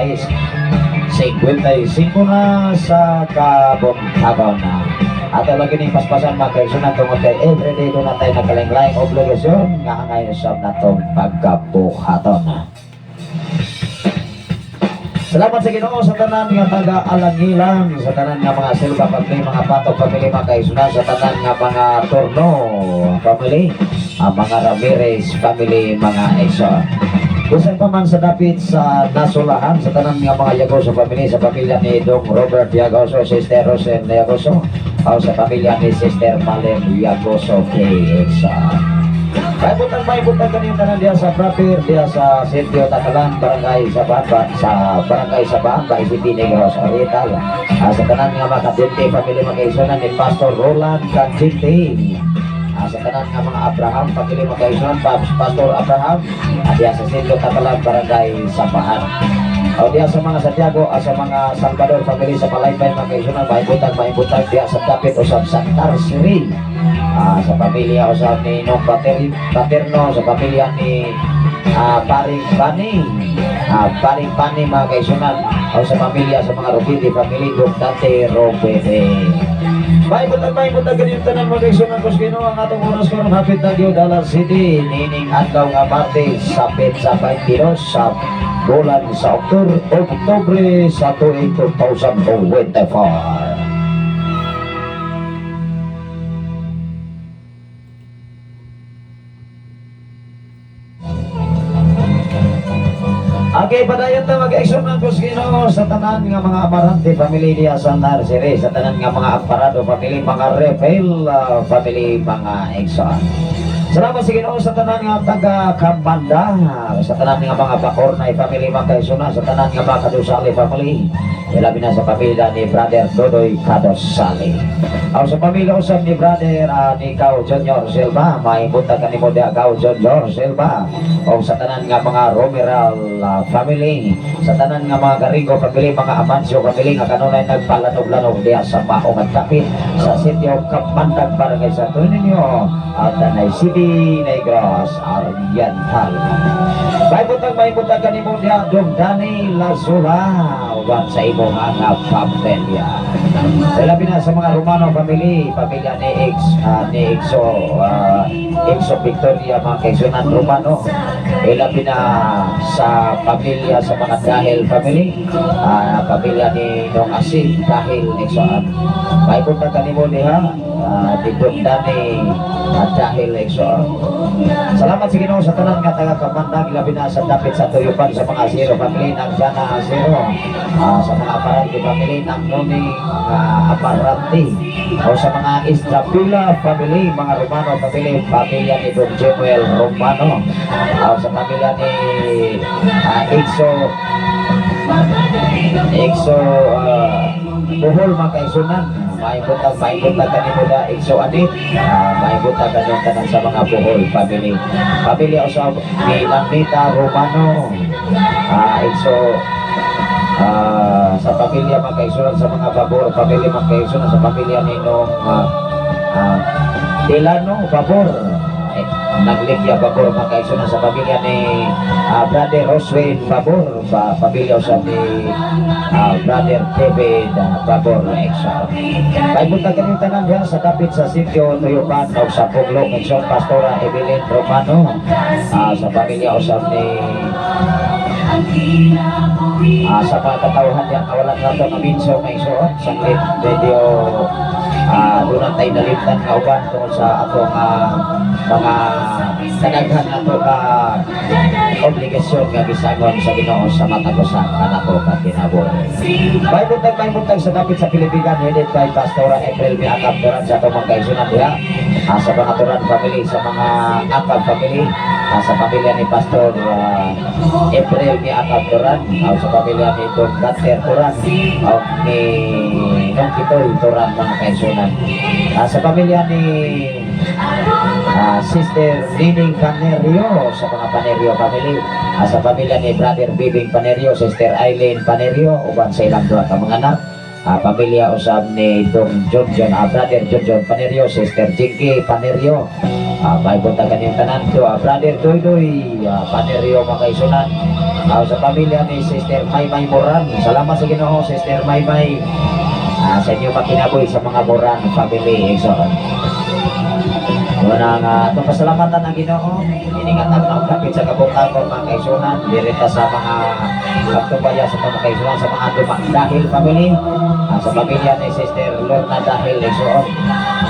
6:55 na sa kabuntagon na. Ato lagi ni paspasan, mga kaigsunan, tungod kay everyday duna tay nagkalaing-laing obligasyon nga angay sa natong pagkabuhaton. Salamat sa Ginoo sa tanan nga taga Alangilan, sa tanan nga mga Silva family, mga Pato family, mga kaigsunan, sa tanan nga mga Torno family, ang mga Ramirez family, mga igsoon. Bisan pa man sa dapit sa Nasulahan, sa tanan nga mga Yagoso family, sa pamilya ni Dong Robert Yagoso, Sister Rosen Yagoso, o sa pamilya ni Sister Malen Yagoso K. Igsoon. May butang kaniyong tanan diya sa proper, diya sa Sitio Takalan, Barangay Sabaan, sa Barangay Sabaan, City, Negros Oriental. Sa tanan nga mga Kadente family, mga kaigsunan ni Pastor Roland Kadente. Sa tanan nga mga Abraham family, mga kaigsunan, Pastor Abraham, diya sa Sitio Takalan, Barangay Sabaan. O diya sa mga Santiago, sa mga Salvador family sa Palaypay, mga kaigsunan, may butang diya sa dapit usab sa Tarsiri. Sa pamilya usab ni Nong Paterno, sa pamilya ni Paring Bani, Paring Bani, mga kaigsunan, o sa pamilya sa mga Rubiti family, Dante Robete. May butang ganyan tanan, mga kaigsunan ko sa Ginoo. Ang atong oras karon hapit na gyud alas 7 nining adlaw nga Martes sa petsa 22 sa bulan sa Oktubre, Oktubre sa tuig 2024. Okay, padayon ta, mag-igsoon ko sa Ginoo, sa tanan nga mga Amarante family diya sa Nursery, sa tanan nga mga Amparado family, mga Refel family, mga igsoon. Salamat sa Ginoo sa tanan nga taga Kamanda, sa tanan nga mga Bakornay family, mga kaigsunan, sa tanan nga mga Kadusali family. Ilabi na sa pamilya ni Brother Dodoy Kadosali. Aw sa pamilya usab ni Brother ni Cao Junior Silva, may buntag kanimo diha, Cao Junior Silva. O sa tanan nga mga Romeral family, sa tanan nga mga Garigo family, mga Amancio family nga kanunay nagpalanog-lanog diha sa maong at dapit sa sitio Kamandag, Barangay Santo Niño, at Tanay City, Negros Oriental. May butang kanimo diha, Dong Dani Lazula, uban sa imong mga pamilya. Labi na sa mga Romano family, pamilya ni Exo Victoria, mga kaigsunan Romano. Ilabi na sa pamilya sa mga Dahil family, pamilya ni Nong Asin Dahil igsoon. May punta kanimo diha, ni Dong Dani at Dahil, igsoon. Salamat sa Ginoo sa tanan nga taga Kamandag, labi na sa dapit sa Tuyupan, sa mga Zero family ng Jana Zero, sa mga Aparante family ng Noni Aparante, o sa mga Istrapula family, mga Romano family, pamilya ni Don Jemuel Romano, o sa pamilya ni Exo Bohol, mga kaigsunan. May butang kanimo da, Exo Anit, may butang kanyang tanan sa mga Bohol family, pamilya usab ni Lamita Romano, Exo sa pamilya, mga kaigsunan, sa mga Babor family, mga kaigsunan, sa pamilya ni Nong Delano Babor, eh, Nagligya Babor, mga kaigsunan, sa pamilya ni Brother Roswin Babor, sa pamilya usab ni Brother David Babor, Exo. May buntag kanyang tanan diha sa dapit sa sitio Tuyupan o sa Puglo, Exo Pastora Evelyn Romano, sa pamilya usab ni sa mga katawhan diyan kawalan nato nga minso may isuot sakit medyo doon tayo nalimtan nga uban tungod sa atong mga kadaghan nato ka Obligasyon nga gisangon sa Ginoo sa matag usa kanato ka kinabuhi. May buntag sa dapit sa Pilipinas, headed by Pastora April Miakap Duran sa atong mga kaigsunan diha. Sa mga Turan family, sa mga Akab family, sa pamilya ni Pastor April Miakap Duran, sa pamilya ni Don Gater Turan, o ni Nong Kitoy Turan, mga kaigsunan. Sa pamilya ni Sister Nining Panerio, sa mga Panerio family, sa pamilya ni Brother Bibing Panerio, Sister Eileen Panerio, uban sa ilang duha ka mga anak, pamilya usab ni Dong John John, Brother John John Panerio, Sister Jinky Panerio, may buntag kaniyong tanan to, Brother Doy Doy Panerio, mga kaigsunan, sa pamilya ni Sister Maymay Moran. Salamat sa Ginoo, Sister Maymay, sa inyo makinabuhi sa mga Moran family, igsoon. Wala nga itong pasalamatan ng Ginoo. Iningatag na og kapit sa kabungkagon, mga kaigsunan. Direta sa mga pagtubaya sa mga kaigsunan, sa mga Dahil family, sa pamilya ni Sister Lorna Dahil, igsoon.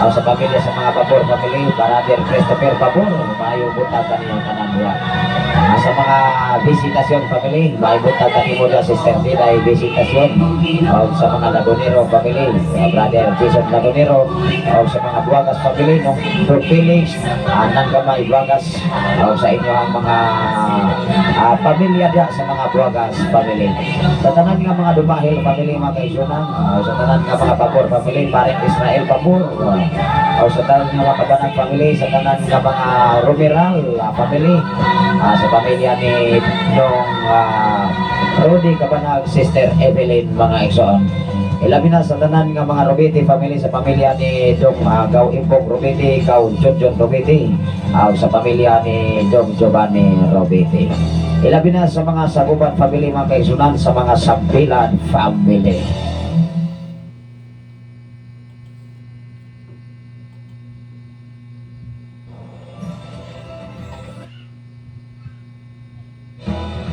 Sa pamilya sa mga Babor family, Brother Christopher Babor, maayo buntag kaniyang tanan diha. Sa mga Visitasyon family, maayo buntag kanimo diha, Sister Dilay Visitasyon. O sa mga Lagunero family, Brother Jason Lagunero, o sa mga Buagas family, nung Don Felix, Anang Gamay Buagas, o sa inyo ang mga pamilya diha sa mga Buagas family. Sa tanan nga mga Dumahil family, mga kaigsunan, sa tanan nga mga Babor family, Pareng Israel Babor, o sa tanan nga mga Kabanag family, sa tanan nga mga Romeral family, sa pamilya ni Nong Rudy Kabanag, Sister Evelyn, mga igsoon. Ilabi na sa tanan nga mga Robiti family, sa pamilya ni Dong Gaw Imbong Robiti, Gaw John Robiti, sa pamilya ni Dong Giovanni Robiti. Ilabi na sa mga Saguban family, mga kaigsunan, sa mga Sambilan family.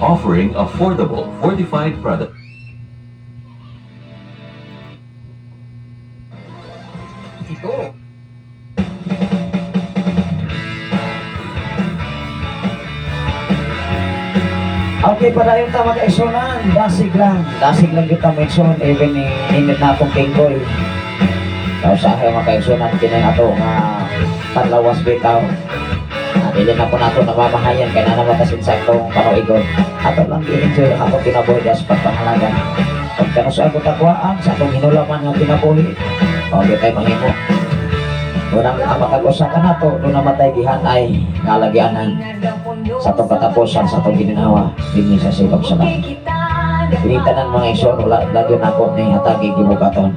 Offering affordable fortified product. Ito. Okay, padayon ta, mga kaigsunan. Dasig lang. Dasig lang kita, mga igsoon. Even ni init na akong kingkoy. Kaya sa akin, mga kaigsunan, kini ato nga panlawas bitaw. Dili na po nato namamahayan kay na naman kasin sa atong panuigon. Ato lang gi-enjoy ang atong kinabuhi diha sa pagpangalagan. Pagkano sa akong takwaan, sa atong hinulaman nga kinabuhi, o di tayo mahimo. Unang ang matag-usa ka nato, doon namatay gihan ay ngalagianan sa atong katapusan, sa atong gininhawa, dinhi sa silong sa langit. Pinitanan, mga igsoon, wala lagi na ako ni hatagi gibukaton.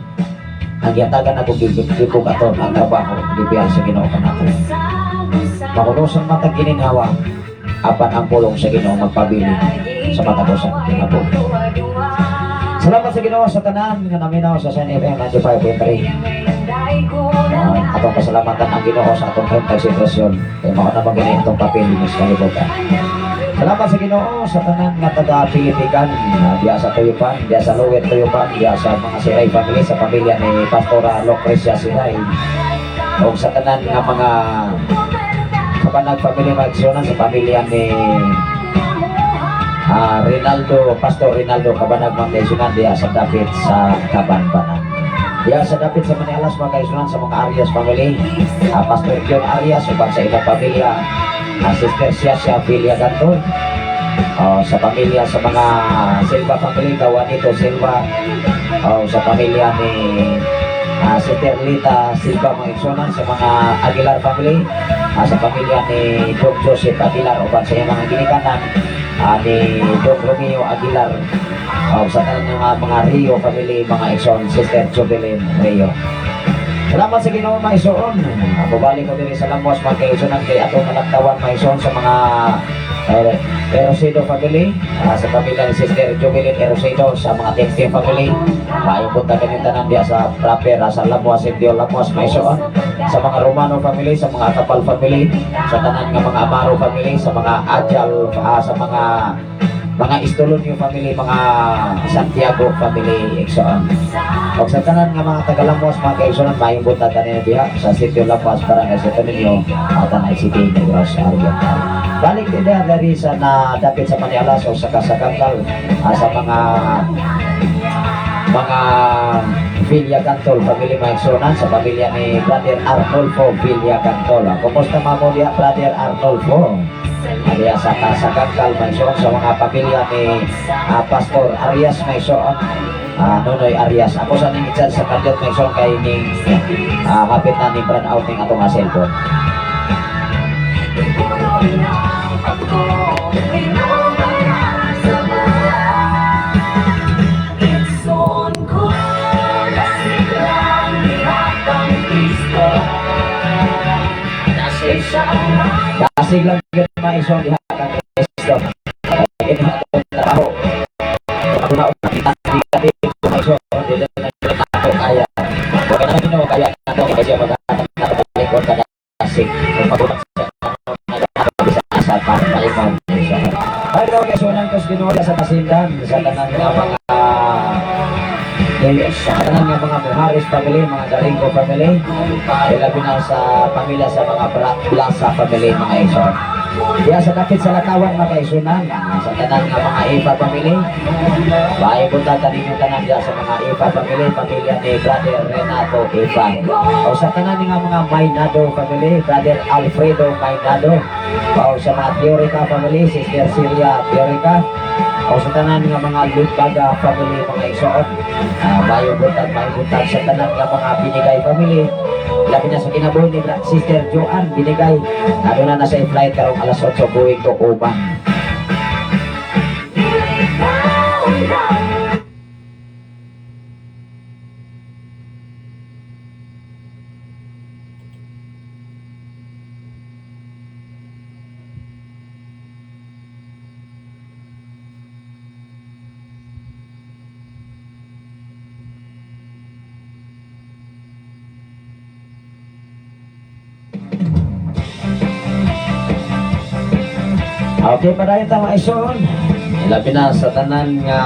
Ang gihatagan ako gibukaton ang trabaho, gibiyan sa Ginoo kanako. Makunusan matag gininhawa, apan ang pulong sa Ginoo magpabili sa matag usa kinabuhi. Salamat sa Ginoo sa tanan nga naminaw sa Shine FM 95.3. Atong pasalamatan ang Ginoo sa atong kahimtang sitwasyon. Kay mao na man gani itong papel sa kalibutan. Salamat sa Ginoo sa tanan nga taga Pilipikan, diya sa Tuyupan, diya sa Luwet Tuyupan, diya sa mga Siray family, sa pamilya ni Pastora Lucrecia Siray. O sa tanan nga mga Kabanag family magsunan, sa pamilya ni Rinaldo, Pastor Rinaldo Kabanag Magsunan diya sa dapit sa Kabanbanan. Diya sa dapit sa Manialas, mga kaigsunan, sa mga Arias family, Pastor John Arias uban sa ilang pamilya, Sister Siasia Villa Ganton, sa pamilya sa mga Silva family, Kawanito Silva, sa pamilya ni Sister Lita Silva, mga igsunan, sa mga Aguilar family, sa pamilya ni Dong Joseph Aguilar uban sa iyang mga ginikanan, ni Dong Romeo Aguilar, sa tanan ng mga Rio family, mga igsoon, Sister Jubilin Rio. Salamat sa Ginoo, mga igsoon. Bubalik ko diri sa Lamos, mga kaigsunan, kay atong nalaktawan, mga igsoon, sa mga Erosedo family, sa pamilya ni Sister Jubilin Erosedo, sa mga Tempe family. Maayong buntag kanyang tanan diya sa proper, sa Lamuas, Indio Lamuas, mga igsoon. Sa mga Romano family, sa mga Akapal family, sa tanan nga mga Amaro family, sa mga Ajal, sa mga Istolonio family, mga Santiago family, igsoon. Og sa tanan nga mga taga-Lamwas, mga kaigsoon, maayong buntag kaninyo diha sa Sitio Lamwas, Barangay Santo Niño, Tanay City, Negros Oriental. Balik din diha dari sa na dapit sa Manialas o sa Kasakangkal, sa mga Villa Cantol, family, mga igsuonan, sa pamilya ni Brother Arnolfo Villa Cantol. Kumusta mamo diha, Brother Arnolfo? Diha sa Kasakangkal, mga igsoon, sa mga pamilya ni Pastor Arias, mga igsoon. Nonoy Arias. Ako sa ning i-charge sa kadyot, mga igsoon, kay ning hapit na ni brand out ning atong cellphone. Dasig lang yun, mga igsoon, diha kang Kristo. Kaya ini atong trabaho. Ako na kita dito, mga igsoon, dito na ako kaya. Huwag na Ginoo kaya nato kay siya maghatag na kabalikon ka dasig. Kung pagulat sa naghahatag sa asa para palingon. Ay daw kay sunan ko sa Ginoo sa kasindan sa tanan nga mga sa tanan nga mga Muharis family, mga Garingo family, ilabi na sa pamilya sa mga Plaza family, mga igsoon. Diya sa dapit sa Latawan, mga kaigsunan, sa tanan nga mga Ipa family, maayong buntag kaninyo tanan diya sa mga Ipa family, pamilya ni Brother Renato Ipa. O sa tanan nga mga Maynado family, Brother Alfredo Maynado. O sa mga Teorica family, Sister Celia Teorica. O sa tanan nga mga Lutbaga family, mga igsoon. Maayong buntag sa tanan nga mga Binigay family. Labi na sa kinabuhi ni Sister Joanne Binigay. Aduna na sa flight karong alas 8 going to Oman. Okay, padayon ta, mga igsoon. Labi na sa tanan nga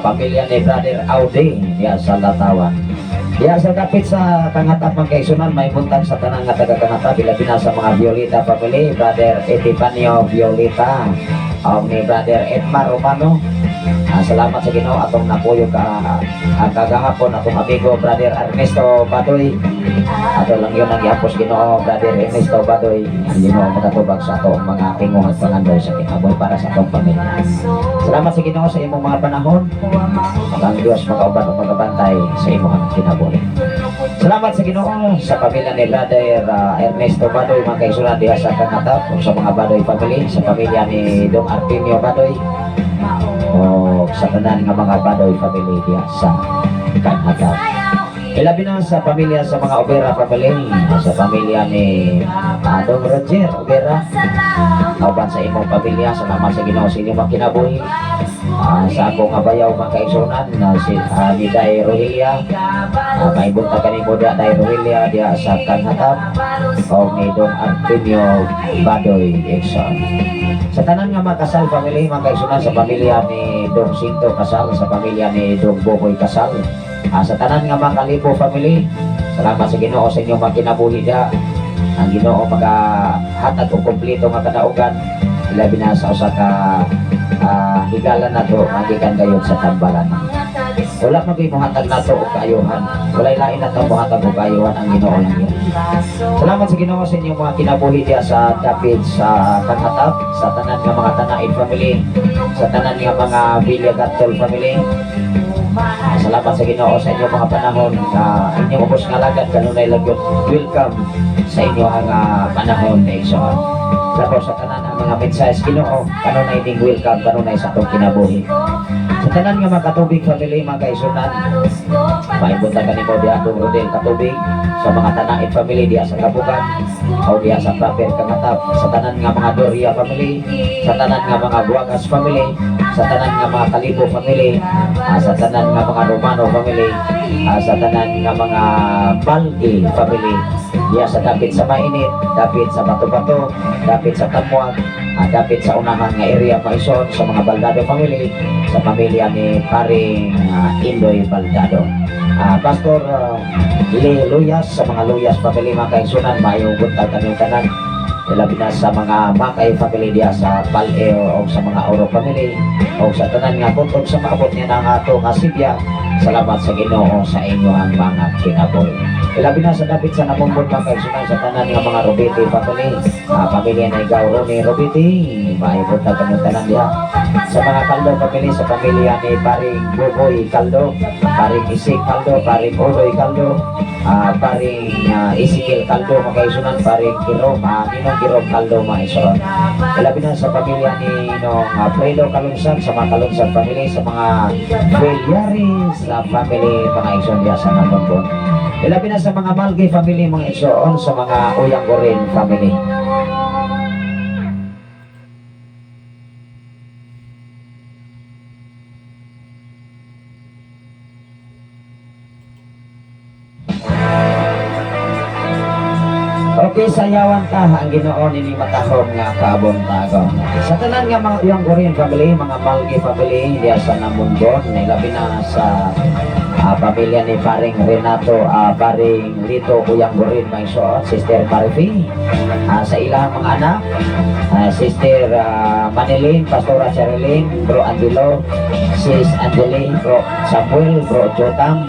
pamilya ni Brother Audi diya sa Latawan. Diya sa dapit sa Kangatap, mga kaigsunan, may buntag sa tanan nga taga Kangatap, labi na sa mga Violeta family, Brother Epifanio Violeta, o ni Brother Edmar Romano. Salamat sa Ginoo atong napuyo ka ang kagahapon atong amigo Brother Ernesto Badoy. Ato lang yun ang iapos Ginoo, Brother Ernesto Badoy. Ang Ginoo makatubag sa atong mga tinguh at pangandoy sa kinabuhi para sa atong pamilya. Salamat sa Ginoo sa imong mga panahon. Ang Diyos makauban o magabantay sa imong kinabuhi. Salamat sa Ginoo sa pamilya ni Brother Ernesto Badoy, mga kaigsunan, diha sa Kangatap, o sa mga Badoy family, sa pamilya ni Dong Artemio Badoy, o sa tanan nga mga Badoy family diha sa Kangatap. Ilabi na sa pamilya sa mga Obera family, sa pamilya ni Dong Roger Obera, kauban sa imong pamilya, salamat sa Ginoo sa inyong mga kinabuhi. Sa akong abayaw, mga kaigsunan, na si ni Day Rohilia, may buntag kanimo diha, Day Rohilia, diha sa Kanhatap, o ni Dong Antonio Badoy Exxon. Sa tanan nga mga Kasal family, mga kaigsunan, sa pamilya ni Dong Sinto Kasal, sa pamilya ni Dong Boboy Kasal, sa tanan nga mga Kalibo family, salamat sa Ginoo sa inyong mga kinabuhi diha. Ang Ginoo magahatag og kompleto nga kadaugan, labi na sa usa ka higala nato magikan gayud sa tambalan. Wala man gyud mohatag nato og kaayuhan. Walay lain nato mohatag og kaayuhan, ang Ginoo lang yun. Salamat sa Ginoo sa inyong mga kinabuhi diha sa dapit sa Kanhatap, sa tanan nga mga Tanaid family, sa tanan nga mga Villa Gantol family. Salamat sa Ginoo sa inyong mga panahon na inyong ubos nga lagad kanunay lang yun. Welcome sa inyong panahon na igsoon. Labaw sa tanan ang mga mensahe sa Ginoo kanunay ding welcome kanunay sa atong kinabuhi. Sa tanan nga mga katubig family, mga kaigsunan, may buntag kanimo diha, Dong Rodel Katubig, sa mga Tanaid family diha sa Kabugan. O diha sa proper Kamatap, sa tanan nga mga Doria family, sa tanan nga mga Buagas family, sa tanan nga mga Kalibo family, sa tanan nga mga Romano family, sa tanan nga mga Balgi family, diha sa dapit sa Mainit, dapit sa Bato-Bato, dapit sa Tamuag, dapit sa unahan nga area Maison, sa mga Baldado family, sa pamilya ni paring Indoy Baldado. Pastor Lee Luyas, sa mga Luyas family, mga kaigsunan, maayong buntag kami tanan. Ilabi na sa mga Makay family diha sa Paleo o sa mga Oro family o sa tanan nga kutob sa maabot niya ng ato nga sibya. Salamat sa Ginoo sa inyo ang mga kinabuhi. Ilabi na sa dapit sa namumbon, mga kaigsunan, sa tanan nga mga Robiti family, pamilya na ikaw Romy Robiti, maayong buntag kami tanan diha. Sa mga Kaldo family, sa pamilya ni paring Buboy Kaldo, paring Isik Kaldo, paring Udoy Kaldo, paring Ezekiel Kaldo, mga kaigsunan, paring Kirom, Ninong Kirom Kaldo, mga isuon. Ilabi na sa pamilya ni Ninong Fredo Kalunsan, sa mga Kalunsan family, sa mga Villares sa family, mga igsoon diya sa Namonbon. Ilabi na sa mga Malgi family, mga igsoon, sa mga Uyang Gorin family. Okay, sayawan ta ang Ginoo nini matahom nga kabuntagon. Sa tanan nga mga Uyang Gorin family, mga Malgi family diya sa Namungon, ilabi na sa pamilya ni paring Renato, paring Lito Uyang Gorin, mga igsoon, Sister Marifi, sa ilang mga anak, Sister Manilin, Pastora Cherilyn, Bro Angelo, Sis Angeline, Bro Samuel, Bro Jotam,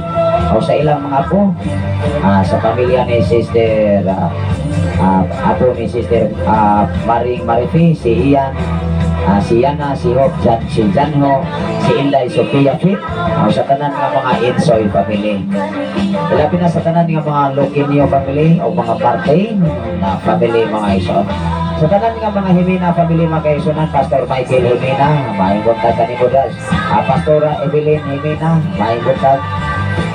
o sa ilang mga apo, sa pamilya ni Sister apo ni Sister Maring Marifi, si Ian, si Yana, si Hope, Jan, si Janho, si Inday Sophia Fit, o sa tanan nga mga Insoy family. Ilabi na sa tanan nga mga Loquinio family o mga Partain na family, mga ison. Sa tanan nga mga Himina family, mga kaisunan, Pastor Michael Himina, maayong buntag kanimo das. Pastora Evelyn Himina, maayong buntag.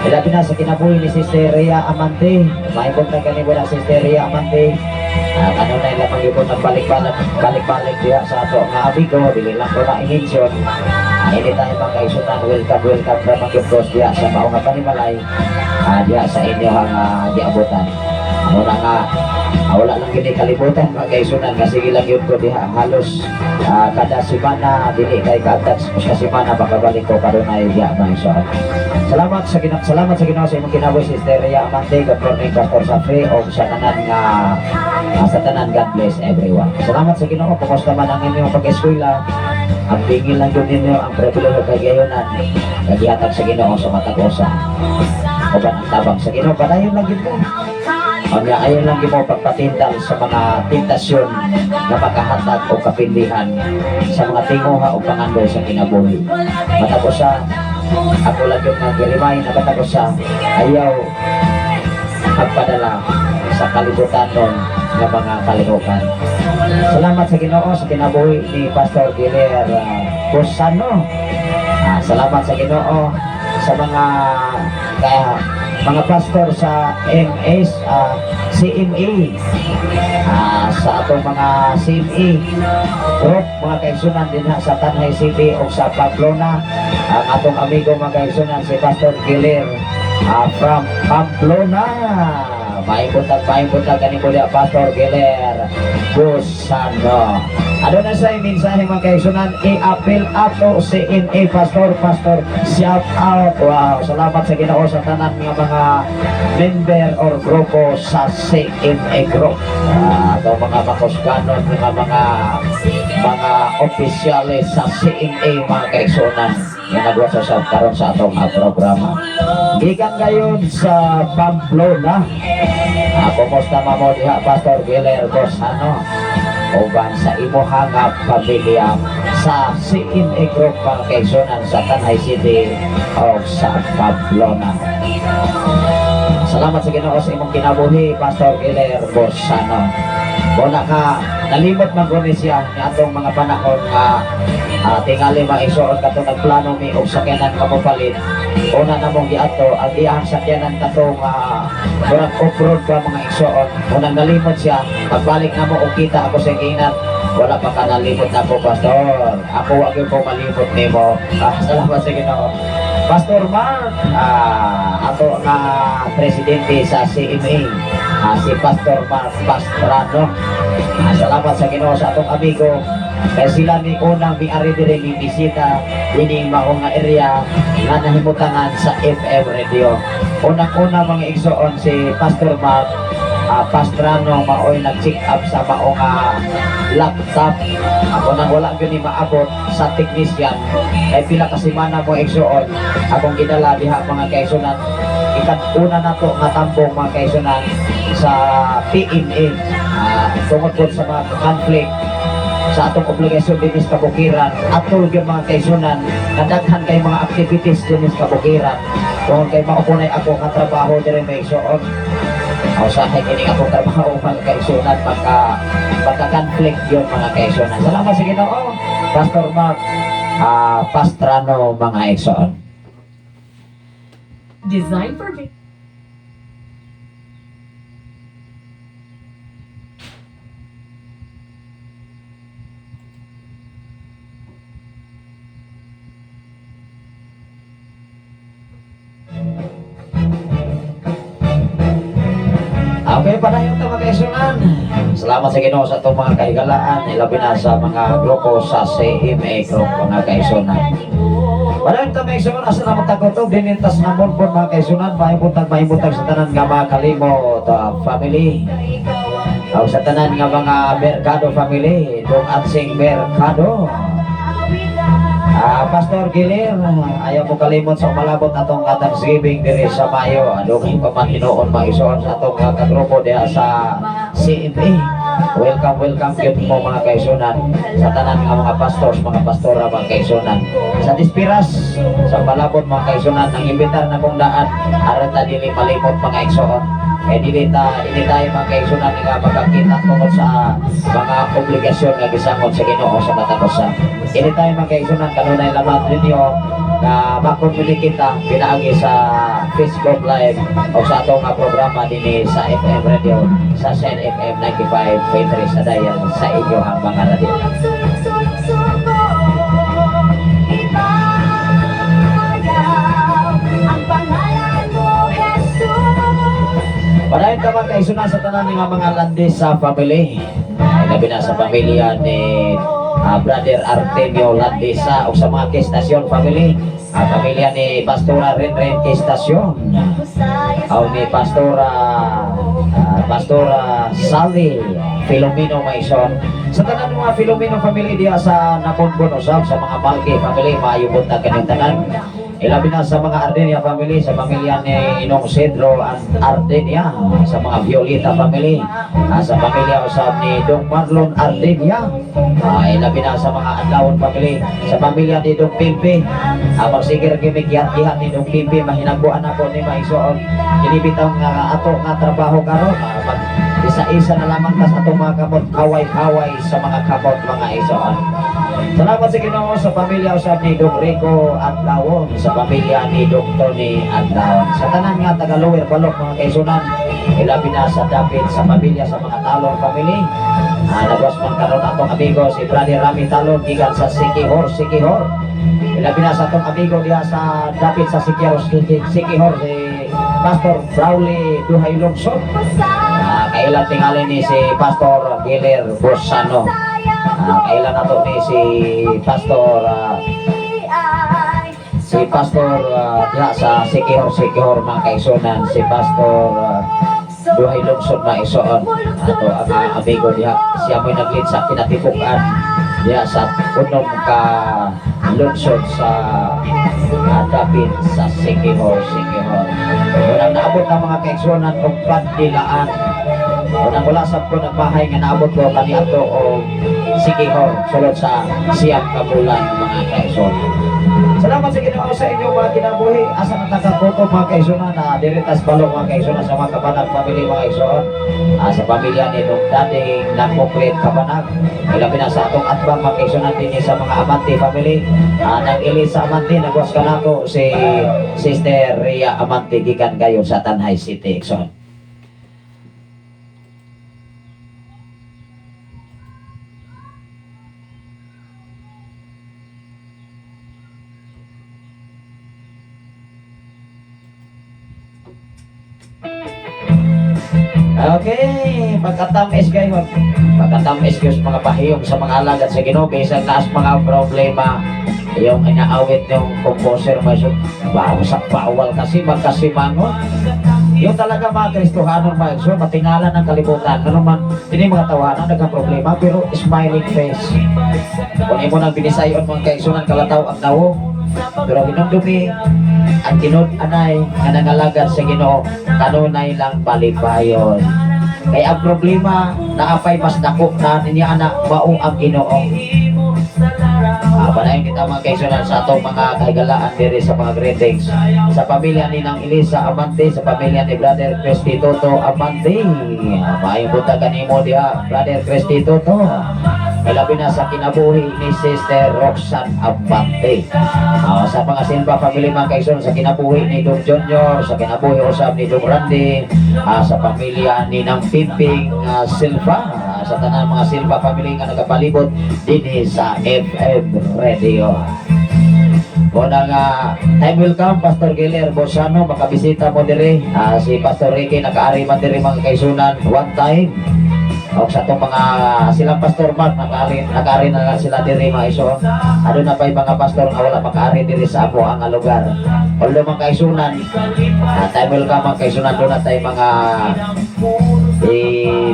Ilabi na sa kinabuhi ni Sister Rhea Amante, maayong buntag kanimo na Sister Rhea Amante. Kanunay lamang yun nagbalik-balik balik-balik diha sa ato nga amigo, dili lang ko na i-mention. Anytime, mga kaisunan, welcome, welcome ra man gyud boss diha sa mao nga panimalay, diha sa inyo ang giabotan. Ano na nga, wala lang gini kalibutan, mga kaisunan, kasi sige lang yun ko diha halos kada semana, dili kay kada sa semana makabalik ko kanunay diha, mga isunan. Salamat sa Ginoo sa imong kinabuhi, Sister Rhea Amante. Good morning, Pastor Safri, o sa tanan nga sa tanan. God bless everyone. Salamat sa Ginoo. Kumusta man ang inyong pag-eskwela? Ang pingil lang yun ninyo ang pribilehiyo kay gayonan kay gihatag sa Ginoo sa matag usa. Uban ang tabang sa Ginoo, padayon lang yun mo. Unya ayon lang gyud mo pagpatindal sa mga tentasyon nga makahatag og kapindihan sa mga tinguha o pangandoy sa kinabuhi. Matag usa, ako lang yung nga girimay na matag usa, ayaw magpadala sa kalibutan nun nga mga kalihukan. Salamat sa Ginoo sa kinabuhi ni Pastor Giler Cosano. Salamat sa Ginoo sa mga kaya mga pastor sa MS CMA, sa atong mga CMA group, mga kaigsunan, dinha sa Tanjay City o sa Pamplona, ang atong amigo, mga kaigsunan, si Pastor Giler from Pamplona. Maayong buntag kanimo diha, Pastor Giler Gusano. Ano na sa mensahe, mga kaigsunan? I-appeal ato CMA Pastor, Pastor, shout out. Wow, salamat sa Ginoo sa tanan nga mga member or grupo sa CMA group. Ato mga makusganon mga opisyales sa CMA, mga kaigsunan, nga nagwasa sa karon sa atong programa. Gikan gayon sa Pamplona. Kumusta mo diha, Pastor Giler Gosano? Uban sa imuha nga pamilya sa CMA Group, mga kaigsunan, sa Tanjay City o sa Pamplona. Salamat sa Ginoo sa imong kinabuhi, Pastor Giler Bosano. Wala ka Nalimot man guni siya ni atong mga panahon nga tingali mga igsoon, katong nagplano mi og sakyanan ka mopalit. Una namong giadto ang iyang sakyanan katong murag off-road pa, mga igsoon. Unang nalimot siya, pagbalik namo og kita ako sa giingnan, "Wala pa ka nalimot nako, Pastor." Ako wa gyud ko malimot nimo. Salamat sa Ginoo. Pastor Mark, ato nga presidente sa CMA, si Pastor Mark Pastrano. Salamat sa Ginoo sa atong amigo. Kaya sila ni unang miari diri, mi bisita dining mao nga area nga nahimutangan sa FM radio. Unang-una, mga igsoon, si Pastor Mark Pastrano maoy nag-check up sa mao nga laptop. Ako nang wala gyud ni maabot sa technician kay pila ka semana mo, igsoon, akong gidala diha, mga kaigsunan. Ikat-una nato nga tambong, mga kaigsunan, sa PMA, tungod po sa mga conflict sa atong obligasyon dinhi sa kabukiran. Atol gyud, mga kaigsunan, nga daghan kay mga activities dinhi sa kabukiran tungod kay mao kunay ako nga trabaho diri, mga igsoon. Usahay kini akong trabaho, mga kaigsunan, pagka conflict yun, mga kaigsunan. Salamat sa Ginoo, Pastor Mark Pastrano, mga igsoon. Designed for Okay, padayon ta, mga kaigsunan. Salamat sa Ginoo sa atong mga kahigalaan, ilabi na sa mga grupo sa CMA group, mga kaigsunan. Padayon ta, mga kaigsunan, asa naman tagotog dinintas na monbon, mga kaigsunan, mahimutag mahimutag sa tanan nga mga Kalimot family. O sa tanan nga mga Mercado family, Dong Atsing Mercado. Pastor Gilir, ayaw mo kalimot sa umalabot atong Thanksgiving diri sa Mayo. Adugay pa man hinuon maisuon sa atong mga kagrupo diha sa CMA. Welcome, welcome gyud mo, mga kaigsunan, sa tanan nga mga pastors, mga pastora, mga kaigsunan. Sa Dispiras, sa palabot, mga kaigsunan, ang imbitar na kong daan aron ta dili malimot, mga igsoon. Eh dili ta ini tayo, mga kaigsunan, nga magkakita tungod sa mga obligasyon nga gisangot sa Ginoo sa matag usa. Ini tayo, mga kaigsunan, kanunay lamang ninyo na makomunikate kita pinaagi sa Facebook Live o sa atong nga programa dinhi sa FM Radio sa Shine FM 95.3 sa dial sa inyo ang mga radio. Sulok, sulok, ipahayaw ang pangalan mo, Jesus. Padayon ta, mga kaigsunan, sa tanan nga mga Landesa family. Ay, labi na sa pamilya ni Brother Artemio Landesa o sa mga Kestasyon family. Ang pamilya ni Pastora Renren Kestasyon. O ni Pastora Sally Filomeno Maison. Sa tanan mga Filomeno family diha sa Naponbon usab, sa mga Malki family, maayo buntag kanyang tanan. Ilabi na sa mga Ardenia family, sa pamilya ni Inong Cedro Ardenia, sa mga Violeta family, sa pamilya usab ni Dong Marlon Ardenia, ilabi na sa mga Adlawon family, sa pamilya ni Dong Pimpi, magsigir gimig gihat ni Dong Pimpi, mahinagbuan ako ni maigsoon. Kini bitaw nga ato nga trabaho karon, mag isa-isa na lamang tas atong mga kamot, kaway-kaway sa mga kamot, mga igsoon. Salamat sa Ginoo sa pamilya usab ni Dong Rico Adlawon, sa pamilya ni Dong Tony Adlawon. Sa tanan nga taga Lower Balok, mga kaigsunan, ilabi na sa dapit sa pamilya sa mga Talon family. Nagwas man karon atong amigo si Brother Rami Talon gikan sa Sikihor, Sikihor. Ilabi na sa atong amigo diha sa dapit sa Sikihor, Sikihor, si Pastor Brawley Duhay Lungsod. Kailan tingali ni si Pastor Giler Bosano. Kailan nato ni si Pastor diha sa Sikihor, Sikihor, mga kaigsunan, si Pastor Duhay Lungsod maigsoon. Ato ang amigo diha, siya mo'y nag-lead sa kinatibuk-an diha sa unom ka lungsod sa dapit sa Sikihor, Sikihor. Unang naabot ang mga kaigsunan og pandilaan. Unang wala sab ko nagbahay nga naabot ko kaniadto og Siquijor sulod sa 9 ka bulan, mga kaigsoon. Salamat sa Ginoo sa inyong mga kinabuhi. Asa na tagakoto, mga kaigsoon, na diri tas balong, mga kaigsoon, sa mga Kabanag family, mga kaigsoon. Sa pamilya ni Nung Dading Nakokret Kabanag. Ilabi na sa atong atbang, mga kaigsoon, dinhi sa mga Amante family. Nang Elisa Amante nagwas ka nato si Sister Ria Amante gikan kayo sa Tanay City, igsoon. Okay, pagkatamis kayo. Pagkatamis kayo sa mga pahiyom sa mga alagad sa Ginoo bisan taas mga problema, yung inaawit yung composer mo, bawal sa bawal kasi magkasimangot. Yung talaga mga Kristohanon, mga so, matingala ng kalibutan. Ano man, hindi mga tawanan, nagka-problema, pero smiling face. Kung imo nang binisayon, mga kaigsunan, kalataw ang nawong. Pero hinumdumi, ang tinud-anay nga nangalagad sa Ginoo kanunay lang palipayon. Kay ang problema naapay mas dako na niya ana mao ang Ginoo. Panayon kita, mga kaigsunan, sa atong mga kahigalaan diri sa mga greetings. Sa pamilya ni Nang Elisa Amante, sa pamilya ni Brother Christy Toto Amante. Maayong buntag kanimo diha, Brother Christy Toto. Ilabi na sa kinabuhi ni Sister Roxanne Amante. Sa mga Silva family, mga kaigsoon, sa kinabuhi ni Dong Junior, sa kinabuhi usab ni Dong Randy, sa pamilya ni Nang Pimping Silva, sa tanan mga Silva family nga nagapalibot dinhi sa FM Radio. Muna nga, time will come, Pastor Giller Bosano, makabisita mo dire. Si Pastor Ricky, nakaari man dire, mga kaigsunan, one time. O sa itong mga, silang Pastor Mark, nakaari na lang sila dire, mga igsoon. Ano na pa yung mga pastor nga wala makaari dire sa amo ang lugar. Although, mga kaigsunan, time will come, mga kaigsunan, doon na tayo mga eh,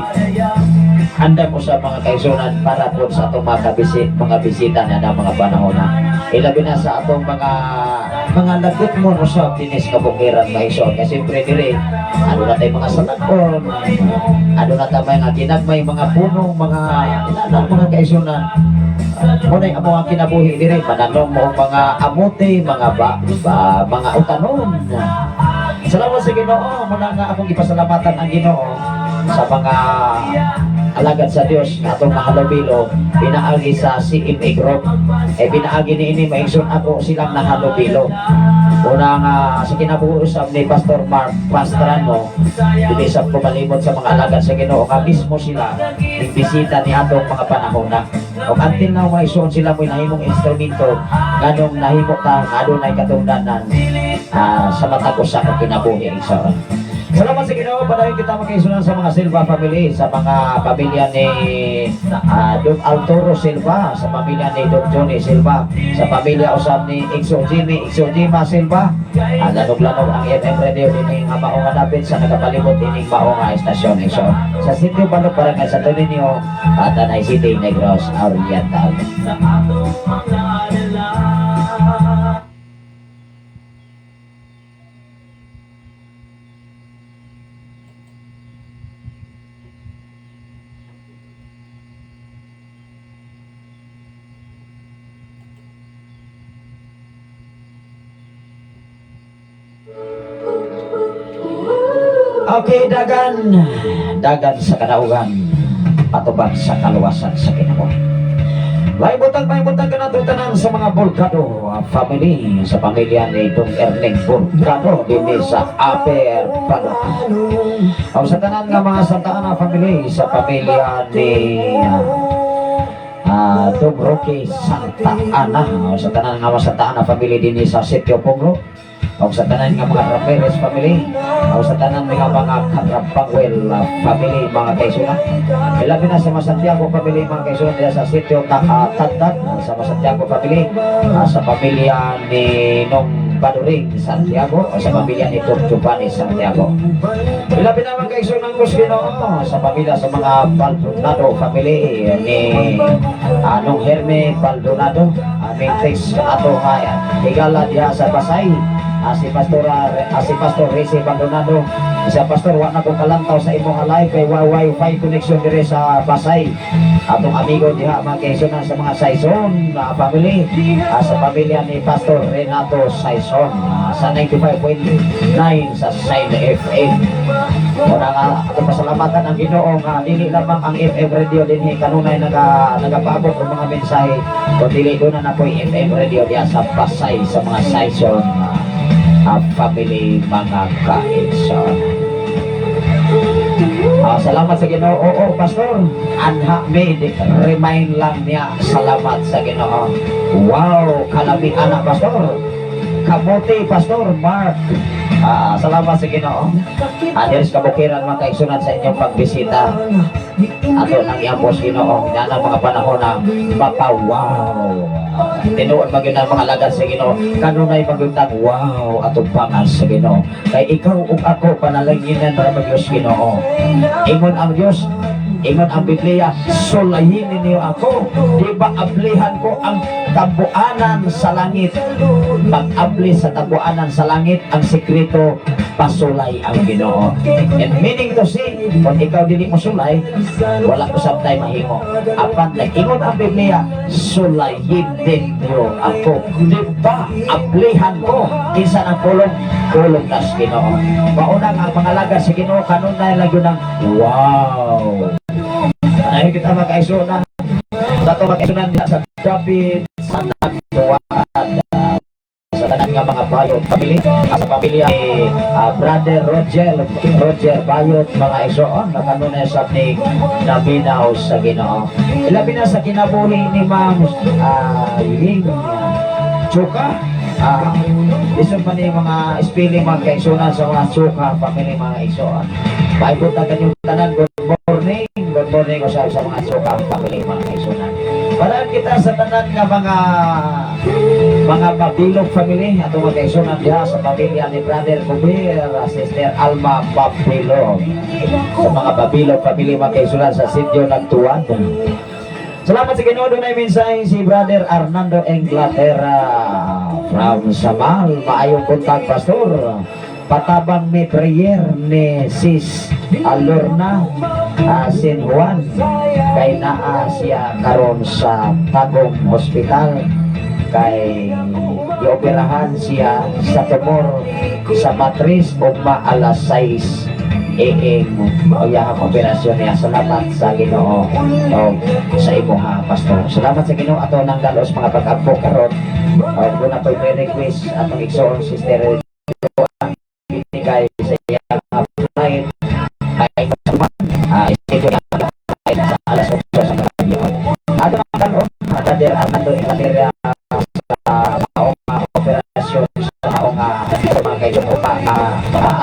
handa mo sa mga kaigsunan para po sa atong mga bisita na na mga panahon na. Ilabi na sa atong mga lagot mo no sa dinis kabukiran, mga igsoon. Kasi siyempre dire, ano na tayo mga salakon, ano na tayo mga ginagmay, mga puno, mga inanan, mga kaigsunan. Muna yung amo ang kinabuhi dire, mananom mo ang mga amote, mga ba mga utanon. Salamat sa Ginoo, muna nga akong gipasalamatan ang Ginoo sa mga alagad sa Dios nga atong nahalubilo pinaagi sa CMA Group. Eh pinaagi ni ini maigsoon ako silang nahalubilo. Una nga sa kinabuhi usab ni Pastor Mark Pastrano, dili sa pumalimot sa mga alagad sa Ginoo nga mismo sila nagbisita ni atong mga panahon na. O until now, mga igsoon, sila mo'y nahimong instrumento nganong nahimo ta nga adunay katungdanan sa matag usa ka kinabuhi, igsoon. Salamat sa Ginoo, padayon kita makisunan sa mga Silva family, sa mga pamilya ni Dom Altoro Silva, sa pamilya ni Dom Johnny Silva, sa pamilya usab ni Igso Jimmy, Igso Jima Silva. Lanog-lanog ang FM Radio dinhi nga mao nga dapit sa nagapalibot ining mao nga estasyon, igsoon. Sa Sitio Balok, Barangay Santo Niño, Tanay City, Negros Oriental. Sa atong mga dala. Okay, dagan. Dagan sa kadaugan. Patubang sa kaluwasan sa kinabuhi. May butang ka na tanan sa mga Bulgado family, sa pamilya ni Dong Erning Bulgado dinhi sa Upper Balok. O sa tanan nga mga Santa Ana family, sa pamilya ni Dong Roque Santa Ana, o sa tanan nga mga Santa Ana family dinhi sa Sitio Pongro, o sa tanan nga mga Ramirez family, o sa tanan nga mga Katrapangwel family, mga kaigsunan. Ilabi na sa mga Santiago family, mga kaigsunan, diya sa Sitio Tagtag, sa mga Santiago family, sa pamilya ni Nong Baduring Santiago, o sa pamilya ni Dong Giovanni Santiago. Ilabi na, mga kaigsunan ko sa Ginoo, sa pamilya sa mga Baldonado family ni Anong Herme Baldonado, aming face ato nga higala diha sa Pasay. Si Pastor Rizzi Maldonado. Sa Pastor, wa na ko kalantaw sa imong live kay wa wifi connection dire sa Pasay. Atong amigo diha, mga kaigsuonan, sa mga Saison family, sa pamilya ni Pastor Renato Saison, sa 95.9 sa Shine FM. Muna nga atong pasalamatan ang Ginoo nga dili lamang ang FM radio dinhi kanunay nagapaabot og mga mensahe, kun dili duna na po'y FM radio diha sa Pasay sa mga Saison family, mga kaigsoon. Salamat sa Ginoo. Oo, Pastor. Anha me, remind lang niya. Salamat sa Ginoo. Wow, kalami anak, Pastor. Kamote, Pastor Mark. Salamat sa Ginoo. Diri sa kabukiran, mga kaigsunan, sa inyong pagbisita. Ato nang iambos Ginoo nga ang mga panahon na mapa-wow. Tinuod magyud ang mga alagad sa Ginoo. Kanunay magyud wow atubangan sa Ginoo. Kay ikaw ug ako panalanginan ra magyud sa Ginoo. Ingon ang Dios, ingon ang Biblia, "Sulayin ninyo ako. Di ba ablihan ko ang tabuanan sa langit?" Pag-abli sa tabuanan sa langit, ang sekreto, pasulay ang Ginoo. And meaning to say, kung ikaw dili mo sulay, wala usab tay mahimo. Apan nag-ingon ang Biblia, "Sulayin ninyo ako. Di ba ablihan ko?" Kinsa ng pulong? Pulong nas Ginoo. Mauna nga ang mga alagad sa Ginoo kanunay lang yun ang wow. Dahil kita magkaisunan, dato magkaisunan diha sa David sa Nagtuwad, sa tanan nga mga Bayot family, sa pamilya ni Brother Roger Roger Bayot, mga igsoon na kanunay sab ni naminaw sa Ginoo. Ilabi na sa kinabuhi ni Ma'am Ying Chuka. Isun pa ni mga spelling, mga kaigsunan, sa mga Chuka family, mga igsoon. Paibot na kanyong tanan, good morning. Good morning usab sa mga Chuka family, mga kaigsunan. Para kita sa tanan nga mga Babilog family ato, mga kaigsunan, diha sa pamilya ni Brother Gobir, Sister Alma Babilog. Sa mga Babilog family, mga kaigsunan, sa sitio Nagtuwan. Salamat sa Ginoo, dunay mensahe si Brother Arnando Inglaterra from Samal. Maayong buntag, Pastor. Patabang mi prayer ni Sis Alorna San Juan kay naa siya karon sa Tagum Hospital kay gioperahan siya sa tumor sa matris ugma alas 6 AM o iyang operasyon niya. Salamat sa Ginoo o sa imo ha, Pastor. Salamat sa Ginoo, ato nang dalos mga pag-ampo karon. O doon ako'y may request atong igsoon Sister Joanne binigay sa iyang flight ay schedule ang flight sa alas 8 sa gabi. Ato nang karon, Brother Armando Inglaterra sa maong operasyon sa maong mga kaibigan pa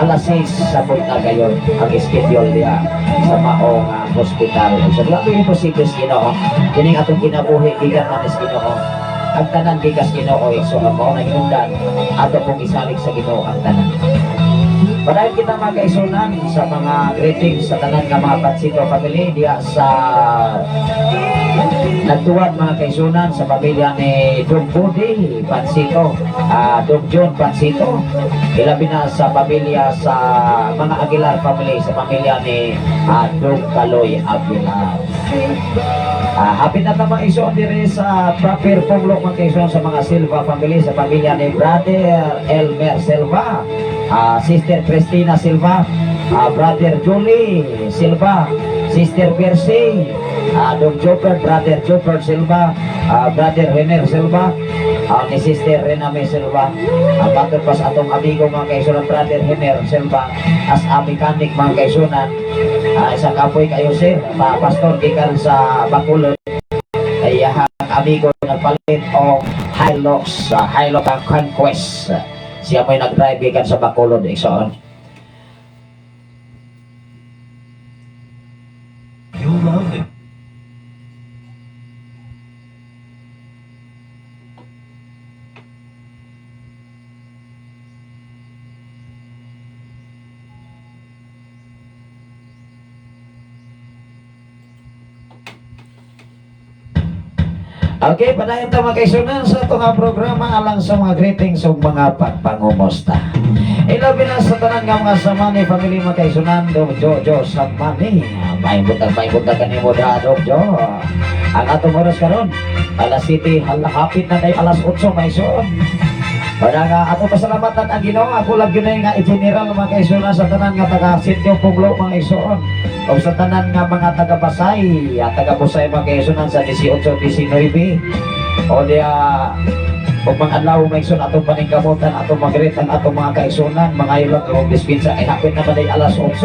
alas 6 sa punta gayon ang schedule niya sa maong hospital. So, wala ko imposible sa Ginoo. Kining atong kinabuhi gikan man sa Ginoo. Ang tanan gikas Ginoo, so ang mao na hinungdan ato pong isalig sa Ginoo ang tanan. Padayon kita, mga kaigsunan, sa mga greetings sa tanan nga mga Pansito family diha sa Nagtuwad, mga kaigsunan, sa pamilya ni Dong Budi Pansito, Dong John Pansito, ilabi na sa pamilya sa mga Aguilar family, sa pamilya ni Dong Kaloy Aguilar. Happy na ta, mga igsoon, dire sa Proper Punglo, mga kaigsoon, sa mga Silva family, sa pamilya ni Brother Elmer Silva, Sister Christina Silva, Brother Julie Silva, Sister Percy, Dong Joper, Brother Joper Silva, Brother Rener Silva, ni Sister Rename Silva, matod pas atong amigo, mga kaigsunan, Brother Rener Silva, as a mechanic, mga kaigsunan, isa kapoy kayo sir, pa pastor gikan sa Bacolod, ay iyahang amigo nagpalit og Hilux, Hilux Conquest. Siya mo'y nag-drive gikan sa Bacolod, igsoon. You'll love it. Okay, padayon ta, mga kaigsuonan, sa atong nga programa alang sa mga greetings ug mga pagpangumusta. Ilabi na sa tanan nga mga Samani family, mga kaigsuonan, Dok Jojo Samani. Maayong buntag kanimo da, Dok Jo. Ang atong oras karon, alas 7, hapit na day alas 8, mga igsoon. Wala nga ato pasalamatan ang Ginoo. Ako lang gyud nga i-general, mga kaigsuonan, sa tanan nga taga Sitio Puglo, mga igsoon. O sa tanan nga mga taga Basay at taga Busay, mga kaigsuonan, sa 18, 19 o diya ug mga adlaw, mga igsoon, atong paningkamutan, atong mag-greet ang atong mga kaigsuonan, mga ilang og dispensa ay hapit na ba alas 8.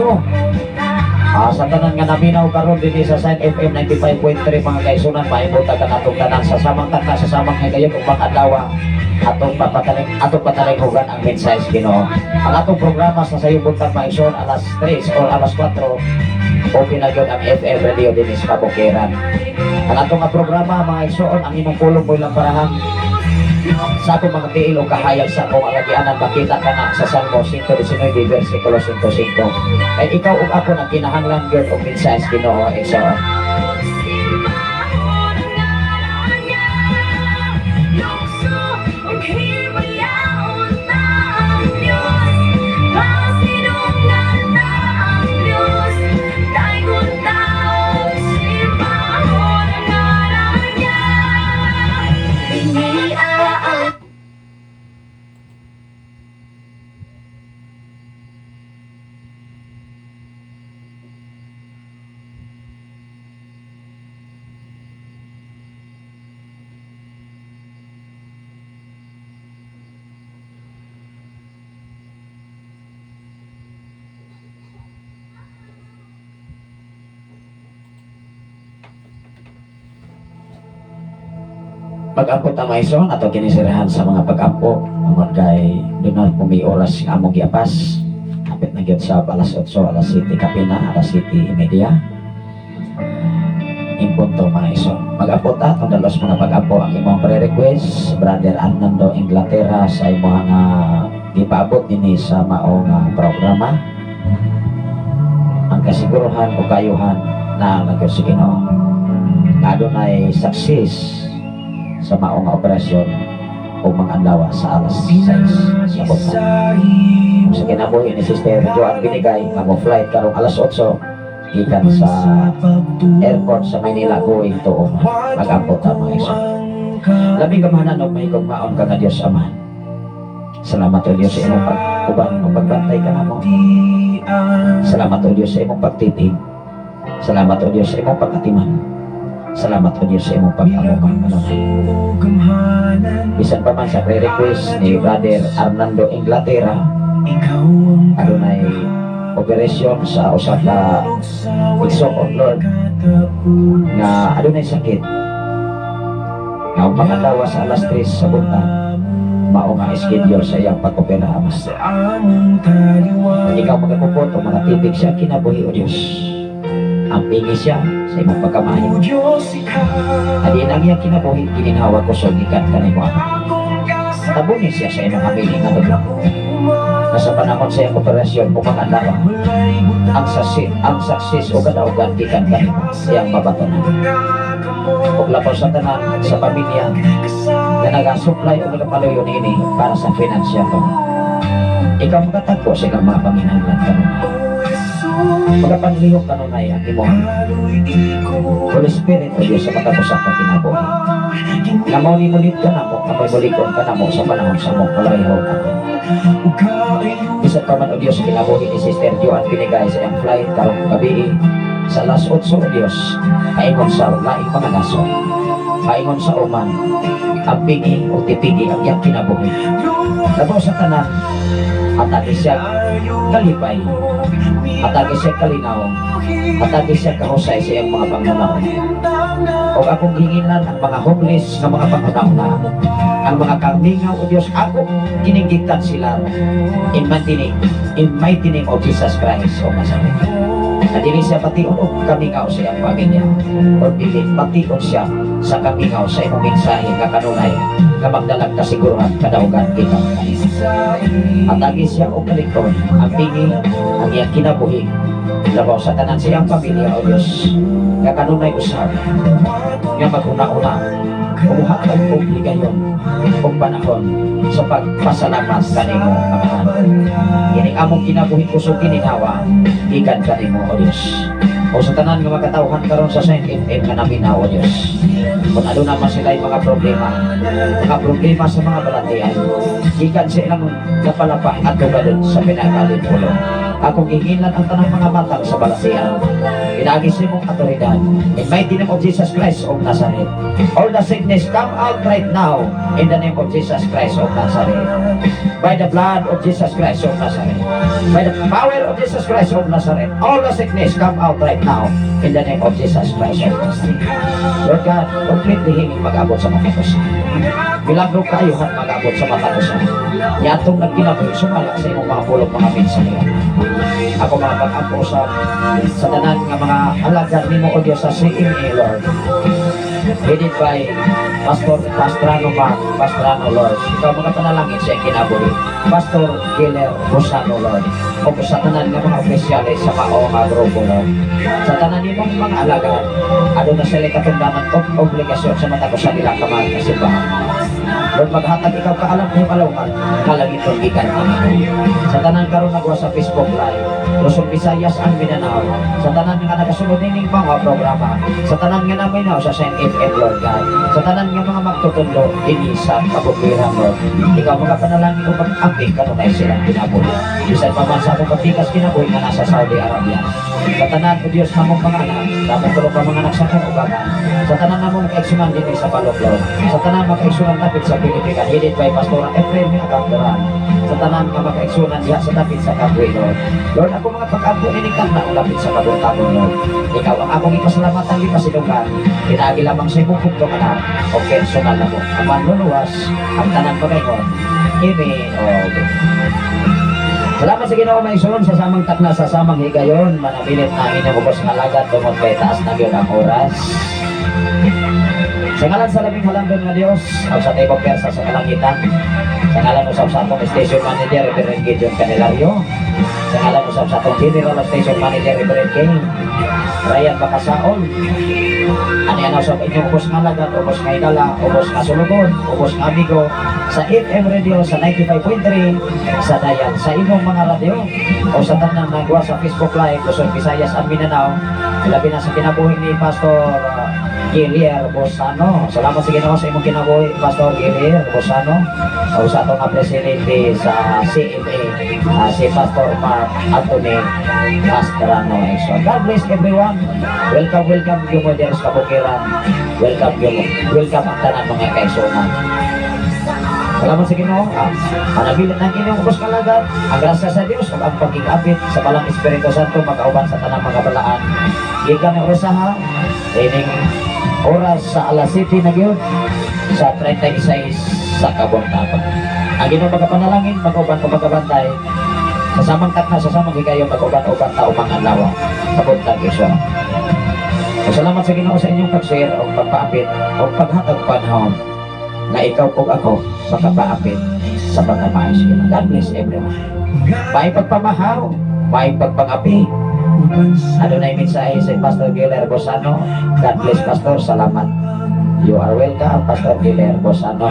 Sa tanan nga naminaw karon dinhi sa Sign FM 95.3, mga kaigsuonan, maayong buntag kanatong tanan sa samang takna, sa samang higayon ug mga adlaw atong papataling atong patalinghugan ang mensahe sa Ginoo. Ang atong programa sa sayong buntag, mga igsoon, alas 3 or alas 4, okay na gyud ang FM radio dinhi sa Kabukiran. Ang atong nga programa, mga igsoon, ang imong pulong mo ilang parahan sa akong mga tiil o kahayag sa akong alagianan, makita ka na sa Salmo 119 versikulo 105. Kay ikaw ug ako nagkinahanglan gyud og mensahe sa Ginoo, igsoon. Simbahon ang ngalan niya. Lukso ug himayaon ta ang Diyos. Pasinungan ta ang Diyos. Daygon ta og simbahon ang ngalan niya. Diniaa ang Pag-ampo ta, mga igsoon, ato kinisirahan sa mga pag-ampo tungod kay doon na may oras nga among giapas. Hapit na gyud sa alas 8, alas 7 kapina, alas 7:30 in punto, mga igsoon. Mag-ampo ta atong dalos mga pag-ampo ang imong pre-request, Brother Arnando Inglaterra, sa imong nga gipaabot dinhi sa mao nga programa. Ang kasiguruhan o kayuhan na ang sa Ginoo nga adunay success sa mao nga operasyon o mga adlaw sa alas 6 sa buntag. Sa kinabuhi ni Sister Joan Binigay nga mo flight karong alas 8 gikan sa airport sa Maynila going to Oman. Mag-ampo ta, mga igsoon. Labing gamhanan og mahigugmaon ka nga Dios Ama. Salamat o Dios sa imong pag-uban o pagbantay kanamo. Salamat o Dios sa imong pagtitig. Salamat o Dios sa imong pagkatiman. Salamat o Dios sa imong pag-amumang kanunay. Bisan pa man sa pre-request ni Brother Arnando Inglaterra, adunay operasyon sa usa ka igsoon, Lord, nga adunay sakit nga ang mga sa alas 3 sa buntag mao nga schedule sa iyang pag-opera, Ama. Ikaw magakupot o mga tibig siya kinabuhi, O Diyos. Ampingi siya sa imong pagkamayo. Adiin ang iyang kinabuhi, gininhawa ko sa gikan kanimo, Ama. Tabungi siya sa imong hamili nga dulo. Na sa panahon sa iyang operasyon, upang adlaw, ang success o kadaugan gikan kanimo iyang mabatonan. Ug lapaw sa tanan sa pamilya nga nagasupply o nagapaluyo niini para sa financial. Ikaw makatagpo sa ilang mga panginahanglan kanunay. Magapanlihok kanunay ang imong Holy Spirit, O Diyos, sa matag usa ka kinabuhi. Nga mao ni mulit ka namo, nga may mulikon ka namo sa panahon sa among kalayhon. Bisan pa man, O Diyos, sa kinabuhi ni Sister Joan Binigay sa iyang flight karong gabi sa alas 8, O Diyos, paingon sa laing mga nasod, paingon sa Oman, ang pingi o tipigi ang iyang kinabuhi. Labaw sa tanan, atake siya kalipay, atake siya kalinaw, atake siya kahusay sa iyang mga panghunahuna. O akong hinginan ang mga homeless nga mga panghunahuna, ang mga kamingaw, O Diyos, ako gininggigtan sila in mighty name of Jesus Christ o Nazareth. Na dili siya pation og kamingaw sa iyang pamilya, o dili pation siya sa kamingaw sa imong mensahe nga kanunay nga magdalag kasiguruhan kadaugan kita kanimo. Atagi siya og kalikon, ang pingi ang iyang kinabuhi. Labaw sa tanan siyang pamilya, O Diyos, nga kanunay usab, nga maghuna-una, umuhatag og higayon og panahon sa pagpasalamat kanimo, Amahan. Ining among kinabuhi kusog gininhawa, gikan kanimo, O Diyos. O sa tanan nga makatawhan karon sa Saint FM nga naminaw, O Diyos. Kung ano naman sila mga problema sa mga balatian, gikan sa ilang napalapa at tugadon sa pinakalin ulo. Akong gihinlan ang tanang mga matang sa balatian. Pinaagi sa imong otoridad. In mighty name of Jesus Christ of Nazareth. All the sickness come out right now in the name of Jesus Christ of Nazareth. By the blood of Jesus Christ of Nazareth. By the power of Jesus Christ of Nazareth. All the sickness come out right now in the name of Jesus Christ of Nazareth. Lord God, completely healing mag-abot sa mga usa. Milagro kaayuhan mag-abot sa mga usa. Yatong nagkinabuhi sumala sa imong mga pulong mga mensahe. Ako mga pag-ampo sa tanan nga mga alagad nimo, O Dios, sa CMA, Lord. Headed by Pastor Pastrano Mark Pastrano, Lord. Ikaw mga panalangin sa iyang kinabuhi. Pastor Giller Rosano, Lord. O sa tanan nga mga opisyales sa mao nga grupo, Lord. Sa tanan nimong mga alagad, aduna sila katungdanan o obligasyon sa matag usa nila ka mga kasimbahan. Lord, maghatag ikaw kaalam kung kalawhan, kalangiton gikan kanimo. Sa tanan karon nagwa sa Facebook Live, Luzon, Visayas and Mindanao, sa tanan nga nagasunod nining mga programa, sa tanan nga naminaw sa Saint FM, Lord God, sa tanan nga mga magtutudlo dinhi sa kabukiran, Lord. Ikaw mga panalangin o pag-amping kanunay silang kinabuhi. Bisan pa man sa akong kapikas kinabuhi nga nasa Saudi Arabia. Sa tanan, O Diyos, namong mga anak, namong tulo ka mga anak sa akong ugangan, sa tanan namong kaigsunan dinhi sa Balok, Lord, sa tanan makaigsunan dapit sa Pilipinas, headed by Pastor Efrem Aganggaran, sa tanan nga makaigsunan diha sa dapit sa Kabwe, Lord. Lord, ako mga pag-ampo nining tagna ang dapit sa kabuntagon, Lord. Ikaw ang akong ipasalamatan gipasidunggan, pinaagi lamang sa imong bugtong anak, o personal na mo. Ang manluluwas, ang tanan pagayon. Amen. O, salamat sa Ginoo, mga igsoon, sa samang takna sa samang higayon manabilit na inyong ubos nga alagad tungod kay taas na gyud ang oras. Sa ngalan sa labing halangdon nga Dios, o sa tibok persa sa kalangitan, sa ngalan usab sa atong station manager, Reverend Gideon Canelario, sa ngalan usab sa atong general station manager, Reverend King Ryan Bacasaon, ani ano sa inyong ubos nga alagad, ubos nga higala, ubos nga sulugon, ubos nga amigo, sa FM Radio sa 95.3 sa Dayan, sa inyong mga radyo, o sa tanan nagwa sa Facebook Live, Luzon, Visayas, and Mindanao, labi na sa kinabuhi ni Pastor Gilier Bosano. Salamat sa Ginoo sa imong kinabuhi, Pastor Gilier Bosano. O sa atong nga presidente sa CMA, si Pastor Mark Anthony Pastrano. So, God bless everyone. Welcome, welcome gyud mo diri sa kabukiran. Welcome gyud mo. Welcome ang tanan mga kaigsunan. Salamat sa Ginoo. Panabilin ang inyong ubos kalagad, ang grasya sa Dios ug ang pagigabit sa balang Espiritu Santo magkauban sa tanang mga balaan. Gikan ang orasaha, ining oras sa alas 7 na gyud sa 36 sa kabuntagon. Ang Ginoo magapanalangin, mag-uban o magabantay, sa samang takna, sa samang higayon, mag-uban-uban ta umang adlaw sa buntag isyo. Salamat sa Ginoo sa inyong pag-share o pagpaapit o paghatag panahon na ikaw ug ako makapaapit sa pagkamaayos Ginoo. God bless everyone. May pagpamahaw, may pagpangapi. Adunay mensahe si Pastor Giller Bosano. God bless, Pastor. Salamat. You are welcome, Pastor Giller Bosano.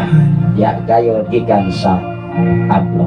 Ya gayon gikan sa Aglo.